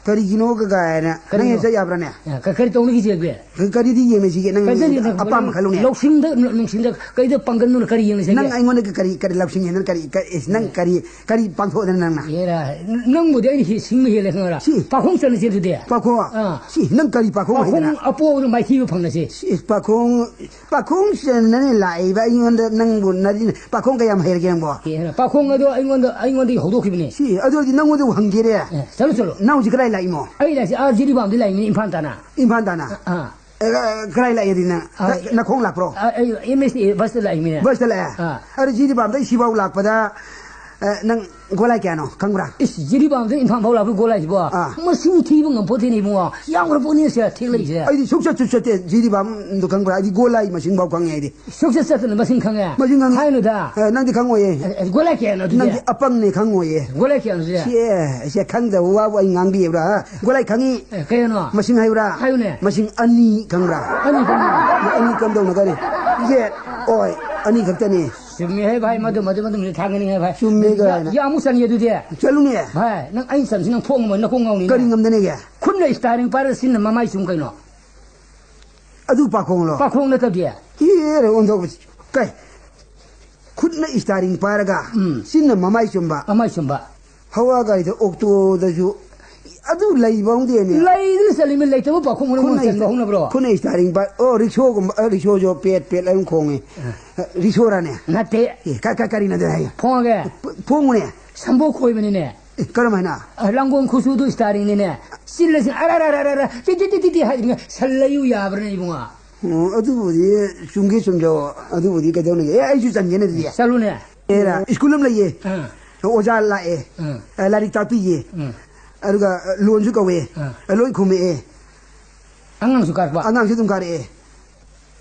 ꯀꯔꯤꯒꯤꯅꯣ ꯀ-, ꯀꯥꯏꯅ꯫ ꯀꯔꯤꯅꯣ? ꯅꯪ ꯍꯦꯛ ꯆꯠ ꯌꯥꯕ꯭ꯔꯥꯅꯦ? ꯑ, ꯀ-, ꯀꯔꯤ ꯇꯧꯅꯤꯒꯦ ꯆꯦ ꯑꯩꯈꯣꯏ? ꯀ-, ꯀꯔꯤꯗꯤ ꯌꯦꯡꯅꯁꯤꯒꯦ, ꯅꯪ ꯀꯔꯤꯗꯤ ꯌꯦꯡꯅ-, ꯑꯄꯥꯝꯕ ꯈꯜꯂꯨꯅꯦ꯫ ꯂꯧꯁꯤꯡꯗ, ꯅ-, ꯅꯨꯡꯁꯤꯡꯗ, ꯀꯩꯗ ꯄꯥꯡꯒꯟꯗꯨꯅ ꯀꯔꯤ ꯌꯦꯡꯅꯁꯤꯒꯦ? ꯅꯪ ꯑꯩꯉꯣꯟꯗ ꯀ-, ꯀꯔꯤ, ꯀꯔꯤ ꯂꯧꯁꯤꯡ ꯍꯦꯟꯗꯅ ꯀꯔꯤ, ꯀꯔꯤ, ꯏꯁ, ꯅꯪ ꯑꯦ꯫ ꯀꯔꯤ, ꯀꯔꯤ ꯄꯥꯡꯊꯣꯛꯑꯗꯅ ꯅꯪꯅ? ꯑꯦꯔꯥ, ꯅ-, ꯅꯪꯕꯨꯗꯤ ꯑꯩꯅ ꯍꯦ-, ꯁꯤꯡꯕ ꯍꯦꯜꯂꯦ ꯈꯪꯉꯔꯥ? ꯁꯤ꯫ ꯄꯥꯈꯣꯡ ꯆꯠꯂꯁꯦ ꯑꯗꯨꯗꯤ꯫ ꯄꯥꯈꯣꯡ? ꯑꯥ꯫ ꯁꯤ, ꯅꯪ ꯀꯔꯤ ꯄꯥꯈꯣꯡ ꯄꯥꯈꯣꯡ ꯍꯩꯗꯅ? ꯑꯄꯣꯕꯗ ꯃꯥꯏꯊꯤꯕ ꯐꯪꯅꯁꯦ꯫ ꯁꯤ, ꯄꯥꯈꯣꯡ, ꯄꯥꯈꯣꯡ ꯆꯟꯅꯅꯤ ꯂꯥꯛꯏꯕ ꯑꯩꯉꯣꯟꯗ ꯅꯪꯕꯨ ꯅꯔꯤ-, ꯄꯥꯈꯣꯡ ꯀꯌꯥꯝ ꯍꯩꯔꯒꯦ ꯅꯪꯕꯣ? ꯑꯦ, ꯄꯥꯈꯣꯡ ꯑꯗꯣ ꯑꯩꯉꯣꯟꯗ, ꯑꯩꯉꯣꯟꯗꯒꯤ ꯍꯧꯗꯣꯛꯈꯤꯕꯅꯦ꯫ ꯁꯤ, ꯑꯗꯨ ꯑꯣꯏꯔꯗꯤ ꯅꯪꯉꯣꯟꯗ ꯍꯪꯒꯦꯔꯦ꯫ ꯑꯦ, ꯆꯠꯂꯣ, ꯆꯠꯂꯣ꯫ ꯅꯪ ꯍꯧꯖꯤꯛ ꯀꯗꯥꯏ ꯂꯥꯛꯏꯃꯣ? ꯑꯩ ꯂꯥꯛꯏꯁꯦ ꯑꯥ ꯖꯤꯔꯤꯕꯥꯝꯗ ꯂꯥꯛꯏꯅꯦ, ꯏꯝꯐꯥꯜ ꯇꯥꯅ꯫ ꯏꯝꯐꯥꯜ ꯇꯥꯅ? ꯑꯥ꯫ ꯑꯦ, ꯑ, ꯀꯗꯥꯏ ꯂꯥꯛꯏ ꯑꯗꯨꯗꯤ ꯅꯪ? ꯑꯥ, ꯅꯈꯣꯡ ꯂꯥꯛꯄ꯭ꯔꯣ? ꯑꯥ, ꯑꯩ ꯑꯦꯝ ꯑꯦꯁ ꯇꯤ ꯕꯁꯇ ꯂꯥꯛꯏꯃꯤꯅꯦ꯫ ꯕꯁꯇ ꯂꯥꯛꯑꯦ? ꯑꯥ꯫ ꯑꯗꯨ ꯖꯤꯔꯤꯕꯥꯝꯗꯩ ꯁꯤꯐꯥꯎ ꯂꯥꯛꯄꯗ ꯑ, ꯅꯪ ꯒꯣꯂꯥꯏ ꯀꯌꯥꯅꯣ ꯈꯪꯕ꯭ꯔꯥ? ꯏꯁ, ꯖꯤꯔꯤꯕꯥꯝꯗ ꯏꯝꯐꯥꯜ ꯐꯥꯎ ꯂꯥꯛꯄ ꯒꯣꯂꯥꯏꯁꯤꯕꯣ? ꯑꯥ꯫ ꯃꯁꯤꯡ ꯊꯤꯕ ꯉꯝꯄꯣꯠꯇꯦꯅꯦ ꯏꯕꯨꯡꯉꯣ꯫ ꯌꯥꯝꯈ꯭ꯔ ꯄꯣꯠꯅꯤ ꯁꯦ ꯊꯦꯛꯂꯛꯏꯁꯦ꯫ ꯑꯩꯗꯤ ꯁꯨꯛꯆꯠ ꯆꯠ ꯆꯠꯇꯦ꯫ ꯖꯤꯔꯤꯕꯥꯝꯗꯣ ꯈꯪꯕ꯭ꯔꯥ? ꯑꯩꯗꯤ ꯒꯣꯂꯥꯏ ꯃꯁꯤꯡ ꯐꯥꯎ ꯈꯪꯉꯦ ꯑꯩꯗꯤ꯫ ꯁꯨꯛꯆꯠ ꯆꯠꯇꯅ ꯃꯁꯤꯡ ꯈꯪꯉꯦ? ꯃꯁꯤꯡ ꯈꯪꯉꯦ꯫ ꯍꯥꯏꯅꯨꯗ꯫ ꯑ, ꯅꯪꯗꯤ ꯈꯪꯉꯣꯏꯌꯦ꯫ ꯑꯦ, ꯑꯦ, ꯒꯣꯂꯥꯏ ꯀꯌꯥꯅꯣ ꯑꯗꯨꯗꯤ? ꯅꯪꯗꯤ ꯑꯄꯪꯅꯦ, ꯈꯪꯉꯣꯏꯌꯦ꯫ ꯒꯣꯂꯥꯏ ꯀꯌꯥꯅꯣ ꯑꯗꯨꯗꯤ? ꯁꯤ, ꯑꯦ, ꯁꯦ ꯈꯪꯗꯕ ꯋꯥꯕꯨ ꯑꯩ ꯉꯥꯡꯕꯤꯕ꯭ꯔꯥ? ꯒꯣꯂꯥꯏ ꯈꯪꯉꯤ꯫ ꯑꯦ, ꯀꯌꯥꯅꯣ? ꯃꯁꯤꯡ ꯍꯥꯏꯌꯨꯔꯥ? ꯍꯥꯏꯌꯨꯅꯦ꯫ ꯃꯁꯤꯡ ꯑꯅꯤ ꯈꯪꯕ꯭ꯔꯥ? ꯑꯅꯤ ꯈꯪꯉꯤ꯫ ꯑꯅꯤ ꯀꯝꯗꯧꯅ ꯀꯔꯤ? ꯌꯦꯠ, ꯑꯣꯏ, ꯑꯅꯤ ꯈꯛꯇꯅꯤ꯫ ꯆꯨꯝꯃꯤ ꯍꯦ ꯚꯥꯏ, ꯃꯗꯨ, ꯃꯗꯨ, ꯃꯗꯨ ꯊꯥꯡꯒꯅꯤ ꯍꯦ ꯚꯥꯏ꯫ ꯆꯨꯝꯃꯤ ꯌꯥ-, ꯀꯥꯏꯅ꯫ ꯌꯥ ꯑꯃꯨꯛ ꯆꯟꯒꯦ ꯑꯗꯨꯗꯤ꯫ ꯆꯠꯂꯨꯅꯦ꯫ ꯚꯥꯏ, ꯅꯪ ꯑꯩꯅ ꯆꯟꯁꯤ ꯅꯪ ꯐꯣꯡ ꯉꯝꯃꯣꯏ, ꯅꯀꯣꯡ ꯉꯥꯎꯅꯤ ꯀꯔꯤ ꯅꯪ꯫ ꯉꯝꯗꯅꯦꯒꯦ? ꯈꯨꯠꯅ ꯏꯁꯇꯥꯔꯤꯡ ꯄꯥꯏꯔꯒ ꯆꯤꯟꯅ ꯃꯃꯥꯏ ꯆꯨꯝ ꯀꯩꯅꯣ꯫ ꯑꯗꯨ ꯄꯥꯈꯣꯡꯂꯣ? ꯄꯥꯈꯣꯡ ꯅꯠꯇꯕꯗꯤ? ꯏꯔꯦ ꯑꯣꯟꯊꯣꯛꯄꯁꯤ꯫ ꯀꯩ? ꯈꯨꯠꯅ ꯏꯁꯇꯥꯔꯤꯡ ꯄꯥꯏꯔꯒ ꯎꯝ꯫ ꯆꯤꯟꯅ ꯃꯃꯥꯏ ꯆꯨꯝꯕ꯫ ꯃꯃꯥꯏ ꯆꯨꯝꯕ꯫ ꯍꯋꯥ ꯒꯥꯔꯤꯗ, ꯑꯣꯛꯇꯣꯗꯁꯨ ꯑꯗꯨ ꯂꯩꯕ ꯍꯧꯗꯦꯅꯦ꯫ ꯂꯩꯗꯨꯅ ꯆꯠꯂꯤꯃꯤ, ꯂꯩꯇꯕ ꯄꯥꯈꯣꯡ ꯃꯅꯨꯡ ꯈꯨꯠꯅ ꯆꯟꯕ ꯏꯁ-, ꯍꯧꯅꯕ꯭ꯔꯣ? ꯈꯨꯠꯅ ꯏꯁꯇꯥꯔꯤꯡ ꯄꯥꯏ-, ꯑꯣ, ꯔꯤꯛꯁꯣꯒꯨꯝꯕ, ꯑ, ꯔꯤꯛꯁꯣꯁꯨ ꯄꯦꯠ ꯄꯦꯠ ꯑꯗꯨꯝ ꯈꯣꯡꯉꯦ꯫ ꯑ꯫ ꯔꯤꯛꯁꯣꯔꯥꯅꯦ? ꯅꯠꯇꯦ꯫ ꯑꯦ, ꯀ-, ꯀ-, ꯀꯔꯤꯅꯣ ꯑꯗꯨ ꯍꯥꯏꯌꯣ? ꯐꯣꯡꯉꯒꯦ꯫ ꯐ-, ꯐꯣꯡꯉꯨꯅꯦ꯫ ꯁꯝꯕꯣꯛ ꯈꯣꯏꯕꯅꯤꯅꯦ꯫ ꯑꯦ, ꯀꯔꯝ ꯍꯥꯏꯅ? ꯑ, ꯂꯥꯡꯒꯣꯡ ꯈꯨꯁꯨꯗꯨ ꯏꯁꯇꯥꯔꯤꯡꯅꯤꯅꯦ꯫ ꯆꯤꯜꯂꯁꯤ ꯑꯔ, ꯑꯔ, ꯑꯔ, ꯑꯔ, ꯇꯤ, ꯇꯤ, ꯇꯤ, ꯇꯤ, ꯇꯤ ꯍꯥꯏꯗꯅ ꯁꯜ ꯂꯩꯌꯨ ꯌꯥꯕ꯭ꯔꯅꯦ ꯏꯕꯨꯡꯉꯣ? ꯑꯣ, ꯑꯗꯨꯕꯨꯗꯤ ꯆꯨꯝꯒꯦ ꯆꯨꯝꯖꯧ, ꯑꯗꯨꯕꯨꯗꯤ ꯀꯩꯗꯧꯅꯒꯦ? ꯑꯦ, ꯑꯩꯁꯨ ꯆꯟꯒꯦꯅꯦ ꯑꯗꯨꯗꯤ꯫ ꯆꯠꯂꯨꯅꯦ꯫ ꯑꯦꯔꯥ, ꯁ꯭ꯀꯨꯜ ꯑꯃ ꯂꯩꯌꯦ꯫ ꯑꯥ꯫ ꯑꯣꯖꯥ ꯂꯥꯛꯑꯦ꯫ ꯑꯥ꯫ ꯑ, ꯂꯥꯏꯔꯤꯛ ꯇꯥꯛꯄꯤꯌꯦ꯫ ꯑꯥ꯫ ꯑꯗꯨꯒ, ꯑ, ꯂꯣꯟꯁꯨ ꯀꯧꯋꯦ꯫ ꯑꯥ꯫ ꯑ, ꯂꯣꯏ ꯈꯨꯝꯃꯛꯑꯦ꯫ ꯑꯉꯥꯡꯁꯨ ꯀꯥꯔꯛꯄ? ꯑꯉꯥꯡꯁꯨ ꯑꯗꯨꯝ ꯀꯥꯔꯛꯑꯦ꯫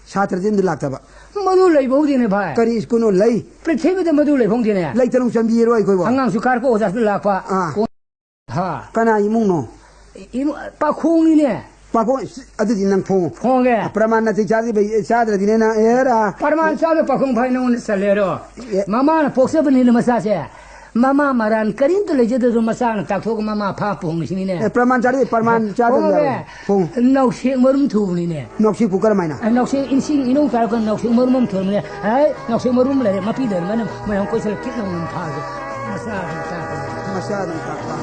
ꯁꯥꯇ꯭ꯔꯗꯤ ꯑꯝꯇ ꯂꯥꯛꯇꯕ꯫ ꯃꯗꯨ ꯂꯩꯕ ꯍꯧꯗꯦꯅꯦ ꯚꯥꯏ꯫ ꯀꯔꯤ ꯁ꯭ꯀꯨꯜꯅꯣ ꯂꯩ? ꯄ꯭ꯔꯤꯊꯤꯕꯤꯗ ꯃꯗꯨ ꯂꯩꯕ ꯍꯧꯗꯦꯅꯦ꯫ ꯂꯩꯇꯅ ꯆꯟꯕꯤꯔꯣ ꯑꯩꯈꯣꯏꯕꯣ꯫ ꯑꯉꯥꯡꯁꯨ ꯀꯥꯔꯛꯄ, ꯑꯣꯖꯥꯁꯨ ꯂꯥꯛꯄ꯫ ꯑꯥ꯫ ꯀꯣꯟ-, ꯍꯥ꯫ ꯀꯅꯥ ꯏꯃꯨꯡꯅꯣ? ꯏꯃꯨ-, ꯄꯥꯈꯣꯡꯅꯤꯅꯦ꯫ ꯄꯥꯈꯣꯡ, ꯑꯗꯨꯗꯤ ꯅꯪ ꯐꯣꯡꯉꯣ꯫ ꯐꯣꯡꯉꯒꯦ꯫ ꯄ꯭ꯔꯃꯥꯟ ꯅꯥꯇꯩ ꯆꯥꯗ꯭ꯔꯤꯕꯩ-, ꯆꯥꯗ꯭ꯔꯗꯤꯅꯦ ꯅꯪ, ꯑꯦꯔꯥ꯫ ꯄ꯭ꯔꯃꯥꯟ ꯆꯥꯕ ꯄꯥꯈꯣꯡ ꯐꯥꯏ ꯅꯉꯣꯟꯗ ꯆꯜꯂꯦꯔꯣ? ꯑꯦ꯫ ꯃꯃꯥꯅ ꯄꯣꯛꯆꯕꯅꯤꯅ ꯃꯆꯥꯁꯦ꯫ ꯃꯃꯥ ꯃꯔꯥꯟ ꯀꯔꯤꯝꯇ ꯂꯩꯖꯗ꯭ꯔꯁꯨ ꯃꯆꯥꯅ ꯇꯥꯛꯊꯣꯛꯑꯒ ꯃꯃꯥ ꯐꯥ ꯄꯨꯍꯣꯡꯉꯤꯁꯤꯅꯤꯅꯦ꯫ ꯑꯦ, ꯄ꯭ꯔꯃꯥꯟ ꯆꯥꯔꯤ, ꯄ꯭ꯔꯃꯥꯟ ꯆꯥꯗꯕ ꯍꯣꯡꯉꯦ꯫ ꯌꯥꯔꯣꯏ꯫ ꯍꯣꯡ꯫ ꯅꯥꯎꯁꯦꯛ ꯃꯔꯨꯝ ꯊꯨꯕꯅꯤꯅꯦ꯫ ꯅꯥꯎꯁꯦꯛꯄꯨ ꯀꯔꯝ ꯍꯥꯏꯅ? ꯑꯦ, ꯅꯥꯎꯁꯦꯛ ꯏꯁꯤꯡ ꯏꯅꯧ ꯇꯥꯔꯛꯄ ꯅꯥꯎꯁꯦꯛ ꯃꯔꯨꯝ ꯑꯃ ꯊꯨꯔꯝꯕꯅꯦ꯫ ꯑꯦ, ꯅꯥꯎꯁꯦꯛ ꯃꯔꯨꯝ ꯂꯩꯔꯦ, ꯃꯄꯤ ꯂꯩꯔꯝꯕꯅ ꯃꯌꯥꯝ ꯀꯣꯏꯁꯜꯂ ꯀꯤꯠꯅ ꯑꯃꯨꯛ ꯐꯥꯔꯁꯨ ꯃꯆꯥ ꯑꯗꯨꯝ ꯇꯥꯛꯄꯅꯦ꯫ ꯃꯆꯥ ꯑꯗꯨꯝ ꯇꯥꯛꯄ꯫